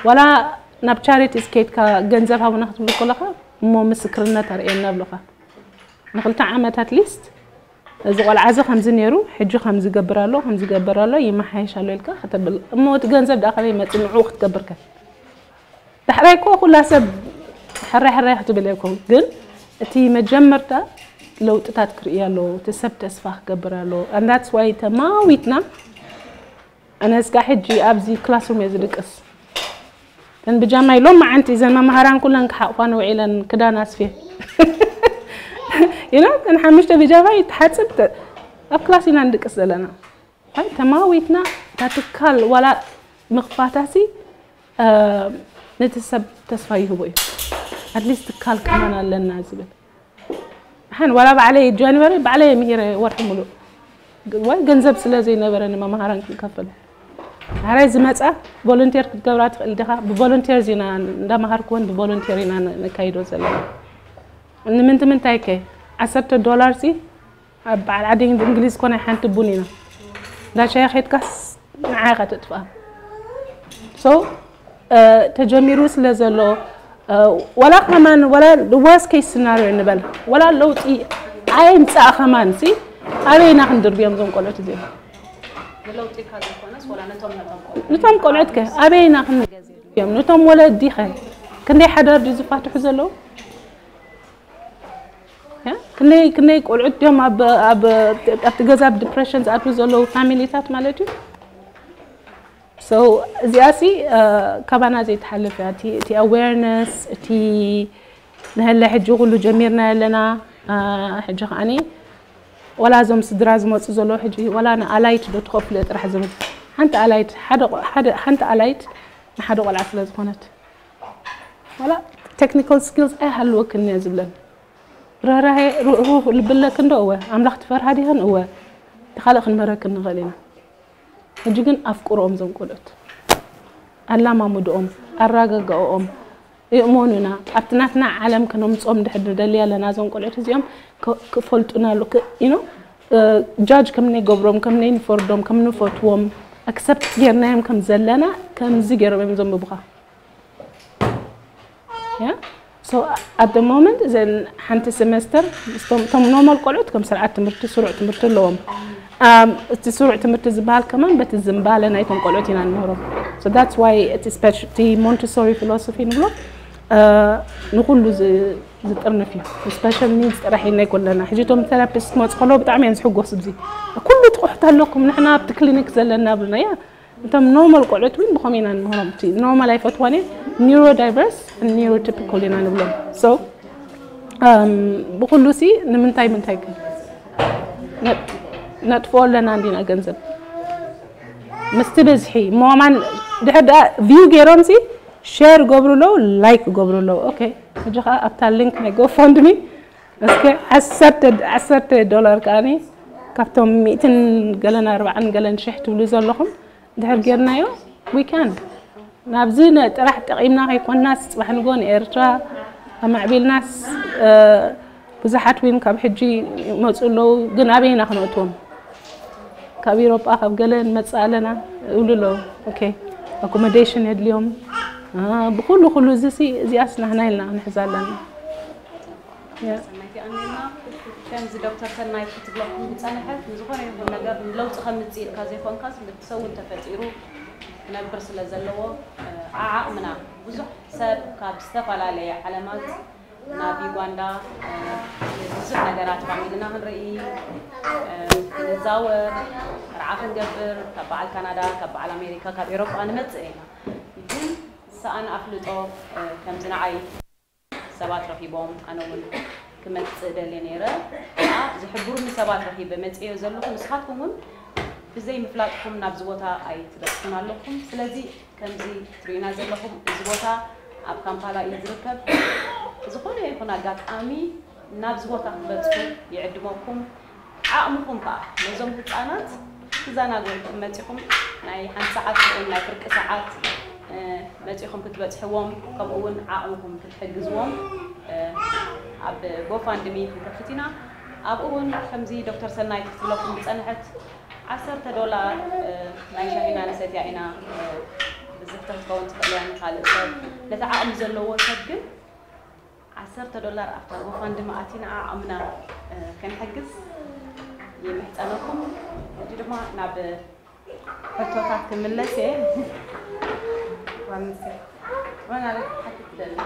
ዋላ ናብ ቻሪቲስ ከይድካ ገንዘብ ሃቡና ክትብል ከለኻ እሞ ምስክርነት ኣርእየና ብሉኻ። ንክልተ ዓመት ኣትሊስት እዚ ቆልዓ እዚ ከምዚ ነይሩ ሕጂ ከምዚ ገብር ኣሎ ከምዚ ገብር ኣሎ ይመሓየሽ ኣሎ ኢልካ ከተብል እሞ እቲ ገንዘብ ደኣ ከበይ መፂ ንዕኡ ክትገብርከ ዳሕራይ እኮ ኩላ ሰብ ሕራይ ሕራይ ክትብል እኮ ግን እቲ መጀመርታ ለውጥታት ክርኢ ኣለዎ እቲ ሰብ ተስፋ ክገብር ኣለዎ and that's why ተማዊትና ኣነ እስካ ሕጂ ኣብዚ classroom እየ ዝድቅስ ተን ብጃማይ ሎም መዓንቲ ዘን መምሃራን ኩለን ክሓቕፋ ንውዒለን ክዳን ኣስፌ you know ተን ሓሙሽተ ብጃማይ ትሓፅብ ኣብ ክላስ ኢና ንድቅስ ዘለና ኣይ ተማዊትና እታ ትካል ዋላ ምኽፋታሲ ነቲ ሰብ ተስፋ ይህቦ እዩ ኣትሊስት ትካል ከማን ኣለና ዝብል ሓን ዋላ ባዕለይ ጃንዋሪ ባዕለይ ምሂረ ወርሒ ሙሉእ ወይ ገንዘብ ስለ ዘይነበረ ንመምሃራን ክንከፍል ሓራይ ዝመፃ ቮለንቴር ክትገብራ ትኽእል ዲኻ ብቮለንቴር ዚና እንዳመሃርኩወን ብቮለንቴር ኢና ነካይዶ ዘለና ንምንቲ ምንታይ ከ ዓሰርተ ዶላር ሲ ኣብ በዓል ዓዲ እንግሊዝ ኮነ ሓንቲ ቡን ኢና እንዳ ሻሂ ከይድካስ ንዓ ኢኻ ተጥፍኣ so ተጀሚሩ ስለ ዘሎ ወላ ከማን ወላ worst case scenario ንበል ወላ ለውጢ ኣይምፃእ ከማን ሲ ኣበይና ክንድርብዮም ዞም ቆልዑት እዚኦም ንቶም ቆልዑት ከ ኣበይና ክንገዝዮም ንቶም ወለዲ ከ ክንደይ ሓዳር ድዩ ዝፋትሑ ዘለዉ ክንደይ ክንደይ ቆልዑት ድዮም ኣብቲ ገዛ ብ depression ዝኣትዉ ዘለዉ ፋሚሊታት ማለት እዩ so እዚኣ ሲ ካባና ዘይተሓልፍ እያ እቲ awareness እቲ ንሀለ ሕጂ ኩሉ ጀሚርና ኣለና ሕጂ ከዓኒ ወላ እዞም ስድራ ዝመፁ ዘለዉ ሕጂ ወላ ንኣላይት ዶ ትኸፍሉ ጥራሕ ዝብል ሓንቲ ኣላይት ሓንቲ ኣላይት ንሓደ ቆልዓ ስለ ዝኾነት ዋላ technical skills ኣይሃልወክን እየ ዝብለን ርህራሄ ርህሩህ ልቢ ኣለክን ዶ እወ ኣምላኽ ትፈርሃ ዲኽን እወ እቲ ካልእ ክንምህረክን ንኽእል ኢና ሕጂ ግን ኣፍቅርኦም ዞም ቆልዑት ኣላማምድኦም ኣረጋግኣኦም ይእመኑና ኣብቲ ናትና ዓለም ከነምፅኦም ድሕር ንደሊ ኣለና ዞም ቆልዑት እዚኦም ክፈልጡና ሉ you know judge ከም ነይገብሮም ከም ነይንፈርዶም ከም ንፈትዎም accept ጌርናዮም ከም ዘለና ከምዚ ገይሮም እዮም ዘንብቡኻ yeah so at the moment እዘን ሓንቲ semester እቶም normal ቆልዑት ከም ስርዓት ትምህርቲ ስሩዕ ትምህርቲ ኣለዎም እቲ ስሩዕ ትምህርቲ ዝበሃል ከማን በቲ ዝንባለ ናይቶም ቆልዑት ኢና ንምህሮም so that's why እቲ Montessori philosophy ንብሎ ንኩሉ ዝጥርንፍ እዩ special needs ጥራሕ ኢልና ኣይኮለና ሕጂ እቶም therapist ክመፁ ከለዉ ብጣዕሚ እዮም ዝሕጎስ ብዚ ኩሉ ጥቑሕት ኣለኩም ንሕና ኣብቲ ክሊኒክ ዘለና ብልና እያ እቶም normal ቆልዑት እውን ብኸም ኢና ንምህሮም እቲ normal ኣይፈትዋን እየ neurodiverse neurotypical ኢና ንብሎም so ብኩሉ ሲ ንምንታይ ምንታይ ነጥፍኦ ኣለና እንዲና ገንዘብ ምስቲ ብዝሒ ሞማን ድሕር ደኣ view ገይሮም ሲ share ገብሩ ኣለዉ like ገብሩ ኣለዉ okay ሕጂ ከዓ ኣብታ link ናይ GoFundMe እስከ ዓሰርተ ዶላር ከዓኒ ካብቶም ሚእትን ገለን ኣርባዓን ገለን ሽሕ ትብሉ ዘለኹም ድሕር ጌርናዮ we can ናብዚ ጥራሕ ጠቒምና ከይኮንናስ ፅባሕ ንጎ ንኤርትራ ኣማዕቢልናስ ብዙሓት ውን ካብ ሕጂ ይመፁ ኣለዉ ግን ኣበይና ክነእትዎም ካብ ኢሮጳ ካብ ገለ ንመፅእ ኣለና ይብሉ ኣለዉ accommodation የድልዮም ብኩሉ ኩሉ እዚ እዚኣስ ናህና ኢልና ክንሕዛ ኣለና ሰናይቲ ኣንዴና ከምዚ ዶክተር ሰናይት ክትብለኩም ዝፀንሐት ንዝኾነ ይኹን ነገር ንለውጢ ከምፅእ ኢልካ ዘይኮንካስ ልብሰ እውን ተፈጢሩ ክነብር ስለ ዘለዎ ዓዓቕምና ብዙሕ ሰብ ካብ ዝተፈላለየ ዓለማት ናብ ዩጋንዳ ብዙሕ ነገራት ፋሚልና ክንርኢ ክንዛወር ርዓ ክንገብር ካብ በዓል ካናዳ ካብ በዓል ኣሜሪካ ካብ ኤሮጳ ንመፅእ ኢና ግን ሰኣን ኣፍልጦ ከምዚ ንዓይ ሰባት ረኺቦም ኣነ እውን ክመፅእ ደልየ ነይረ ከዓ ዝሕብሩኒ ሰባት ረኺበ መፅእዮ ዘለኹ ንስኻትኩም እውን ብዘይ ምፍላጥኩም ናብዚ ቦታ ኣይትበፅሑን ኣለኹም ስለዚ ከምዚ ትሪእና ዘለኹም እዚ ቦታ ኣብ ካምፓላ እዩ ዝርከብ ዝኾነ ይኹን ኣጋጣሚ ናብዚ ቦታ ክትበጽሑ ይዕድመኩም። ዓቕምኹም ከኣ ነዞም ህጻናት ክትዘናግዑ መጺኹም ናይ ሓንቲ ሰዓት ይኹን ናይ ፍርቂ ሰዓት፣ እ፣ መጺኹም ክትበጽሕዎም፣ ከምኡ እውን ዓቕምኹም ክትሕግዝዎም፣ እ፣ ኣብ GoFundMe ክንከፍት ኢና። ኣብኡ እውን ከምዚ ዶክተር ሰናይት ክትብለኩም ዝጸንሐት ዓሰርተ ዶላር፣ እ፣ ናይ ሻሂና ንሰትያ ኢና፣ እ፣ ብዝሕቲ ክትከውን ትኽእል እያ ንኻልእ ሰብ። ነቲ ዓቕሚ ዘለዎ ሰብ ግን ዓሰርተ ዶላር ኣብታ GoFundMe ኣቲና ዓቕምና፣ እ፣ ክንሕግዝ ይምሕጸነኩም። ሕጂ ድማ ናብ ሕቶታት ክምለስ እየ። ዋንሴ፣ መን ኣለ ክሓትት ትደሊ?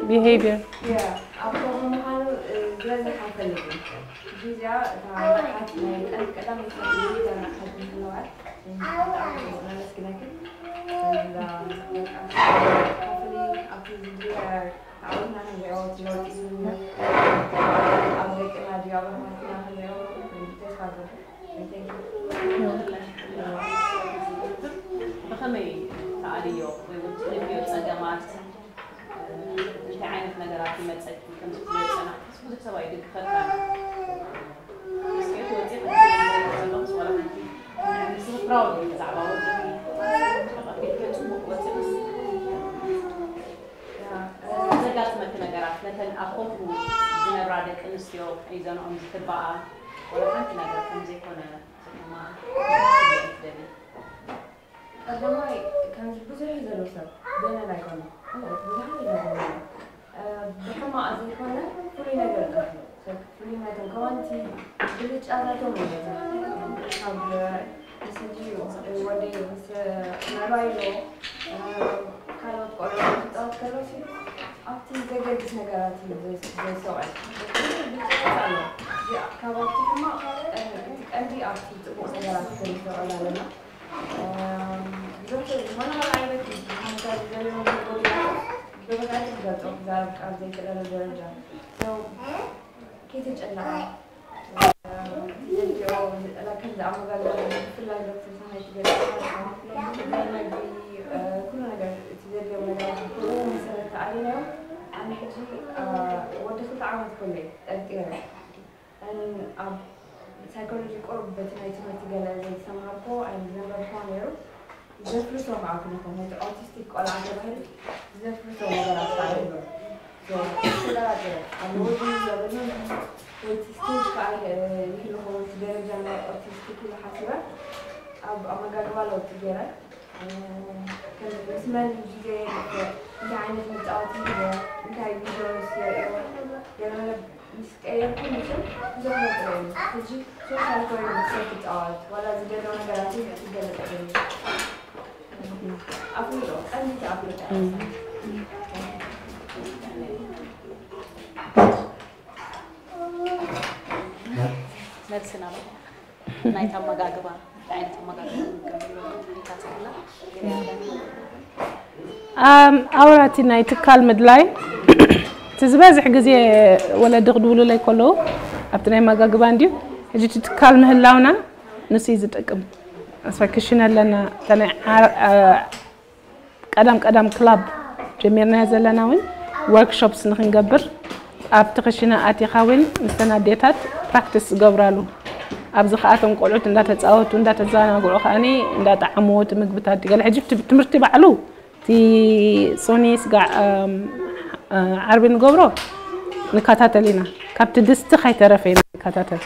Behavior. ብኸመይ ትኣልዮ ወይ እውን ትልልዮ ጸገማት፣ እንታይ ዓይነት ነገራት ይመጸኪ? ከምዚ ትብልዮ ዝጸናሕክስ ብዙሕ ሰብ ኣይድግፈካን። እስኪ እቲ ወጺእኪ ክትነግርና ዘለኹስ ዋላ ሓንቲ ንስኺ ፕራውድ ኢኺ ብዛዕባ ወድኺ ተቐቢልክዮ ጽቡቕ ወጺእክስ ዘጋጥመኪ ነገራት ነተን ኣብ ከምኡ ዝነብራ ደቂ ኣንስትዮ ሒዘንኦም ዝትባኣ ዋላ ሓንቲ ነገር ከም ዘይኮነ ቀዳማይ ከምዚ ብዙሕ እዩ ዘሎ ሰብ ገለን ኣይኮነ ብዙሕ እዩ ዘሎ ብሕማቕ ዘይኮነ ፍሉይ ነገር ጠፍሎ ፍሉይነቶም ከማንቲ ብልጫታቶም እዩ ካብ ስጂ ወደይ ምስ መባይሎ ካልኦት ቆልዑ ክፃወት ከሎ ኣብቲ ዘገድስ ነገራት እዩ ዘስተውዕል። ብዙሕ ብልጫታት ኣሎ። ካብ ኣብቲ ሕማቕ እቲ ቀንዲ ኣብቲ ፅቡቕ ነገራት ከነስተውዕል ኣለና። ብዙሕ ሰብ ዝኾነ ዓይነት ሓንሳብ ዝደልዮ ነገር ጎዲሉ ብብቕዓት ክገልፆ ክዛረብ ኣብ ዘይክእለሉ ደረጃ። So ከይተጨነቐ ከምዚ ኣመጋግባ ብፍላይ ዶክተር ሰናይት ገለ ናይ መግቢ ኩሉ ነገር እቲ ዘድልዮም ነገራት ብኡ መሰረት ተኣሊናዮም። ኣነ ሕጂ ወዲ ክልተ ዓመት ከሎ ጠርጢረ ኣብ ሳይኮሎጂ ቁሩብ በቲ ናይ ትምህርቲ ገለ ዘይተማሃርኮ ኣይነበርኮ ነይሩ። ዘፍርሶ ከዓ ኩነታት ነቲ ኦቲስቲክ ቆልዓ ተባሂሉ ዘፍርሶ ነገራት ከዓ ይብሎ። ተደራደረ ኣብ ወዲ ዘበሎ ወይቲ ስቴጅ ከዓ ይህልኹ ወይቲ ደረጃ ናይ ኦቲስቲክ ኢሉ ሓሲበ ኣብ ኣመጋግባ ለውጢ ገይረ። ምስ መን ግዜ እንታይ ዓይነት መፃወቲ ሂቦ እንታይ ቪድዮ ምስ የርእዮ ገለ ምስ ቀየርኩ ምሽን ብዙሕ ለውጢ ርእየ። ሕጂ ሶሻል ኮይኑ ሰብ ክፃወት ዋላ ዝደሎ ነገራት ይገልፅ ዘሎ። ኣፍልጦ ቀንዲቲ ኣፍልጦ መልስና ናይቲ ኣመጋግባ እንታይ ዓይነት ኣመጋግባ ንመገብ ኣለዎ? ኣውራቲ ናይ ትካል ምድላይ እቲ ዝበዝሕ ግዜ ወለዲ ክድውሉለይ ከለዉ ኣብቲ ናይ መጋግባ እንድዩ ሕጂ እቲ ትካል ምህላውና ንሱ እዩ ዝጠቅም ኣስፋ ክሽነ ኣለና ቀዳም ቀዳም ክላብ ጀሚርናዮ ዘለና እውን ወርክሾፕስ ንክንገብር ኣብቲ ክሽነ ኣቲኻ እውን ምስተን ኣዴታት ፕራክቲስ ዝገብራሉ ኣብዚ ከኣቶም ቆልዑት እንዳተፃወቱ እንዳተዘናግዑ ከኣኒ እንዳጠዓምዎ እቲ ምግብታት ገለ ሕጂ ትምህርቲ ባዕሉ እቲ ሶኒ ስጋዕ ዓርቢ ንገብሮ ንከታተል ኢና ካብቲ ድስቲ ከይተረፈ ኢና ንከታተል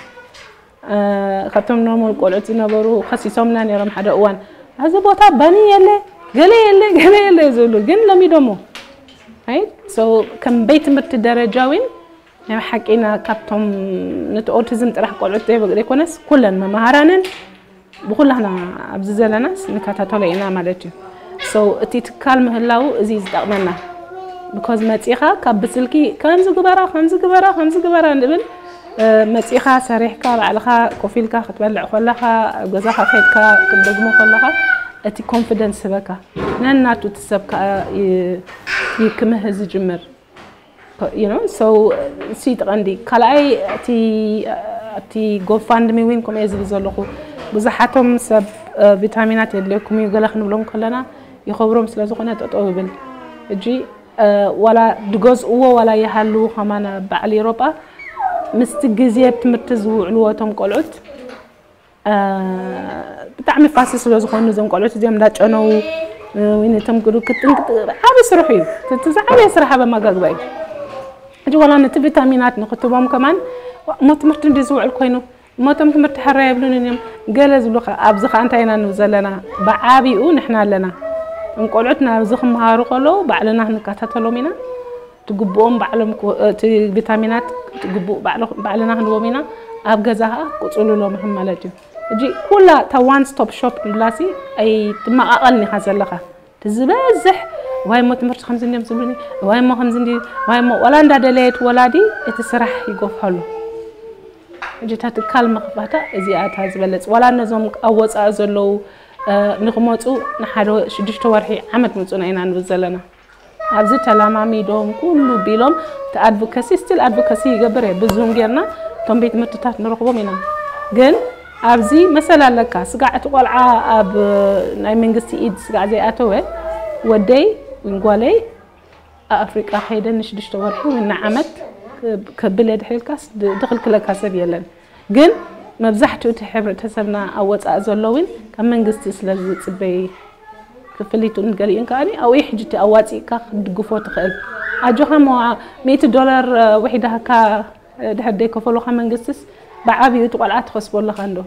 ካብቶም ኖርማል ቆልዑት ዝነበሩ ከሲሶምና ነይሮም ሓደ እዋን ኣብዚ ቦታ ባኒ የለ ገለ የለ ገለ የለ ዝብሉ ግን ለሚዶሞ ኣይ ከም ቤት ትምህርቲ ደረጃ ዊን ናይ ሓቂና ካብቶም ነቲ ኦቲዝም ጥራሕ ቆልዑት ዘይኮነስ ኩለን መማሃራንን ብኩላህና ኣብዚ ዘለናስ ንከታተሎ ኢና ማለት እዩ። So እቲ ትካል ምህላው እዚ ዝጠቕመና። Because መጺኻ ካብ ብስልኪ ከምዚ ግበራ፣ ከምዚ ግበራ፣ ከምዚ ግበራ ንብል፣ መጺኻ ሰሪሕካ ባዕልኻ ኮፍ ኢልካ ክትበልዕ ከለኻ፣ ኣብ ገዛኻ ከድካ ክትደግሞ ከለኻ እቲ ኮንፊደንስ ህበካ። ነናቱ እቲ ሰብ ከኣ ይክምህ ዝጅምር። So እሱ ይጥቐንዲ ካልኣይ እቲ ኣብቲ ጎፋንድሚ ዊን ከምኡ ዝብል ዘለኹ ብዙሓቶም ሰብ ቪታሚናት የድልየኩም እዩ ገለ ክንብሎም ከለና ይኸብሮም ስለ ዝኾነ ጠጠው ይብል። እጂ ዋላ ድገዝእዎ ዋላ ይሃልዉ ከማና በዓል ኤሮጳ ምስቲ ግዜ ትምህርቲ ዝውዕልዎ እቶም ቆልዑት ብጣዕሚ ፋሲ ስለ ዝኾኑ እዞም ቆልዑት እዚኦም እንዳጨነው ወይ ነቶም ግዱ ክትንክት ዓቢ ስራሕ እዩ። እቲ ዝዓበየ ስራሕ ኣብ ኣመጋግባ እዩ። ሕጂ ዋላ ነቲ ቪታሚናት ንክትቦም ከማን እሞ ትምህርቲ እንዲ ዝውዕል ኮይኑ እሞ እቶም ትምህርቲ ሕራ የብሉን እዮም ገለ ዝብሉኻ። ኣብዚ ኸዓ እንታይ ኢና ንብል ዘለና? ብዓቢኡ ንሕና ኣለና። እም ቆልዑት ናብዚ ክመሃሩ ከለዉ ባዕልና ክንከታተሎም ኢና። ትግብኦም ባዕሎም እቲ ቪታሚናት ትግብኡ ባዕልና ክንዎም ኢና። ኣብ ገዛ ከዓ ቁፅሉሎም ኢኹም ማለት እዩ። እጂ ኩላ እታ ዋን ስቶፕ ሾፕ ንብላሲ ኣይትመቃቀልን ኢኻ ዘለኻ። እቲ ዝበዝሕ ዋይ እሞ ትምህርቲ ከምዚ እንዲዮም ዝብሉኒ፣ ዋይ እሞ ከምዚ እንዲ ዋይ እሞ ዋላ እንዳደለየት ወላዲ እቲ ስራሕ ይጎፍሐሉ። እጂ እታ ትካል ምኽፋታ እዚኣ እታ ዝበለፅ ዋላ ነዞም ኣብ ወፃኢ ዘለዉ ንክመፁ ንሓደ ሽዱሽተ ወርሒ ዓመት ምፁና ኢና ንብል ዘለና። ኣብዚ ተላማሚዶም ኩሉ ቢሎም እቲ ኣድቮካሲ ስቲል ኣድቮካሲ ይገብር እየ ብዙም ጌርና እቶም ቤት ትምህርትታት ንረኽቦም ኢና። ግን ኣብዚ መሰል ኣለካ ስጋዕ እቲ ቆልዓ ኣብ ናይ መንግስቲ ኢድ ስጋዕ ዘይኣተወ ወደይ ዊንጓለይ ኣፍሪቃ ከይደ ንሽዱሽተ ወርሒ ወይ ንዓመት ከብለ ድሕሪልካስ ድኽልክለካ ሰብ የለን። ግን መብዛሕትኡ እቲ ሕብረተሰብና ኣብ ወፃኢ ዘሎ እውን ካብ መንግስቲ ስለ ዝፅበይ ክፍሊቱን ገሊኡን ከዓኒ ኣብኡ ሕጂ እቲ ኣዋፂእካ ክትድግፎ ትኽእል። ኣጆኻ እሞ ሚእቲ ዶላር ውሒዳህካ ድሕር ደይከፈሉኻ መንግስትስ ብዓብዩ እቲ ቆልዓ ትኸስቦ ኣለኻ እንዶ።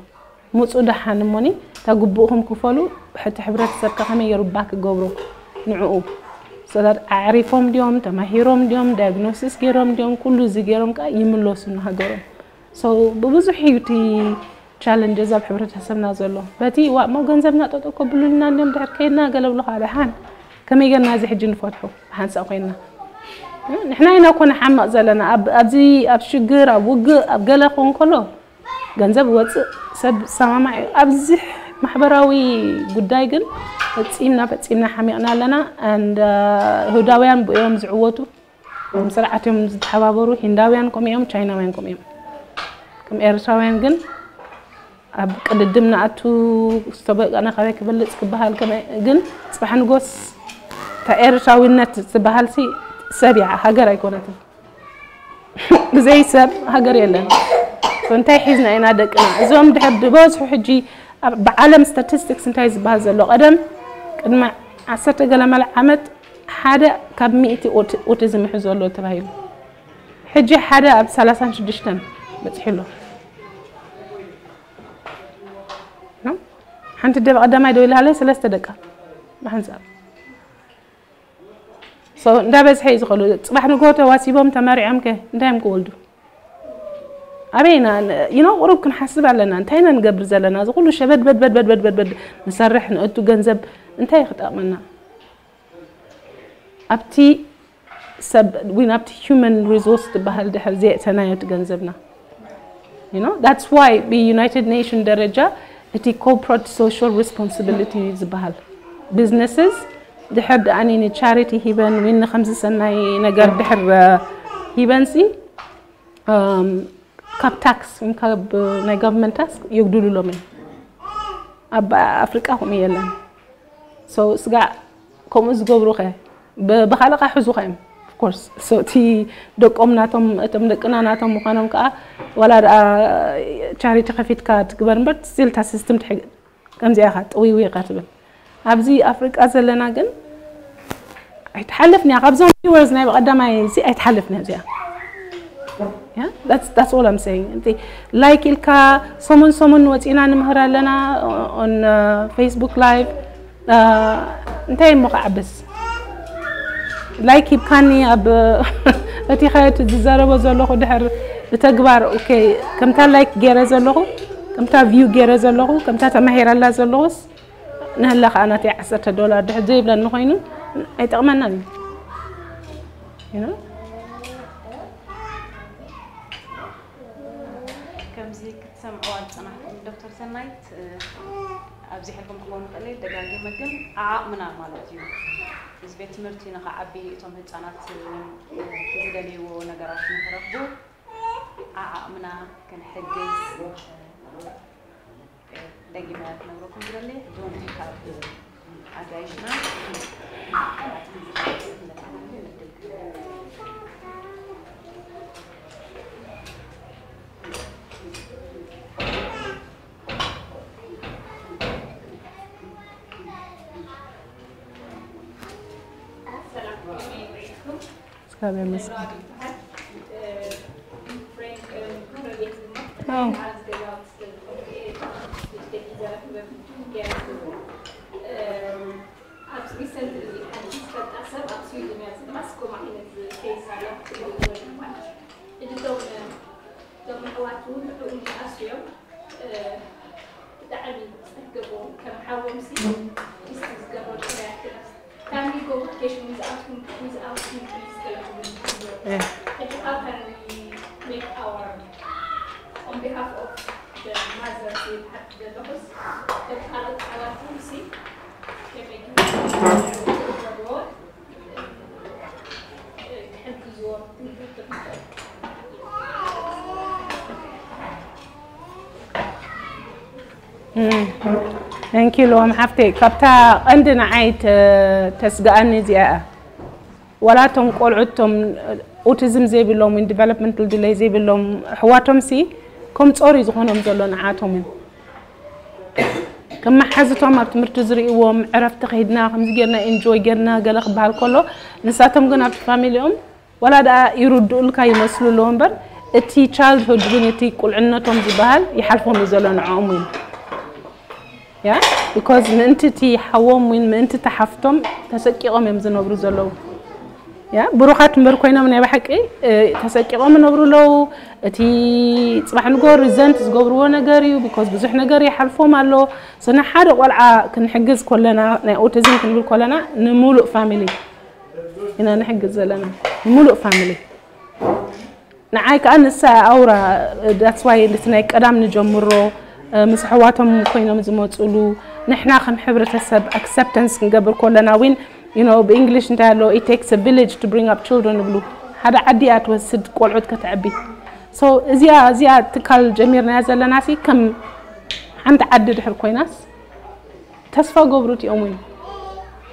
ምፁ ደሓን እሞኒ እታ ግቡእኹም ክፈሉ። ሕቲ ሕብረተሰብካ ከመይ ገይሩ ባክ ክገብሮ ንዕኡ ሰታት ኣዕሪፎም ድዮም ተማሂሮም ድዮም ዳያግኖሲስ ገይሮም ድዮም ኩሉ እዚ ገይሮም ከዓ ይምለሱ ንሃገሮም። So ብብዙሕ እዩ እቲ ቻለንጀስ ኣብ ሕብረተሰብና ዘሎ። በቲ ዋ እሞ ገንዘብና ጠጠው ከብሉልና እንዲዮም ድሕር ከይድና ገለ ብሉኻ ደሓን ከመይ ገርና እዚ ሕጂ ንፈትሑ ብሓንሳእ ኮይንና ንሕና ኢና ኮነ ሓመቕ ዘለና ኣብዚ ኣብ ሽግር ኣብ ውግእ ኣብ ገለ ክኸውን ከሎ ገንዘብ ወፅእ ሰብ ዝሰማማዕ እዩ። ኣብዚ ማሕበራዊ ጉዳይ ግን ፈፂምና ፈፂምና ሓሚቕና ኣለና። And ህዳውያን ብኦም ዝዕወቱ ስርዓት እዮም ዝተሓባበሩ። ሂንዳውያን ከምኡ እዮም፣ ቻይናውያን ከምኡ እዮም። ከም ኤርትራውያን ግን ኣብ ቅድድም ንኣቱ ዝተበቀነ ካበይ ክበልፅ ክበሃል ግን ፅባሕ ንጎስ እታ ኤርትራዊነት ዝበሃል ሲ ሰብ እያ ሃገር ኣይኮነትን። ብዘይ ሰብ ሃገር የለን። እንታይ ሒዝና ኢና ደቅና እዞም ድሕር ዝበዝሑ ሕጂ ብዓለም ስታቲስቲክስ እንታይ ዝበሃል ዘሎ ቀደም ቅድሚ ዓሰርተ ገለ መለ ዓመት ሓደ ካብ ሚእቲ ኦቲዝም ይሕዞ ኣሎ ተባሂሉ። ሕጂ ሓደ ኣብ ሰላሳን ሽዱሽተን በፂሑ ኣሎ። ሓንቲ ደብ ቀዳማይ ደው ኢላለ ሰለስተ ደቃ ብሓንሳብ እንዳበዝሐ እዩ ዝኸሉ። ፅባሕ ንጎ ተዋሲቦም ተመሪዖም ከ እንታይ እዮም ክወልዱ? ኣበይና ይኖ ቁሩብ ክንሓስብ ኣለና። እንታይ ኢና ንገብር ዘለና? እዚ ኩሉ ሸበድ በድ በድ በድ በድ በድ ንሰርሕ ንእቱ ገንዘብ እንታይ ክጠቕመና? ኣብቲ ሰብ ወይ ናብቲ ሂውመን ሪሶርስ ትበሃል ድሕር ዘየእተናዮ እቲ ገንዘብና። You know that's why ብዩናይትድ ኔሽን ደረጃ እቲ ኮርፖሬት ሶሻል ሪስፖንሲቢሊቲ ዝበሃል ቢዝነስስ ድሕር ደኣኒ ንቻሪቲ ሂበን ወይ ንከምዚ ሰናይ ነገር ድሕር ሂበንሲ ካብ ታክስ ወይ ካብ ናይ ጋቨርንመንት ታክስ የጉድሉሎም እዮም። ኣብ ኣፍሪቃ ከምኡ የለን። So ስጋዕ ከምኡ ዝገብሩ ከ ብኻልእ ካ ሕዙ ከ እዮም of course። So እቲ ደቆም ናቶም እቶም ደቅና ናቶም ምዃኖም ከዓ ዋላ ደኣ ቻሪቲ ከፊትካ ትግበር እምበር ስቲል እታ ሲስተም ከምዚኣ ኢኻ ጥውይው ኢኻ ትብል። ኣብዚ ኣፍሪቃ ዘለና ግን ኣይትሓልፍን እያ ካብዞም ቪወርስ ናይ ብቐዳማይ እዚ ኣይትሓልፍን እያ እዚኣ። Yeah, that's that's all I'm saying። እቲ ላይክ ኢልካ ሰሙን ሰሙን ወፂና ንምህር ኣለና on Facebook live እንታይ እሞ ክዓብስ ላይክ ሂብካኒ ኣብ እቲ ኸየት ዝዛረቦ ዘለኹ ድሕር ብተግባር ኦኬ፣ ከምታ ላይክ ገይረ ዘለኹ፣ ከምታ ቪው ገይረ ዘለኹ፣ ከምታ ተማሂረላ ዘለኹስ ንህላ ከዓ ናተይ ዓሰርተ ዶላር ድሕር ዘይብለኒ ኮይኑ ኣይጠቕመናን እዩ። You know? ከምዚ ክትሰምዕዋ ዝጸናሕኩም ዶክተር ሰናይት ኣብዚሐልኩም ክኸውን ይኽእል እየ። ደጋጊመ ግን ዓዓቕምና ማለት እዩ። እዚ ቤት ትምህርቲ ንኽዓቢ እቶም ህፃናት እውን ዝደልይዎ ነገራት ንክረኽቡ ዓዓቕምና ክንሕግዝ ደጊመ ክነግረኩም ዝደሊ ሕጂ እውን ካብ ኣጋይሽና እግዚኣብሔር ይመስገን። ኣብዚ ሪሰንትሊ ሓንቲ ዝፈልጣ ሰብ ኣብ ስዊድን እያ ዝማስ ከምኡ ዓይነት ኬስ ኣላ ክትብል ማለት እዩ። ሕጂ እቶም እቶም ኣሕዋት እውን ንዕኡ ምስ ኣስዮም ብጣዕሚ ዝጸገቦም ከም ሓዎም ሲ ሊስት ዝገብሮ ጥራይ ኣይኮነስ family complication without him without him please ገለ ክብል ዝብሎ ሕጂ how can we make our on behalf of the mother ሲ ሓንቲ ዘለኹስ እቶም ካልኦት ኣሕዋት እውን ሲ ከመይ ገይሩ ክገብርዎ Thank you ሎም ሓፍተይ ካብታ ቀንዲ ንዓይ ተስግኣኒ እዚኣ እያ። ዋላ እቶም ቆልዑ እቶም ኦቲዝም ዘይብሎም ወይ ዲቨሎፕመንታል ዲለይ ዘይብሎም ኣሕዋቶም ሲ ከም ጾር እዩ ዝኾኖም ዘሎ ንዓቶም እዩ። ከም መሓዝቶም ኣብ ትምህርቲ ዝርእይዎም ዕረፍቲ ከይድና ከምዚ ጌርና ኢንጆይ ጌርና ገለ ክበሃል ከሎ ንሳቶም ግን ኣብቲ ፋሚሊኦም ዋላ ደኣ ይርድኡልካ ይመስሉ ኣለዉ እምበር እቲ ቻልድሁድ ግን እቲ ቁልዕነቶም ዝበሃል ይሓልፎም እዩ ዘሎ ንዕኦም እውን ያ because ምእንቲ እቲ ሓዎም ወይ ምእንቲ እቲ ሓፍቶም ተሰቂቖም እዮም ዝነብሩ ዘለዉ ያ ብሩኻት እምበር ኮይኖም ናይ ብሓቂ ተሰቂቖም ይነብሩ ኣለዉ እቲ ፅባሕ ንጎ ሪዘንት ዝገብርዎ ነገር እዩ because ብዙሕ ነገር ይሓልፎም ኣሎ ስነ ሓደ ቆልዓ ክንሕግዝ ኮለና ናይ ኦቲዝም ክንብል ኮለና ንምሉእ ፋሚሊ ኢና ንሕግዝ ዘለና ንምሉእ ፋሚሊ ንዓይ ከዓ ንሳ ኣውራ that's why እቲ ናይ ቀዳም ንጀምሮ ምስ ኣሕዋቶም ኮይኖም ዝመፅሉ ንሕና ከም ሕብረተሰብ ኣክሰፕተንስ ክንገብር ከለና ዊን you know ብእንግሊሽ እንታይ ኣሎ it takes a village to bring up children ይብሉ ሓደ ዓዲ እያ ትወስድ ቆልዑት ከተዕቢ so እዚኣ እዚኣ ትካል ጀሚርናያ ዘለና ሲ ከም ሓንቲ ዓዲ ድሕር ኮይናስ ተስፋ ገብሩ እቲኦም እውን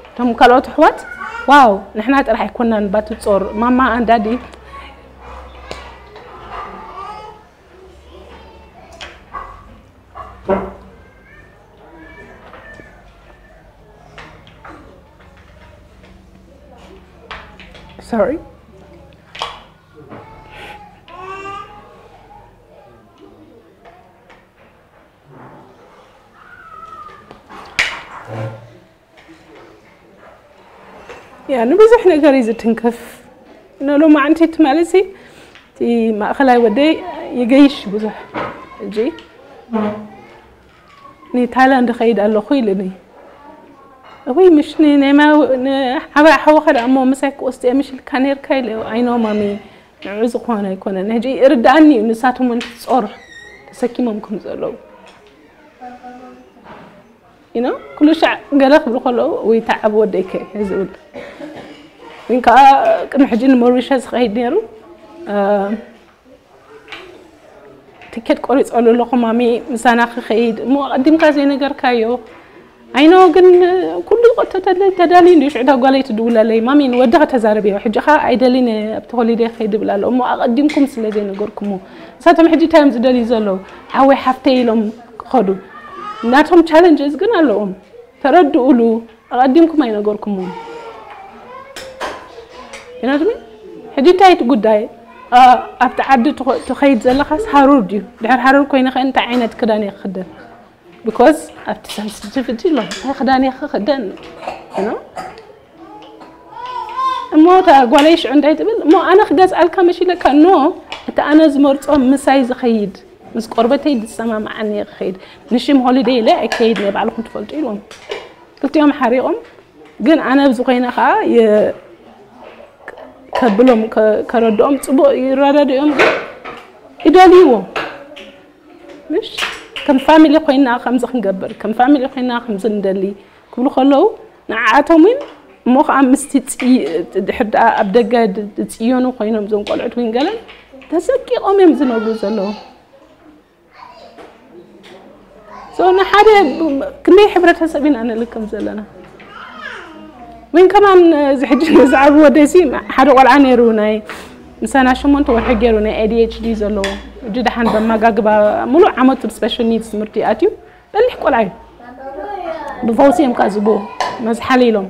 እቶም ካልኦት ኣሕዋት ዋው ንሕና ጥራሕ ኣይኮናን ባቲ ጾር ማማ ኣንዳዲ sorry ያ ንብዙሕ ነገር እዩ ዝትንክፍ ንሎማዓንቲ ትማሊ ሲ እቲ ማእኸላይ ወደይ ይገይሽ ብዙሕ ሕጂ ንታይላንድ ኸይድ ኣለኹ ኢሉኒ እውይ ምሽ ንዓባይ ሓወኻ ደኣ እሞ ምሳይ ክወስድ እየ ምሽ ኢልካ ነርካ ኢለ ኣይኖ ማሚ ንዑ ዝኾነ ኣይኮነን ሕጂ ይርድኣኒ እዩ ንሳቶም እውን ጾር ተሰኪሞም ከም ዘለዉ you know ኩሉ ሻዕ ገለ ክብሉ ከለዉ ወይ ተዓብ ወደይከ ዝብል ግን ከዓ ቅድሚ ሕጂ ንሞሪሸስ ዝኸይድ ነይሩ ትኬት ቆሪፀሉ ኣለኹ ማሚ ምሳና ክኸይድ እሞ ኣቐዲምካ ዘይነገርካዮ ኣይኖ ግን ኩሉ ተዳልዩ እንዲ ሽዑ ጓለይ ትድውለለይ ማሚ ንወድኻ ተዛረብዮ ሕጂ ኸ ኣይደልን ኣብቲ ሆሊደይ ክኸይድ ይብል ኣሎ እሞ ኣቐዲምኩም ስለ ዘይነገርኩሞ ንሳቶም ሕጂ እንታይ እዮም ዝደልዩ ዘለዉ ሓወይ ሓፍተይ ኢሎም ክኸዱ ናቶም ቻለንጅስ ግን ኣለዎም ተረድኡሉ ኣቐዲምኩም ኣይነገርኩምዎም ይነግሩኒ ሕጂ እንታይ እቲ ጉዳይ ኣብቲ ዓዲ ትኸይድ ዘለኻስ ሃሩር ድዩ ድሕር ሃሩር ኮይነ ከ እንታይ ዓይነት ክዳን እየ ክክደን because ኣብቲ ሰንስቲቪቲ ኣሎ እንታይ ክዳን እየ ክክደን you know እሞ እታ ጓለይ ሽዑ እንታይ ትብል? እሞ ኣነ ክገዝኣልካ መሲለካ? ኖ፣ እቲ ኣነ ዝመርጾ ምሳይ ዝኸይድ፣ ምስ ቆርበተይ ዝሰማማዓኒ እየ ክኸይድ። ንሽም ሆሊደይ ኢለ ኣይከይድን እየ፣ ባዕልኹም ትፈልጡ ኢልዎም። ክልቲኦም ሓሪቖም። ግን ኣነ ኣብዚ ኮይነ ከዓ የ-፣ ከብሎም፣ ከ-፣ ከረድኦም፣ ጽቡቕ ይረዳድኦም፣ ግን ይደልይዎ። ምሽ ከም ፋሚሊ ኮይና ከምዚ ክንገብር፣ ከም ፋሚሊ ኮይና ከምዚ ንደሊ ክብሉ ከለዉ፣ ንዓኣቶም እውን እሞ ከዓ ምስቲ ጽይ-፣ ድሕር ደኣ ኣብ ደገ ድ-፣ ዝጽየኑ ኮይኖም፣ እዞም ቆልዑት እውን ገለን ተሰቂቖም እዮም ዝነብሩ ዘለዉ። So ንሓደ ብ-፣ ክንደይ ሕብረተሰብ ኢና ንልክም ዘለና? ወይን ከማን እዚ ሕጂ ዝዓቢ ወደይሲ ሓደ ቆልዓ ነይሩ፣ ናይ ምሳና ሸሞንተ ወርሒ ገይሩ፣ ናይ ኤ ዲ ኤች ዲ ዘለዎ። ሕጂ ደሓን በማጋግባ ሙሉእ ዓመቱ ብ ስፔሻል ኒድስ ትምህርቲ ኣትዩ፣ በሊሕ ቆልዓ እዩ። ብፈውሲ እዮም ከዓ ዝብዎ፣ መዝሓል ኢሎም።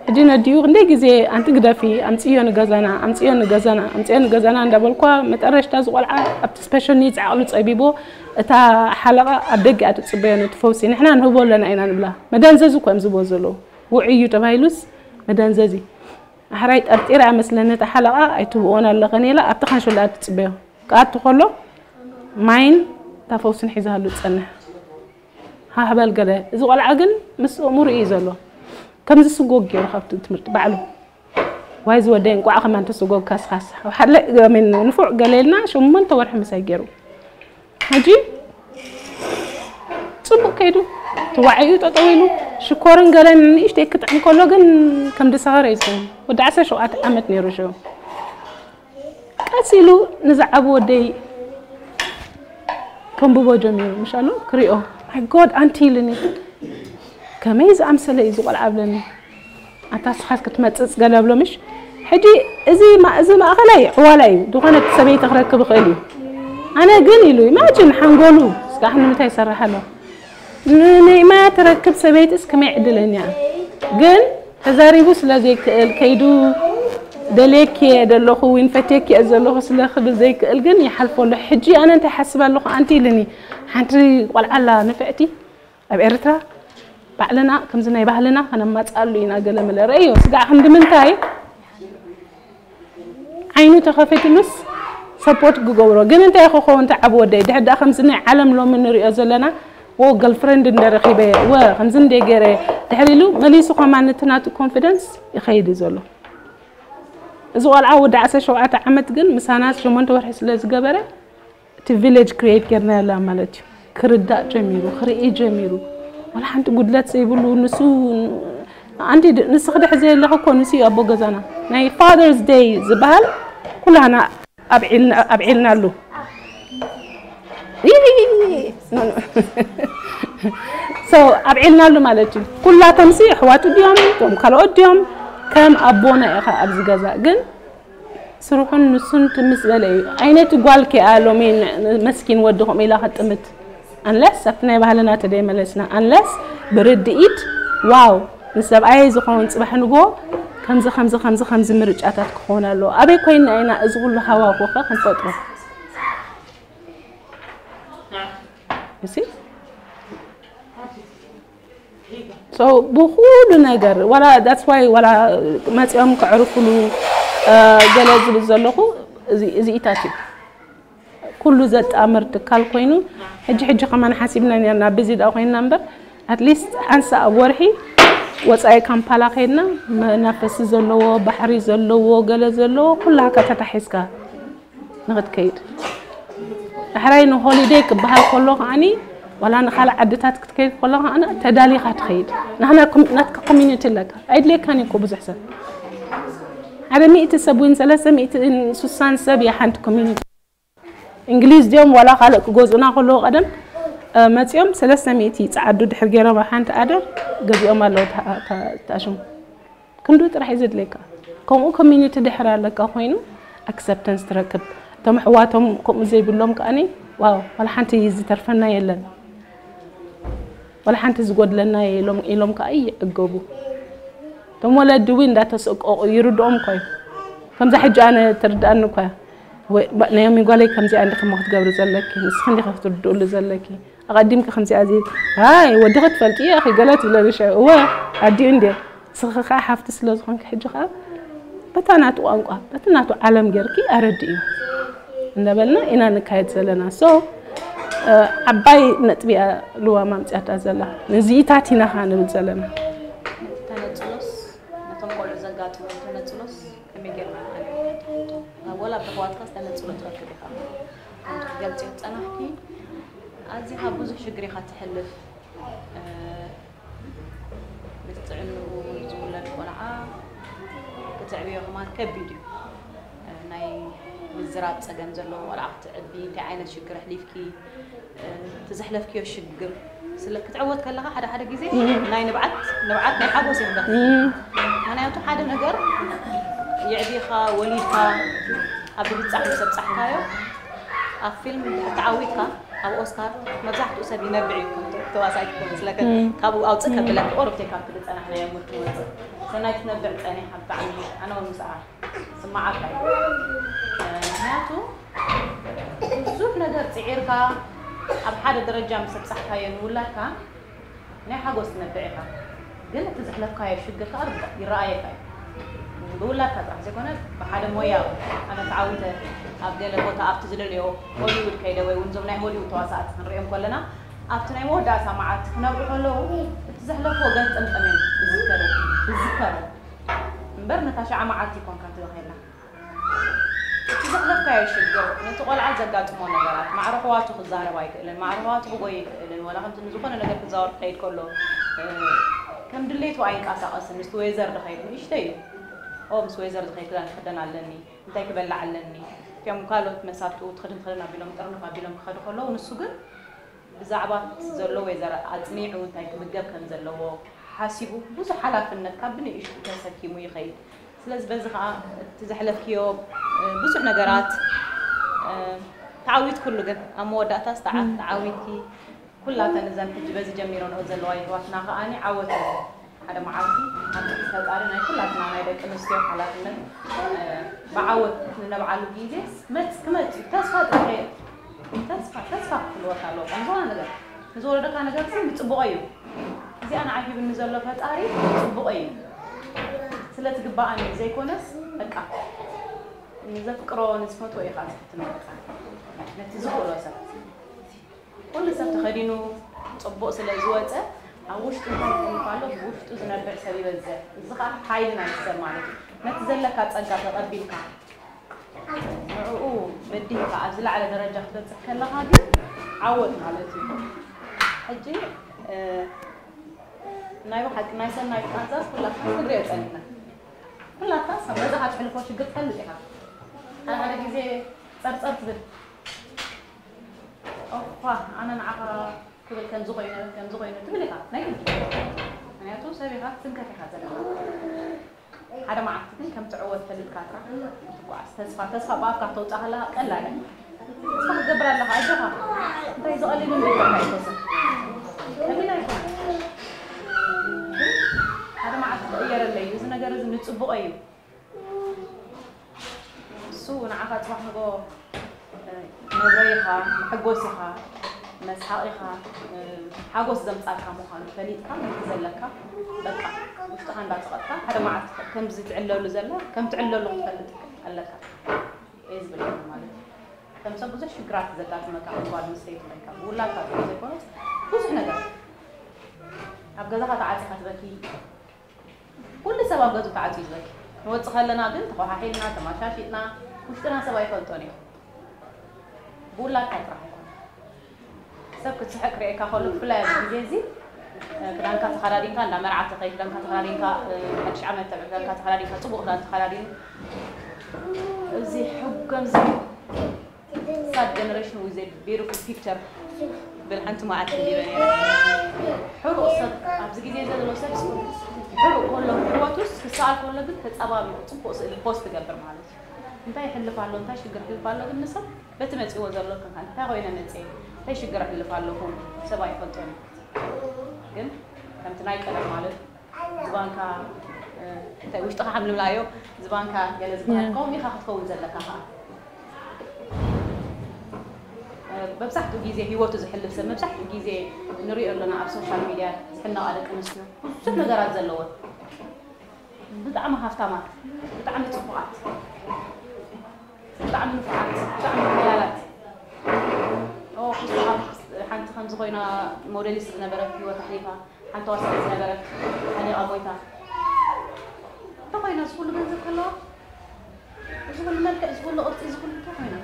ሕጂ ነዲኡ ክንደይ ግዜ ኣንቲ ግደፊ፣ ኣምፅዮ ንገዛና፣ ኣምፅዮ ንገዛና፣ ኣምፅዮ ንገዛና እንዳበልኳ፣ መጠረሽታ ዝቆልዓ ኣብቲ ስፔሻል ኒድስ ዓቕሉ ፀቢቦ፣ እታ ሓለቓ ኣብ ደገ እያ ትፅበዮ ነቲ ፈውሲ። ንሕና ንህቦ ኣለና ኢና ንብላ። መደንዘዚ እኮ እዮም ዝብዎ ዘለዉ። ውዑይ እዩ ተባሂሉስ መደንዘዚ። ኣሕራይ ጠርጢራ እያ መስለኒ እታ ሓለቓ፣ ኣይትብኦን ኣለኸን ኢላ ኣብቲ ካንሸሎ እያ ትፅበዮ። ክኣቱ ከሎ ማይን እታ ፈውስን ሒዛሉ ትፀንሕ። ሃህበል ገለ። እዚ ቆልዓ ግን ምስ እእምሩ እዩ ዘሎ። ከምዚ ስጎግ ገይሩ ካብቲ ትምህርቲ ባዕሉ። ዋይ ዝወደይ እንቋዕ ከማን ተስጎግካ ስኻስ። ኣብ ሓደ ላይ፣ I mean፣ ንፉዕ ገለ ኢልና ሸሞንተ ወርሒ ምሳይ ገይሩ። ሕጂ ጽቡቕ ከይዱ፣ ተዋዒኡ ጠጠው ኢሉ፣ ሽኮርን ገለን ንእሽተይ ክጥዕም ከሎ ግን ከም ዝሰኸረ እዩ ዝኸውን። ወዲ ዓሰርተ ሸውዓተ ዓመት ነይሩ ሽዑ። ቀስ ኢሉ ንዝዓቢ ወደይ ከንብቦ ጀሚሩ፣ ምሻሉ ክሪኦ። My God፣ ኣንቲ ኢሉኒ። ከመይ ዝኣምሰለ እዩ እዚ ቆልዓ ብለኒ። ኣታ ስኻስ ክትመጽጽ ገለ ብሎ ምሽ? ሕጂ እዚ ማ-፣ እዚ ማእኸላይ ዕዋላ እዩ። ዝኾነ ሰበይቲ ክረክብ ይኽእል እዩ። ኣነ ግን ኢሉ፣ ኢማጂን ሓንጎሉ፣ ስጋዕ ንምንታይ ይሰርሕ ኣሎ? ን-፣ ንኢማያ ትረክብ ሰበይትስ ከመይ ዕድለኛ። ግን ተዛሪቡ ስለ ዘይክእል፣ ከይዱ ደልየኪ እየ ዘለኹ፣ ወይን ፈትየኪ እየ ዘለኹ ስለ ክብል ዘይክእል ግን ይሓልፎ ኣሎ። ሕጂ ኣነ እንታይ ሓስብ ኣለኹ ኣንቲ ኢልኒ። ሓንቲ ቆልዓ ኣላ ንፍዕቲ ኣብ ኤርትራ፣ ባዕልና ከምዚ ናይ ባህልና ከነማጽኣሉ ኢና ገለ መለ። ረእዮ፣ ስጋዕ ክንዲ ምንታይ ዓይኑ ተኸፊትሉስ ሰፖርት ክገብሮ። ግን እንታይ ክኸውን ተዓብ ወደይ? ድሕር ደኣ ከምዚ ናይ ዓለም ሎሚ ንሪኦ ዘለና፣ ወ፣ ገልፍረንድ እንደረኺበ፣ ወ፣ ከምዚ እንደ ገይረ፣ ድሕር ኢሉ መሊሱ ከማን እቲ ናቱ ኮንፊደንስ ይኸይድ እዩ ዘሎ። እዚ ቆልዓ ወዲ ዓሰርተ ሸውዓተ ዓመት ግን ምሳና ሸሞንተ ወርሒ ስለ ዝገበረ፣ እቲ ቪሌጅ ክሪኤት ጌርና ያላ ማለት እዩ። ክርዳእ ጀሚሩ፣ ክርኢ ጀሚሩ። ዋላ ሓንቲ ጉድለት ዘይብሉ ንሱ፣ ኣንቲ ድ-፣ ንስኺ ድሕር ዘየለኺ እኮ ንሱ እዩ ኣቦ ገዛና። ናይ ፋዘርስ ደይ ዝበሃል ኩላና ኣብዒልና-፣ ኣብዒልናሉ። ይይ! ኖ፣ ኖ። So፣ ኣብዒልናሉ ማለት እዩ። ኩላቶምሲ ኣሕዋቱ ድዮም፣ እቶም ካልኦት ድዮም፣ ከም ኣቦና ኢኻ ኣብዚ ገዛ። ግን ስርሑን ንሱን ትምስ በለ እዩ። ዓይነቲ ጓል ከኣ ሎሚ ን-፣ ን-፣ መስኪን ወዲ ከምኡ ኢላ ከጥምት። Unless ኣብቲ ናይ ባህልና ተደይ መለስና። Unless ብርድኢት፣ ዋው፣ ንሰብኣየይ ዝኸውን ጽባሕ ንግሆ ከምዚ፣ ከምዚ፣ ከምዚ፣ ከምዚ ምርጫታት ክኸውን ኣለዎ። ኣበይ ኮይንና ኢና እዚ ኩሉ ሃዋህው ከ ክንፈጥሮ? You see? So፣ ብኹሉ ነገር፣ ዋላ፣ that's why ዋላ መጺኦም ከዕርፉሉ፣ እ፣ ገለ ዝብል ዘለኹ፣ እዚ፣ እዚኢታት እዩ። ኩሉ ዘጣምር ትካል ኮይኑ፣ ሕጂ፣ ሕጂ ከማን ሓሲብና ነርና፣ ብዚ ደኣ ኮይንና እምበር፣ ኣትሊስት ሓንሳ ኣብ ወርሒ ወጻኢ ካምፓላ ከይድና፣ መናፈሲ ዘለዎ፣ ባሕሪ ዘለዎ፣ ገለ ዘለዎ፣ ኩላካ ተታሒዝካ ንኽትከይድ። ዳሕራይ ንሆሊደይ ክበሃል ከሎ ከዓኒ፣ ዋላ ንኻልእ ዓድታት ክትከይድ ከሎ ከዓኒ ተዳሊኻ ትኸይድ። ናህና ኮም-፣ ናትካ ኮሚኒቲ ኣለካ። ኣይድልየካን እዩ እኮ ብዙሕ ሰብ። ሓደ ሚእቲ ሰብ ወይን ሰለስተ ሚእቲ ስሳን ሰብ እያ ሓንቲ ኮሚኒቲ። እንግሊዝ ድዮም ዋላ ካልእ ክገዝኡና ከለዉ ቀደም፣ እ፣ መጺኦም ሰለስተ ሚእቲ ይጸዓዱ ድሕር ገይሮም ኣብ ሓንቲ ኣደር ገዚኦም ኣለዉ ታ-፣ ታ-፣ ታሽሙ። ክንዱ ጥራሕ እዩ ዘድልየካ። ከምኡ ኮሚኒቲ ድሕር ኣለካ ኮይኑ ኣክሰፕተንስ ትረክብ። እቶም ኣሕዋቶም ከምኡ ዘይብሎም ከኣኒ፣ ዋው፣ ዋላ ሓንቲ ዝተርፈና የለን። ዋላ ሓንቲ ዝጎድለና ኢሎም፣ ኢሎም ከኣ ይዕገቡ። እቶም ወለዲ እውን እንዳተሰቀቑ ይርድኦም እኮ እዩ። ከምዛ ሕጂ ኣነ ትርድኣኒ እኮ እያ። ወይ፣ ባ-፣ ናዮሚ ጓለይ ከምዚኣ እንዲኺ እሞ ክትገብሪ ዘለኪ፣ ንስኺ እንዲኺ ክትርድእሉ ዘለኪ። ኣቐዲምኪ ከምዚኣ እዚ፣ ኣይ፣ ወድኺ ትፈልጢ ኢኺ፣ ገለ ትብለኒ ሸ-፣ እወ፣ ኣዲኡ እንድየ። ንስኺ ከኣ ሓፍቲ ስለ ዝኾንኪ ሕጂ ከኣ በታ ናቱ ቋንቋ በቲ ናቱ ዓለም ጌርኪ ኣረድእዮ እንዳበልና ኢና ንካየድ ዘለና። So ዓባይ ነጥቢ እያ ልዋም ኣምፅያታ ዘላ። ነዚኢታት ኢና ኸዓ ንብል ዘለና። ተነፅሎስ ነቶም ቆልዑ ዘጋጥሞም ተነፅሎስ ከመይ ጌርና ንሓልዮ? ወላ ብኣሕዋትካ ዝተነፅሎ ትረክብ ኢኻ። ከምቲ ክትገልፅዮ ዝፀናሕኪ ኣዚኻ ብዙሕ ሽግር ኢኻ ትሕልፍ። ምስ ጥዕንኡ ዝውለድ ቆልዓ ክትዕብዮ ከማን ከቢድ እዩ። ናይ ምዝራብ ፀገም ዘለዎ ቆልዓ ክትዕቢ እንታይ ዓይነት ሽግር ኣሕሊፍኪ፣ እቲ ዘሕለፍክዮ ሽግር ስለ ክትዕወት ከለኻ ሓደ ሓደ ግዜ ናይ ንብዓት ንብዓት ናይ ሓጎስ እዮም ደክ ምክንያቱ ሓደ ነገር የዕቢኻ ወሊድካ ኣብ ብብፃሕ ምስ ኣብፃሕካዮ ኣብ ፊልም እንድሕር ተዓዊትካ ኣብ ኦስካር መብዛሕትኡ ሰብ ይነብዕ እዩ ከም ተዋሳኢት ክኸውን ስለከ ካብኡ ኣውፅእ ከብለካ ኦሮብተይ ካብ ትብል ፀናሕናዮ ሙድ ክወፅእ ሰናይ ትነብዕ ፀኒሓ ብጣዕሚ ኣነ እውን ምስኣ ስማዓካ እዩ ምክንያቱ ብዙሕ ነገር ፅዒርካ ኣብ ሓደ ደረጃ ምስ ኣብፃሕካዮ ንውላድካ ናይ ሓጎስ ትነብዕ ኢኻ ግን እቲ ዘሕለፍካዮ ሽግር ከዓ ርዳእ ይረኣየካ እዩ ብውላድካ ጥራሕ ዘይኮነ ብሓደ ሞያ ኣነ ተዓዊተ ኣብ ገለ ቦታ ኣብቲ ዝደልዮ ሆሊውድ ከይደ ወይ እውን እዞም ናይ ሆሊውድ ተዋሳእቲ ክንሪኦም ከለና ኣብቲ ናይ መወዳእታ መዓልቲ ክነብሩ ከለዉ እቲ ዘሕለፍዎ ገጠምጠም እዮም ዝዝከሩ ዝዝከሩ እምበር ነታ ሽዓ መዓልቲ ይኮንካ ትበኸየላ እቲ ዘሕለፍካዮ ሽግር ነቲ ቆልዓ ዘጋጥሞ ነገራት ማዕረ ኣሕዋቱ ክዛረብ ኣይክእልን ማዕረ ኣሕዋቱ ክጎይ ኣይክእልን ዋላ ከምቲ ንዝኾነ ነገር ክዛወር ክኸይድ ከሎ ከም ድሌቱ ኣይንቀሳቐስን ምስቲ ወይዘር ዝኸይድ ንእሽተይ እዩ ኦ ምስ ወይዘር ዝኸይድ ክዳን ክኽደን ኣለኒ እንታይ ክበልዕ ኣለኒ እቲኦም ካልኦት መሳቱ ትኽድን ትኽደን ኣቢሎም ጥርንፍ ኣቢሎም ክኸዱ ከለዉ ንሱ ግን ብዛዕባ ዘሎ ወይዘር ኣፅኒዑ እንታይ ክምገብ ከም ዘለዎ ሓሲቡ ብዙሕ ሓላፍነት ካብ ብንእሽቱ ተሰኪሙ ይኸይድ ስለዚ በዚ ከዓ እቲ ዘሕለፍክዮ ብዙሕ ነገራት ተዓዊትክሉ ግን ኣብ መወዳእታ ዝተዓፍ ተዓዊትኪ ኩላተን እዘን ሕጂ በዚ ጀሚረንኦ ዘለዋ የሕዋትና ከዓኒ ዓወት ሓደ መዓልቲ ኣብ ትሕቲ ፈጣሪ ናይ ኩላትና ናይ ደቂ ኣንስትዮ ሓላፍነት ብዓወት ንነብዓሉ ግዜ መፅ ክመፅ እዩ ተስፋ ጥራሕ ተስፋ ተስፋ ክህልወካ ኣለዎ ከም ዝኾነ ነገር ንዝወረደካ ነገር ሲ ንፅቡቐ እዩ እዚኣ ንዓይ ሂብኒ ዘሎ ፈጣሪ ፅቡቐ እዩ ስለ ትግባኣኒ ዘይኮነስ በቃ ንዘፍቅሮ ንዝፈትዎ ኢኻ ዝፍትኖ በቃ ነቲ ዝኽእሎ ሰብ ኩሉ ሰብ ተኸዲኑ ፅቡቕ ስለ ዝወፀ ኣብ ውሽጡ እንታይ ይፈልፍ ኣሎ ብውሽጡ ዝነብዕ ሰብ ይበዝሕ እዚ ከዓ ሓይሊ ናይቲ ሰብ ማለት እዩ ነቲ ዘለካ ፀጋ ተቐቢልካ ንዕኡ በዲህካ ኣብ ዝለዓለ ደረጃ ክትበፅሕ ከለኻ ግን ዓወት ማለት እዩ። ሕጂ ናይ ብሓቂ ናይ ሰናይ ቃንዛስ ኩላትና ክንሪኦ ፀኒሕና። ኩላትናስ ኣብ ገዛኻ ትሕልፎ ሽግር ትፈልጥ ኢኻ። ሓደ ሓደ ግዜ ፀርፀር ትብል። ኦኳ ኣነ ንዓኻ ክብል ከምዚ ኮይኑ ከምዚ ኮይኑ ትብል ኢኻ ናይ ግድን። ምክንያቱ ሰብ ኢኻ ክትንከፍ ኢኻ ዘለኻ። ሓደ መዓልቲ ግን ከም ትዕወት ፈሊጥካ ጥራሕ ትጓዓዝ። ተስፋ ተስፋ ብኣፍካ ክተውፅኣ ከለኻ ቀላል እያ። ተስፋ ክትገብር ኣለኻ ኣጆኻ። እንታይ እዚ ቀሊል እንዶ ይበልካ ኣይኮነን። ቀሊል ኣይኮነን። ግን ሓደ መዓልቲ ክቕየረለይ እዩ። እዚ ነገር እዚ ንፅቡቐይ እዩ። እሱ ንዓኻ ፅባሕ ንጎ መብረይኻ፣ መሐጎሲኻ፣ መስሓቒኻ፣ ሓጎስ ዘምፃልካ ምዃኑ ፈሊጥካ ነቲ ዘለካ በቃ ውሽጥኻ እንዳፀቐጥካ ሓደ መዓልቲ ከምዚ ትዕለሉ ዘላ ከም ትዕለሉ ክትፈልጥ ኣለካ እየ ዝብል ማለት እዩ። ከም ሰብ ብዙሕ ሽግራት ዘጋጥመካ ከም ጓል ኣንስተይቲ ኮይንካ ብውላድካ ጥራሕ ዘይኮነስ ብዙሕ ነገር ኣብ ገዛኻ ተዓፂኻ ትበኪ ኩሉ ሰብ ኣብ ገዝኡ ተዓፅዩ ዝበኪ ንወፅእ ከለና ግን ተኾሓሒልና ተማሻሺጥና ውሽጥና ሰብ ኣይፈልጦን እዩ ብውላድካ ጥራሕ ኣይኮነ ሰብ ክትስሕቅ ክርእየካ ከሎ ብፍላይ ኣብዚ ግዜ እዚ ክዳንካ ተኸዳዲንካ እንዳ መርዓ ተኸይ ክዳንካ ተኸዳዲንካ ሓድሽ ዓመት ተብዕ ክዳንካ ተኸዳዲንካ ፅቡቅ ክዳን ተኸዳዲኑ እዚ ሕጉ ከምዚ sad generation with a beautiful picture ብል ሓንቲ መዓልቲ ዲበ ነረ ሕሩቕ ሰብ ኣብዚ ግዜ ዘሎ ሰብ ሕሩቕ ከሎ ሕወቱስ ክሰኣል ከሎ ግን ተፀባቢቑ ፅቡቕ ስእሊ ፖስት ትገብር ማለት እዩ እንታይ ይሕልፍ ኣሎ እንታይ ሽግር ይሕልፍ ኣሎ ግን ንሰብ በቲ መፂዎ ዘሎ ክንካ እንታይ ኮይነ መፅየ እንታይ ሽግር ኣሕልፍ ኣለኹ ሰብ ኣይፈልጦን ግን ከምቲ ናይ ቀደም ማለት ዝባንካ እንታይ ውሽጥኻ ከም ንምልኣዮ ዝባንካ ገለ ዝበሃል ከምኡ ኢኻ ክትከውን ዘለካ ከዓ መብዛሕትኡ ግዜ ሂወቱ ዝሕልፍ ሰብ መብዛሕትኡ ግዜ ንሪኦ ኣለና ኣብ ሶሻል ሚድያ ዝሕነቓ ደቂ ኣንስትዮ ብዙሕ ነገራት ዘለወን ብጣዕሚ ሃፍታማት፣ ብጣዕሚ ጽቡቓት፣ ብጣዕሚ ንፉዓት፣ ብጣዕሚ ሓያላት። ኦ፣ ክስኻ ሓንቲ ከምዚ ኮይና ሞዴሊስት ዝነበረት ህይወት ኣሕሊፋ፣ ሓንቲ ተዋሳኢት ዝነበረት ሓሊቓ ሞይታ። እንታይ ኮይና እዚ ኩሉ ገንዘብ ከለዋ? እዚ ኩሉ መልክዕ፣ እዚ ኩሉ ቅርጺ፣ እዚ ኩሉ እንታይ ኮይና?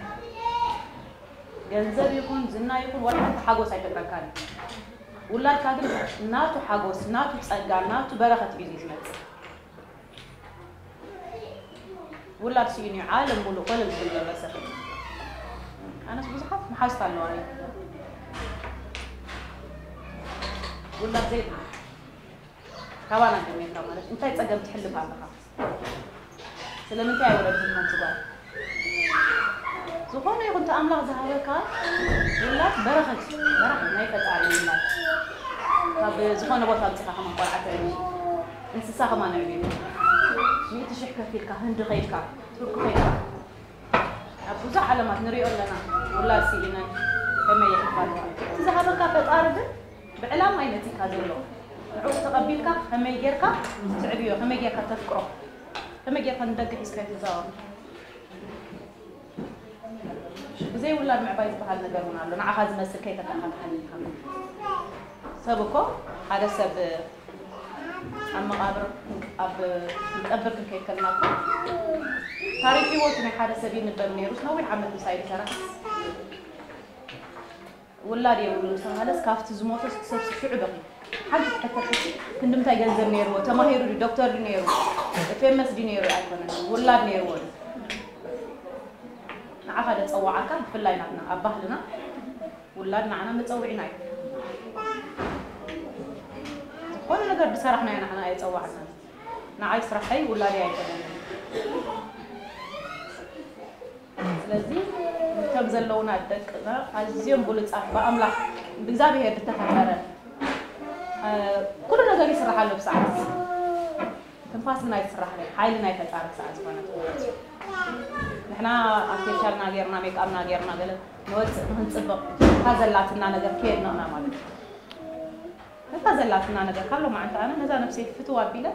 ገንዘብ ይኹን ዝና ይኹን ዋላ ሓንቲ ሓጎስ ኣይፈጥረካን እዩ። ውላድካ ግን ናቱ ሓጎስ፣ ናቱ ጸጋ፣ ናቱ በረኸት እዩ ዝመጽእ። ውላድ ስኢኑ እዩ ዓለም ሙሉእ ኮለል ዝብል ዘሎ ሰብ። ኣነስ ብዙሓት መሓዝት ኣለዋኒ። ውላድ ዘይብላ ካባና ጀሚርካ ማለት እንታይ ጸገም ትሕልፍ ኣለኻ? ስለምንታይ ኣይወለድክን ሓንቲ ጓል? ዝኾነ ይኹን እቲ ኣምላኽ ዝሃበካ ውላድ በረኸት እዩ። በረኸት ናይ ፈጣሪ ውላድ። ካብ ዝኾነ ቦታ ኣምጺኻ ከማን ቆልዓ ተዕቢ። እንስሳ ከማን ኣዕብዩ። ሚእቲ ሽሕ ከፊልካ፣ ህንዲ ከይድካ፣ ቱርኪ ከይድካ። ኣብ ብዙሕ ዓለማት ንሪኦ ኣለና። ውላድ ስኢነን ከመይ የሕልፋ ኣለዋ። እቲ ዝሃበካ ፈጣሪ ግን ብዕላማ እዩ መጺእካ ዘሎ። ንዕኡ ተቐቢልካ ከመይ ጌርካ ትዕብዮ፣ ከመይ ጌርካ ተፍቅሮ፣ ከመይ ጌርካ ንደገ ሒዝካዮ ትዛወር። ብዘይ ውላድ ምዕባይ ዝበሃል ነገር እውን ኣሎ። ንዓኻ ዝመስል ከይተካእካ ተሓሊልካ። ሰብ እኮ ሓደ ሰብ ኣብ መቓብር ኣብ ክንቀብር ክንከይድ ከለና እኮ ታሪክ ህይወቱ ናይ ሓደ ሰብ ይንበብ ነይሩስ ነዊሕ ዓመት ምሳይ ዝሰራሕስ ውላድ የብሉን ዝተባሃለስ ካብቲ ዝሞተስ እቲ ሰብሲ ሽዑ በኺ። ሓንቲ ትሕተት ክንዲ ምንታይ ገንዘብ ነይርዎ? ተማሂሩ ድዩ? ዶክተር ድዩ ነይሩ? ኤፍኤምኤስ ድዩ ነይሩ? ኣይኮነን። ውላድ ነይርዎ ድዩ? ንዓኻ ደጸዋዓካ ብፍላይ ናትና ኣብ ባህልና ውላድ ንዓና መጸውዒና እዩ። ዝኾነ ነገር ድሰራሕናዮ ንዓና ኣየጸዋዕናን። ንዓይ ስራሐይ ውላደይ ኣይኮነን። ስለዚ ከም ዘለውና ደቅና ኣዝዮም ብሉጻት ብኣምላኽ ብእግዚኣብሔር ዝተፈጠረ ኩሉ ነገር ይስራሕ ኣሎ ብሰዓት ትንፋስ ግን ኣይትስራሕ ሓይሊ ናይ ፈጣሪ ብሰዓት ዝኾነት ንሕና ኣርቲፊሻልና ጌርና ሜክኣፕና ጌርና ገለ ንወፅእ ንክንፅብቕ እታ ዘላትና ነገር ከየድነቕና ማለት እዩ። እታ ዘላትና ነገር ካብ ሎማዓንቲ ኣነ ነዛ ነብሰይ ፍትው ኣቢለ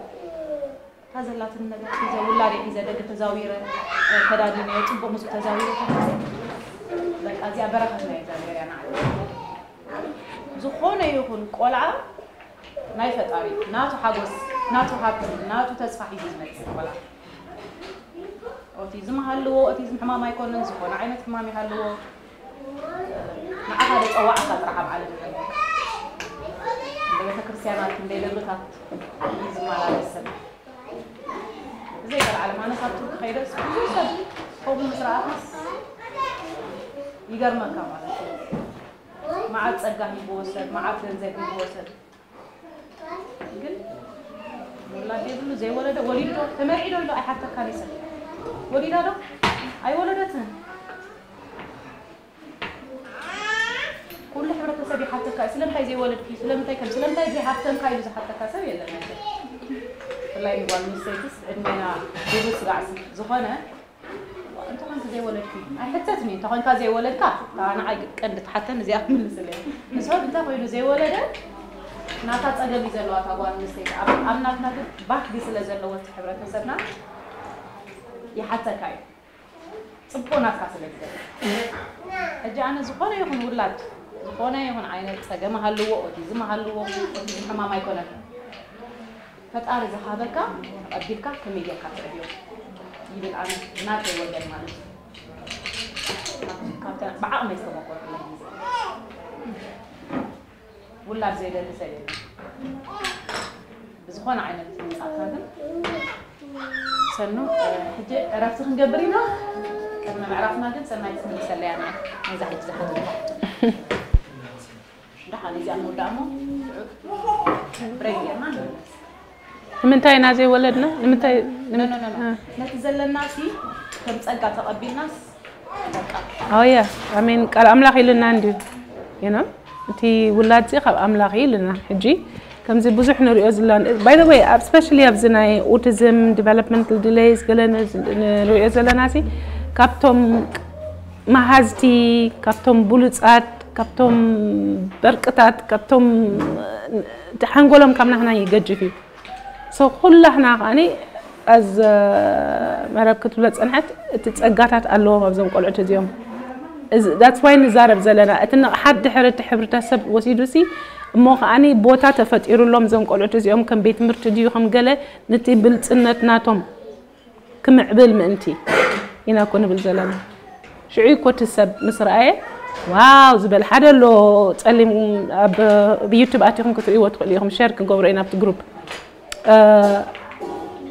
እታ ዘላትኒ ነገር ሒዘ ውላደይ ሒዘ ደገ ተዛዊረ ከዳዲነዮ ፅቡቕ ምስኡ ተዛዊረ ተመልሰ በቃ እዚኣ በረኸት ናይ እግዚኣብሔር እያ ንዓይ። ዝኾነ ይኹን ቆልዓ ናይ ፈጣሪ ናቱ ሓጎስ ናቱ ሃብቲ ናቱ ተስፋ ሒዙ ዝመፅእ ቆልዓ ኦቲዝም ሃልዎ ኦቲዝም ሕማም ኣይኮነን ዝኾነ ዓይነት ሕማም ይሃልዎ ንዓኻ ደፀዋዕካ ጥራሕ ኣብ ዓለም ዘሎ እንደ ቤተክርስትያናት እንደ ደብርታት ዝመላለስ ሰብ ብዘይ ካልዓለም ኣነ ካብ ቱርኪ ከይደስ ብዙሕ ሰብ ከምኡ ምስ ረኣኻስ ይገርመካ ማለት እዩ። መዓት ፀጋ ሂብዎ ሰብ መዓት ገንዘብ ሂብዎ ሰብ ግን ውላድ የብሉ ዘይወለደ ወሊዱ ዶ ተመርዒ ዶ ኢሉ ኣይሓተካን እዩ ሰብ ወሊዳ ዶ ኣይወለደትን ኩሉ ሕብረተሰብ ይሓተካ እዩ ስለምንታይ ዘይወለድኪ ስለምንታይ ከም ስለምንታይ ዘይሃብተንካ ኢሉ ዝሓተካ ሰብ የለን ኣይተ ብፍላይ ንጓል ኣንስተይትስ ዕድሜና ብዙ ስጋዕ ዝኾነ እንተኾንኪ ዘይወለድኪ ኣይሕተትኒ እንተኾንካ ዘይወለድካ ንዓይ ቀንዲ ትሓተኒ እዚኣ ክምልስለይ ንስብ እንታይ ኮይኑ ዘይወለደ ናታ ፀገም እዩ ዘለዋ እታ ጓል ኣንስተይቲ ኣብ ናትና ግን ባህጊ ስለ ዘለዎ እቲ ሕብረተሰብና ይሓተካ እዩ ፅቡቕ ናትካ ስለ ዝገለ ሕጂ ኣነ ዝኾነ ይኹን ውላድ ዝኾነ ይኹን ዓይነት ፀገም ሃልዎ ኦቲዝም ሃልዎ ኦቲዝም ሕማም ኣይኮነን ፈጣሪ ዝሃበካ ተቐቢልካ ከመይ ጌርካ ትዕብዮ ይብል ኣነ ናተይ ወገን ማለት እዩ ካብተን ብዓቕመይ ዝተመኮርኩ ግዜ ውላድ ዘይደሊ ሰብ የለን ብዝኾነ ዓይነት ምምፃእካ ግን ሰኑ ሕጂ ዕረፍቲ ክንገብር ኢና ቅድሚ ምዕራፍና ግን ሰናይ ትምልሰለያ ነዛ ሕጂ ዝሓትልካ ደሓን እዚኣ ንወዳእ እሞ ብሬክ ጌርና ንመለስ ንምንታይ ኢና ዘይወለድና ንምንታይ ነቲ ዘለና ሲ ከም ፀጋ ተቐቢልናስ ኣወያ ኣሜን ቃል ኣምላኽ ኢሉና እንድዩ you know እቲ ውላድ ዚ ካብ ኣምላኽ እዩ ኢሉና ሕጂ ከምዚ ብዙሕ ንሪኦ ዘለና by the way ኣብ specially ኣብዚ ናይ autism developmental delays ገለ ንሪኦ ዘለና ሲ ካብቶም መሃዝቲ ካብቶም ብሉጻት ካብቶም በርቅታት ካብቶም እቲ ሓንጎሎም ካብ ናህና ይገጅፍ እዩ so ኩላህና ከዓኒ ኣዝ መረብ ክትብሎ ጸንሐት፣ እቲ ጸጋታት ኣለዎም ኣብዞም ቆልዑት እዚኦም። እዚ that's why ንዛረብ ዘለና፣ እቲ ንቕሓት ድሕሪ እቲ ሕብረተሰብ ወሲዱሲ፣ እሞ ከዓኒ ቦታ ተፈጢሩሎም እዞም ቆልዑት እዚኦም ከም ቤት ትምህርቲ ድዩ ከም ገለ፣ ነቲ ብልጽነት ናቶም ክምዕብል ምእንቲ ኢና እኮ ንብል ዘለና። ሽዑ እኮ እቲ ሰብ ምስ ረኣየ፣ ዋው ዝበል ሓደ ኣሎ፣ ጸሊም፣ ኣብ ዩቱብ ኣቲኹም ክትርእይዎ ትኽእሉ ኢኹም፣ ሸር ክንገብሮ ኢና ኣብቲ ግሩፕ።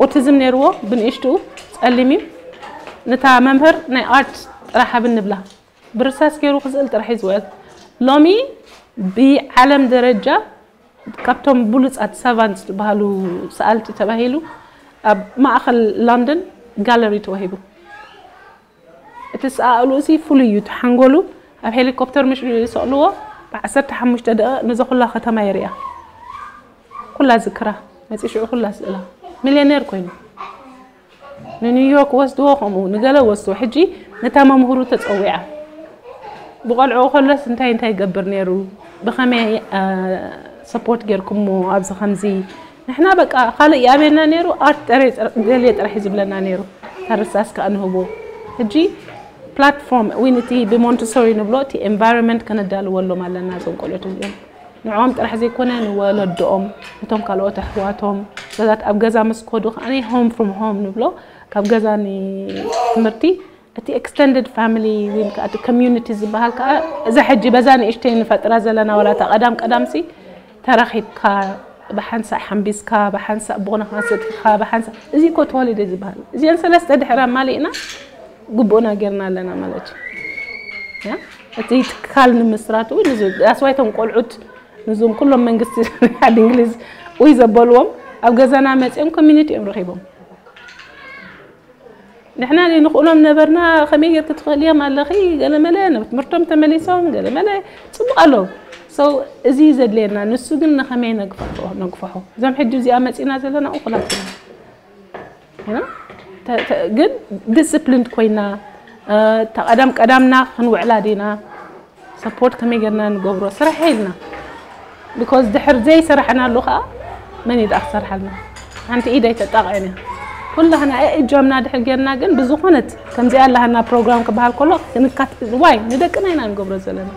ኦቲዝም ነይርዎ ብንእሽትኡ፣ ጸሊም እዩ። ነታ መምህር ናይ ኣርት ጥራሕ ሃብኒ ብላ፣ ብርሳስ ገይሩ ክስእል ጥራሕ እዩ ዝውዕል። ሎሚ ብዓለም ደረጃ ካብቶም ብሉጻት ሳቫንትስ ዝበሃሉ ሰኣልቲ ተባሂሉ ኣብ ማእኸል ሎንደን ጋለሪ ተዋሂቡ። እቲ ሰኣእሉ እዚ ፍሉይ እዩ፣ ተሓንጎሉ ኣብ ሄሊኮፕተር ምሽ ዝሰቕልዎ ብዓሰርተ ሓሙሽተ ደቂቕ ነዚ ኩላ ከተማ የርእያ። ኩላ ዝክራ መፂ ሽዑ ኩላ ስእላ ሚልዮኔር ኮይኑ ንኒውዮርክ ወስድዎ፣ ከምኡ ንገለ ወስድዎ። ሕጂ ነታ መምህሩ ተፀዊዓ ብቆልዑ ከሎስ እንታይ እንታይ ይገብር ነይሩ፣ ብኸመይ ሰፖርት ጌርኩሞ ኣብዚ ከምዚ። ንሕና በቃ ካልእ ይኣብየና ነይሩ፣ ኣርት ጥረ- ገሌ ጥራሕ እዩ ዝብለና ነይሩ። ተርሳስ ከዓ ንህቦ። ሕጂ ፕላትፎርም ወይ ነቲ ብሞንትሶሪ ንብሎ እቲ ኤንቫይሮንመንት ከነዳልወሎም ኣለና እዞም ቆልዑት እዚኦም። ንዕኦም ጥራሕ ዘይኮነ ንወለድኦም፣ ነቶም ካልኦት ኣሕዋቶም፣ ገዛት ኣብ ገዛ ምስ ከዱ ከኣ ሆም ፍሮም ሆም ንብሎ፣ ካብ ገዛ ንትምህርቲ። እቲ ኤክስተንድድ ፋሚሊ ወይ ከዓ እቲ ኮሚዩኒቲ ዝበሃል ከዓ እዛ ሕጂ በዛ ንእሽተይ ንፈጥራ ዘለና፣ ዋላ እታ ቀዳም ቀዳምሲ ተራኺብካ ብሓንሳእ ሓምቢስካ ብሓንሳእ ቡቕንኻ ሰቲኻ ብሓንሳእ፣ እዚ እኮ እቲ ሆሊደይ ዝበሃል። እዚአን ሰለስተ ድሕር ኣማሊእና ግቡእና ጌርና ኣለና ማለት እዩ። ያ? እቲ ትካል ንምስራቱ ንዙ ዳስዋይ እቶም ቆልዑት ንዞም ኩሎም መንግስቲ ዓዲ እንግሊዝ ውይ ዘበልዎም ኣብ ገዛና መፂኦም ኮሚኒቲ እዮም ረኺቦም። ንሕና ንኽእሎም ነበርና። ከመይ ጌርክ ትኽእልዮም ኣለኺ ገለመለ ናብ ትምህርቶም ተመሊሶም ገለመለ ፅቡቅ ኣለዉ። So እዚ ዘድልየና ንሱ ግን ንኸመይ ነግፍሖ ነግፍሖ እዞም ሕጂ እዚኣ መፂና ዘለና እኹላት ኢና። You know? ተ- ተ- ግን ዲስፕሊንድ ኮይና፣ እ፣ እታ ቀዳም ቀዳምና ክንውዕላ ዲና፣ ሰፖርት ከመይ ጌርና ንገብሮ ስራሕ ኢልና። ቢኮዝ ድሕር ዘይሰራሕናሉ ከዓ መን እዩ ደኣ ክሰርሓልና? ሓንቲ ኢድ ኣይተጣቕዕን እያ። ኩላህና እጃምና ድሕር ጌርና ግን ብዝኾነት ከምዚኣ ኣላሃና ፕሮግራም ክበሃል ከሎ ክንካት ዋይ ንደቅና ኢና ንገብሮ ዘለና።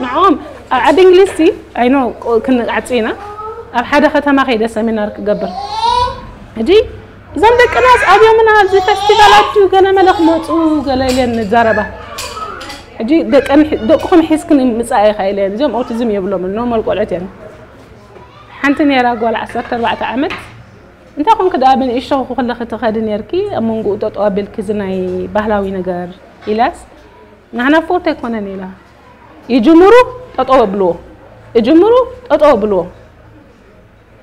ንዕኦም ኣብ ዓዲ እንግሊዝቲ ኣይኖ ክንዓጽ ኢና። ኣብ ሓደ ከተማ ከይደ ሰሚናር ክገብር። ሕጂ እዞም ደቅናስ ኣብዮምና ኣብዚ ፈስቲቫል ኣድዩ ገለ መለ ክመፁ ገለ ኢለን ንዛረባ። ሕጂ ደቀን- ደቅኹም ሒዝክን ምፃእ ኢኻ ኢለን። እዚኦም ኦቲዝም የብሎምን፣ ኖርማል ቆልዑት እዮም። ሓንቲ ነይራ ጓል ዓሰርተ ኣርባዕተ ዓመት፣ እንታይ ኮንክ ደኣ ብንእሽቶ ከለኺ ትኸዲ ነርኪ፣ ኣብ መንጎኡ ጠጠው ኣቢልኪ እዚ ናይ ባህላዊ ነገር ኢላስ፣ ንሕና ፎርት ኣይኮነን ኢላ። ይጅምሩ ጠጠው ኣብልዎ፣ ይጅምሩ ጠጠው ኣብልዎ።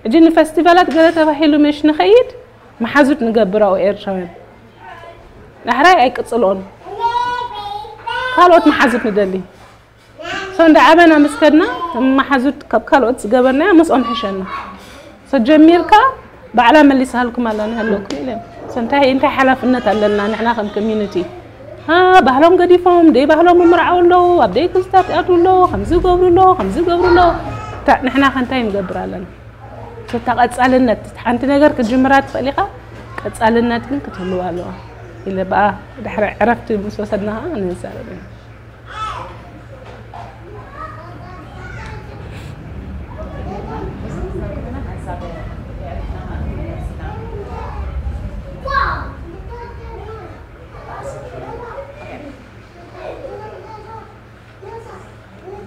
ሕጂ ንፈስቲቫላት ገለ ተባሂሉ ምሽ ንኸይድ መሓዙት ንገብር ኣብኡ ኤርትራውያን። ዳሕራይ ኣይቅጽልኦን። ካልኦት መሓዙት ንደሊ። So እንዳ ዓበና ምስ ከድና፣ እቶም መሓዙት ካብ ካልኦት ዝገበርናዮ ምስኦም ሕሸና። So ጀሚርካ ባዕላ መሊሳልኩም ኣላ ንሃለኩም ኢለን። So እንታይ እንታይ ሓላፍነት ኣለና ንሕና ከም ኮሚዩኒቲ? አ፣ ባህሎም ገዲፎም ደይ ባህሎም ምርዓው ኣለዉ፣ ኣብ ደይ ክስታት ያቱ ኣለዉ፣ ከምዚ ይገብሩ ኣለዉ፣ ከምዚ ይገብሩ ኣለዉ። እታ ንሕና ከ እንታይ ንገብር ኣለና? So እታ ቀጻልነት፣ ሓንቲ ነገር ክትጅምራ ትኽእል ኢኻ፣ ቀጻልነት ግን ክትህልዋ ኣለዋ ኢለ ብኣ ድሕሪ ዕረፍቲ ምስ ወሰድና ኸዓ ንዛረብ ኢና።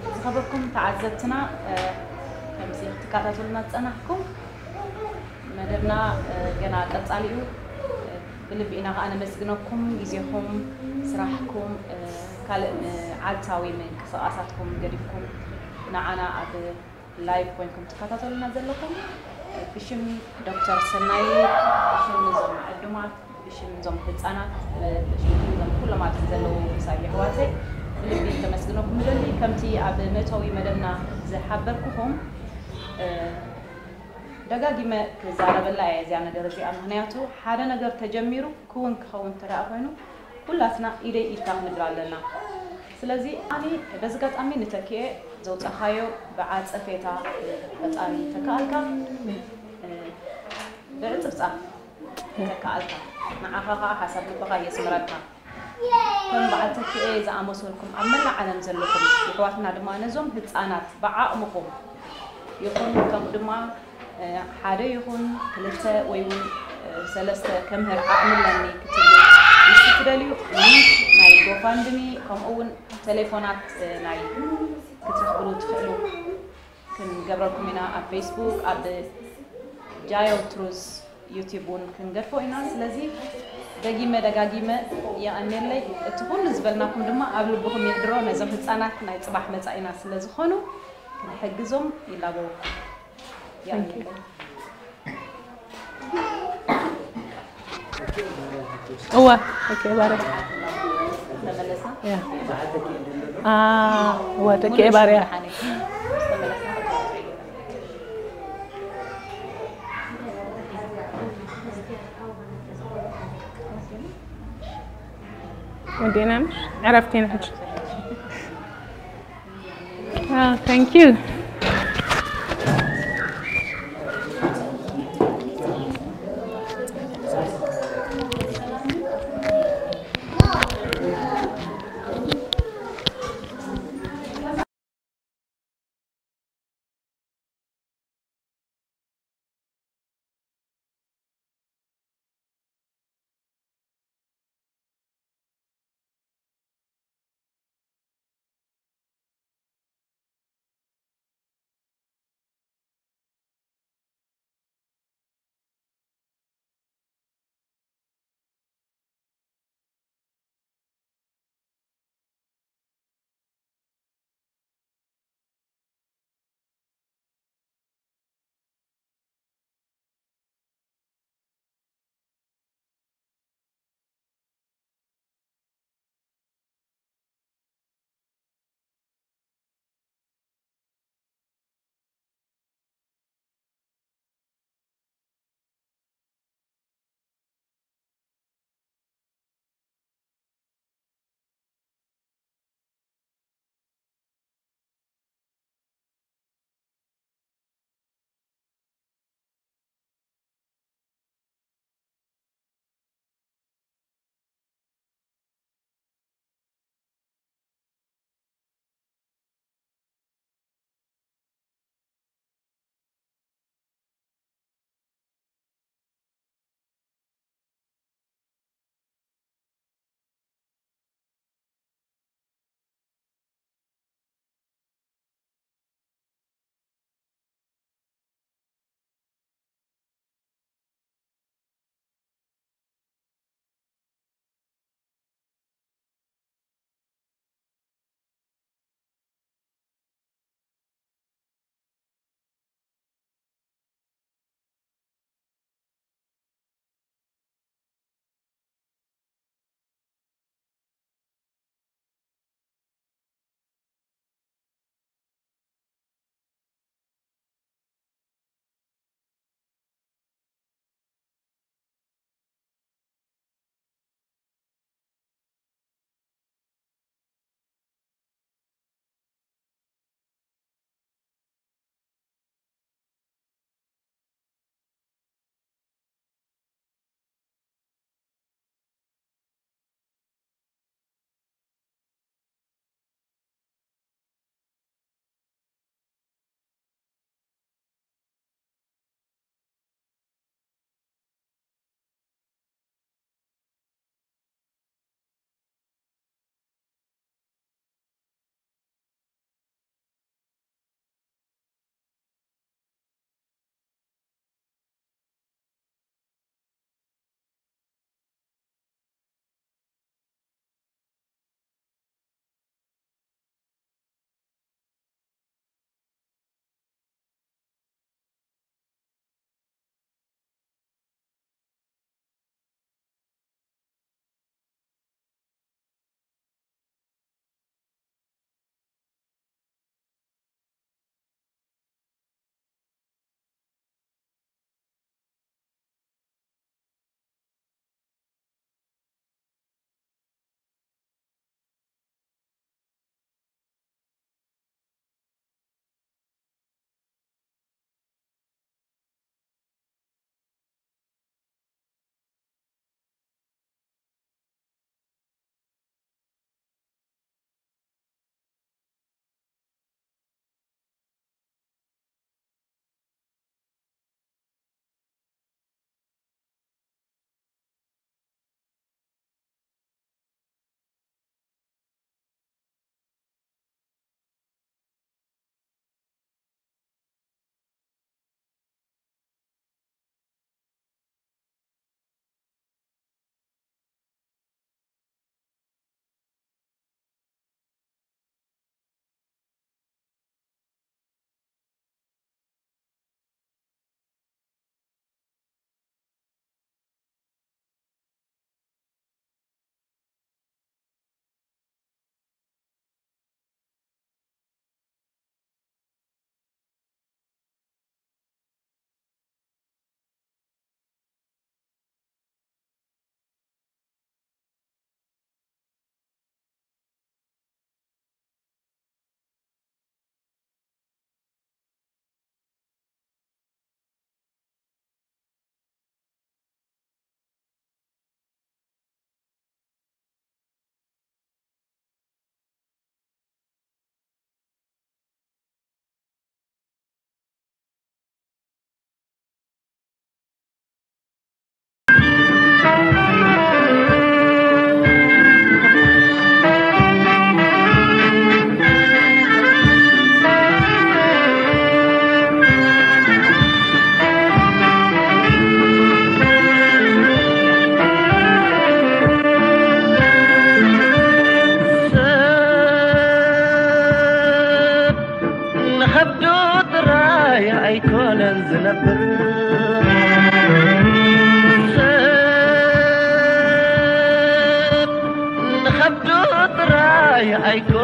ዝኸበርኩም ተዓዘብትና፣ እ፣ ከምዚ ክትከታተሉና ዝጸናሕኩም መደብና፣ እ፣ ገና ቀጻሊ እዩ። እ፣ ብልቢ ኢና ከኣ ነመስግነኩም፣ ግዜኹም፣ ስራሕኩም፣ እ፣ ካልእ መዓልታዊ ምንቅስቓሳትኩም ገዲፍኩም ንዓና ኣብ ላይቭ ኮይንኩም ትከታተሉና ዘለኹም፣ ብሽም ዶክተር ሰናይ፣ ብሽም እዞም ዕዱማት፣ ብሽም እዞም ህፃናት፣ ብሽም እዞም ኩሎም ኣብዚ ዘለዉ ምሳይ ኣሕዋተይ ብልቢ ከመስግነኩም እደሊ። ከምቲ ኣብ መእተዊ መደብና ዝሓበርኩኹም፣ እ፣ ደጋጊመ ክዛረበላ እየ እዚኣ ነገር እዚኣ። ምኽንያቱ ሓደ ነገር ተጀሚሩ ክውን ክኸውን እንተ ደኣ ኮይኑ፣ ኩላትና ኢደይ ኢድካ ክንብል ኣለና። ስለዚ ኣነ በዚ ኣጋጣሚ ንተኪኤ ዘውጻኻዮ ብዓጸፌታ ፈጣሪ ተከኣልካ፣ እ፣ ብዕጽፍጻፍ ይተክኣልካ፣ ንዓኻ ኸኣ ሓሳብ ልብኻ የስምረልካ። ከም በዓል ተክኤ ዝኣመሰልኩም ኣብ መላእ ዓለም ዘለኹም የሕዋትና ድማ ነዞም ህጻናት ብዓቕምኹም ይኹን፣ ከምኡ ድማ ሓደ ይኹን ክልተ ወይ እውን ሰለስተ ከምህር ዓቕሚ ኣለኒ ክትብሉ ምስ ትደልዩ፣ ሊንክ ናይ ጎፋንድሚ ከምኡ እውን ቴሌፎናት ናይ ክትረኽብሉ ትኽእሉ ክንገብረልኩም ኢና። ኣብ ፌስቡክ፣ ኣብ ጃዮ ትሩዝ ዩቲዩብ እውን ክንገድፎ ኢና። ስለዚ ደጊመ ደጋጊመ የቐንየለይ። እቲ ኩሉ ዝበልናኩም ድማ ኣብ ልብኹም የሕድሮ። ነዞም ህፃናት ናይ ፅባሕ መፃኢና ስለ ዝኾኑ ክንሕግዞም ይላበወኩም። የቐንየለይ። እወ፣ ኦኬ፣ ባረክ። ያ። አ፣ እወ፣ ተኪኤ ባርያ። ወዲእና ነሽ? ዕረፍቲ ኢና ሕጂ። Thank you.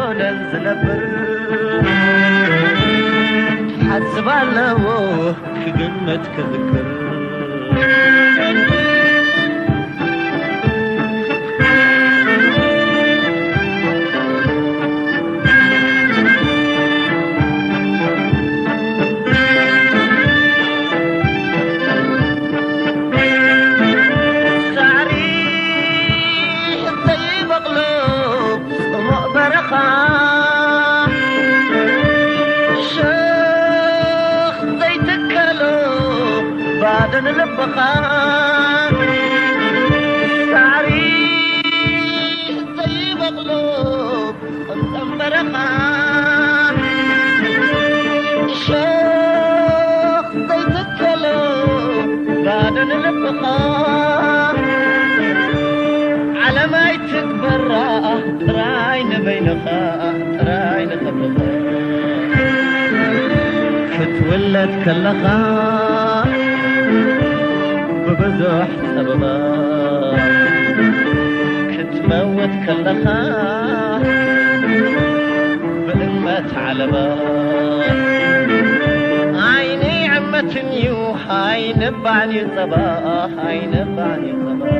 ኮነን ዝነብር ሓስብ ኣለዎ ክግምት ክዝክር። ሳዕሪ ዘይበቕሎ ጽሙቕ በረኻ፣ ሸኽ ዘይትከሎ ባዶ ንልብኻ። ሳዕሪ ዘይበቕሎ ጸምጸም በረኻ፣ ሸኽ ዘይትከሎ ባዶ ንልብኻ። ዓለም ኣይትግበራ ጥራይ ንበይንኻ፣ ጥራይ ንኸብድኻ። ክትውለድ ከለኻ ብብዙሕ ጸበባ፣ ክትመውት ከለኻ ብእመት ዓለባ። ዓይነይ ዕመትን እዩ፣ ኣይነባዕን እዩ ጸባ፣ ኣይነባዕን እዩ ጸባ።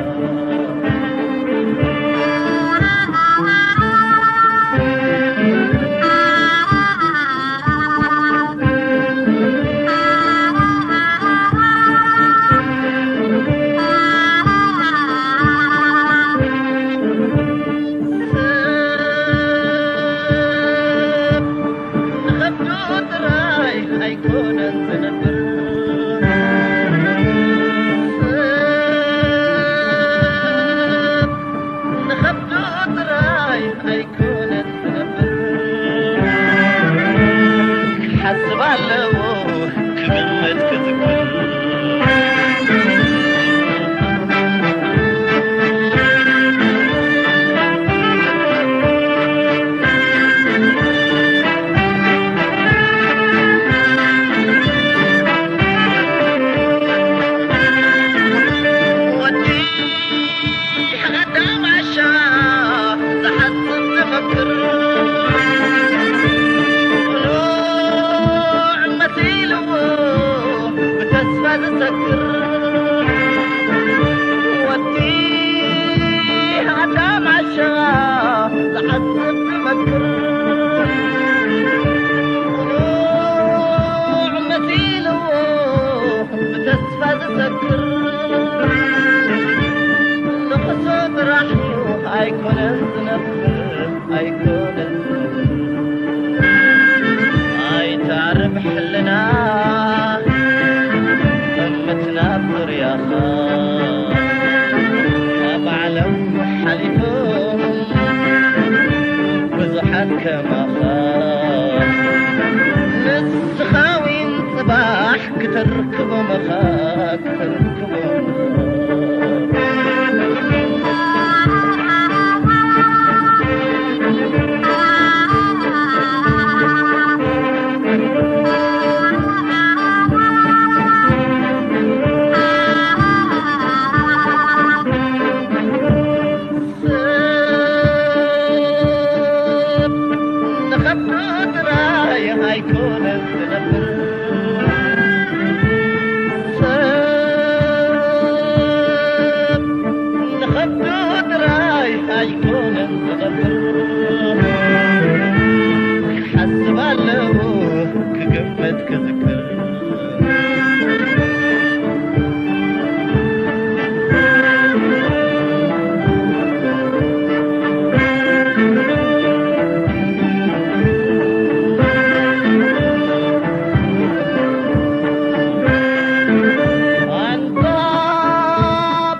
ንኸብዱ ጥራይ ኣይኮነን ዝነብር። ንኸብዱ ጥራይ ኣይኮነን ዝነብር። ክሓስብ ኣለዎ ክግምት ክዝክር። ወዲ ኣዳም ዓሻ ዝሓስብ ዝመክር፣ ቅኑዕ መሲልዎ ብተስፋ ዝሰክር። ወዲ ኣዳም ዓሻ ዝሓስብ ዝመክር፣ ቅኑዕ መሲልዎ ብተስፋ ዝሰክር። ንኽሱ ጥራሕ እዩ ኣይኮነን ዝነብር፣ ኣይኮነን ዝነብር። ኣይታርም ሕልና እምትና ዙርያኻ፣ ካብ ዓለም ሓሊፎም ብዙሓት ከማኻ። ንስኻ ዊን ጽባሕ ክተርክቦም እኻ፣ ክተርክቦም እኻ። ሰብ ንኸብዱ ጥራይ ኣይኮነን ዝነብር። ሰብ ንኸብዱ ጥራይ ኣይኮነን ዝነብር። ክሓስብ ኣለዎ ክግምት ክዝክር። ኣንታ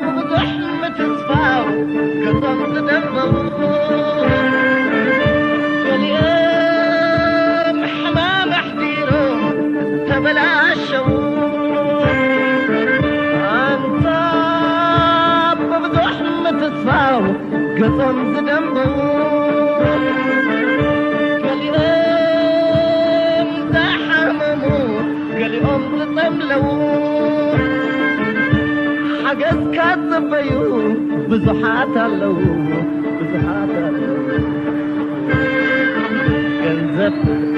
ብብዙሕ ምትስፋው ገጾም ዝደንበቡ፣ ገሊኦም ሕማም ኣሕዲሮም ተበላሸዉ። ኣንታ ብብዙሕ ምትስፋው ገጾም ዝደንበቡ፣ ገሊኦም ዝሓመሙ፣ ገሊኦም ዝጸምለዉ፣ ሓገዝካ ዝጽበዩ ብዙሓት ኣለዉ፣ ብዙሓት ኣለዉ።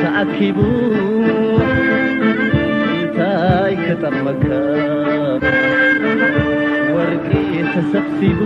ተኣኪቡ እንታይ ክጠቕመካ? ወርቂ ተሰብሲቡ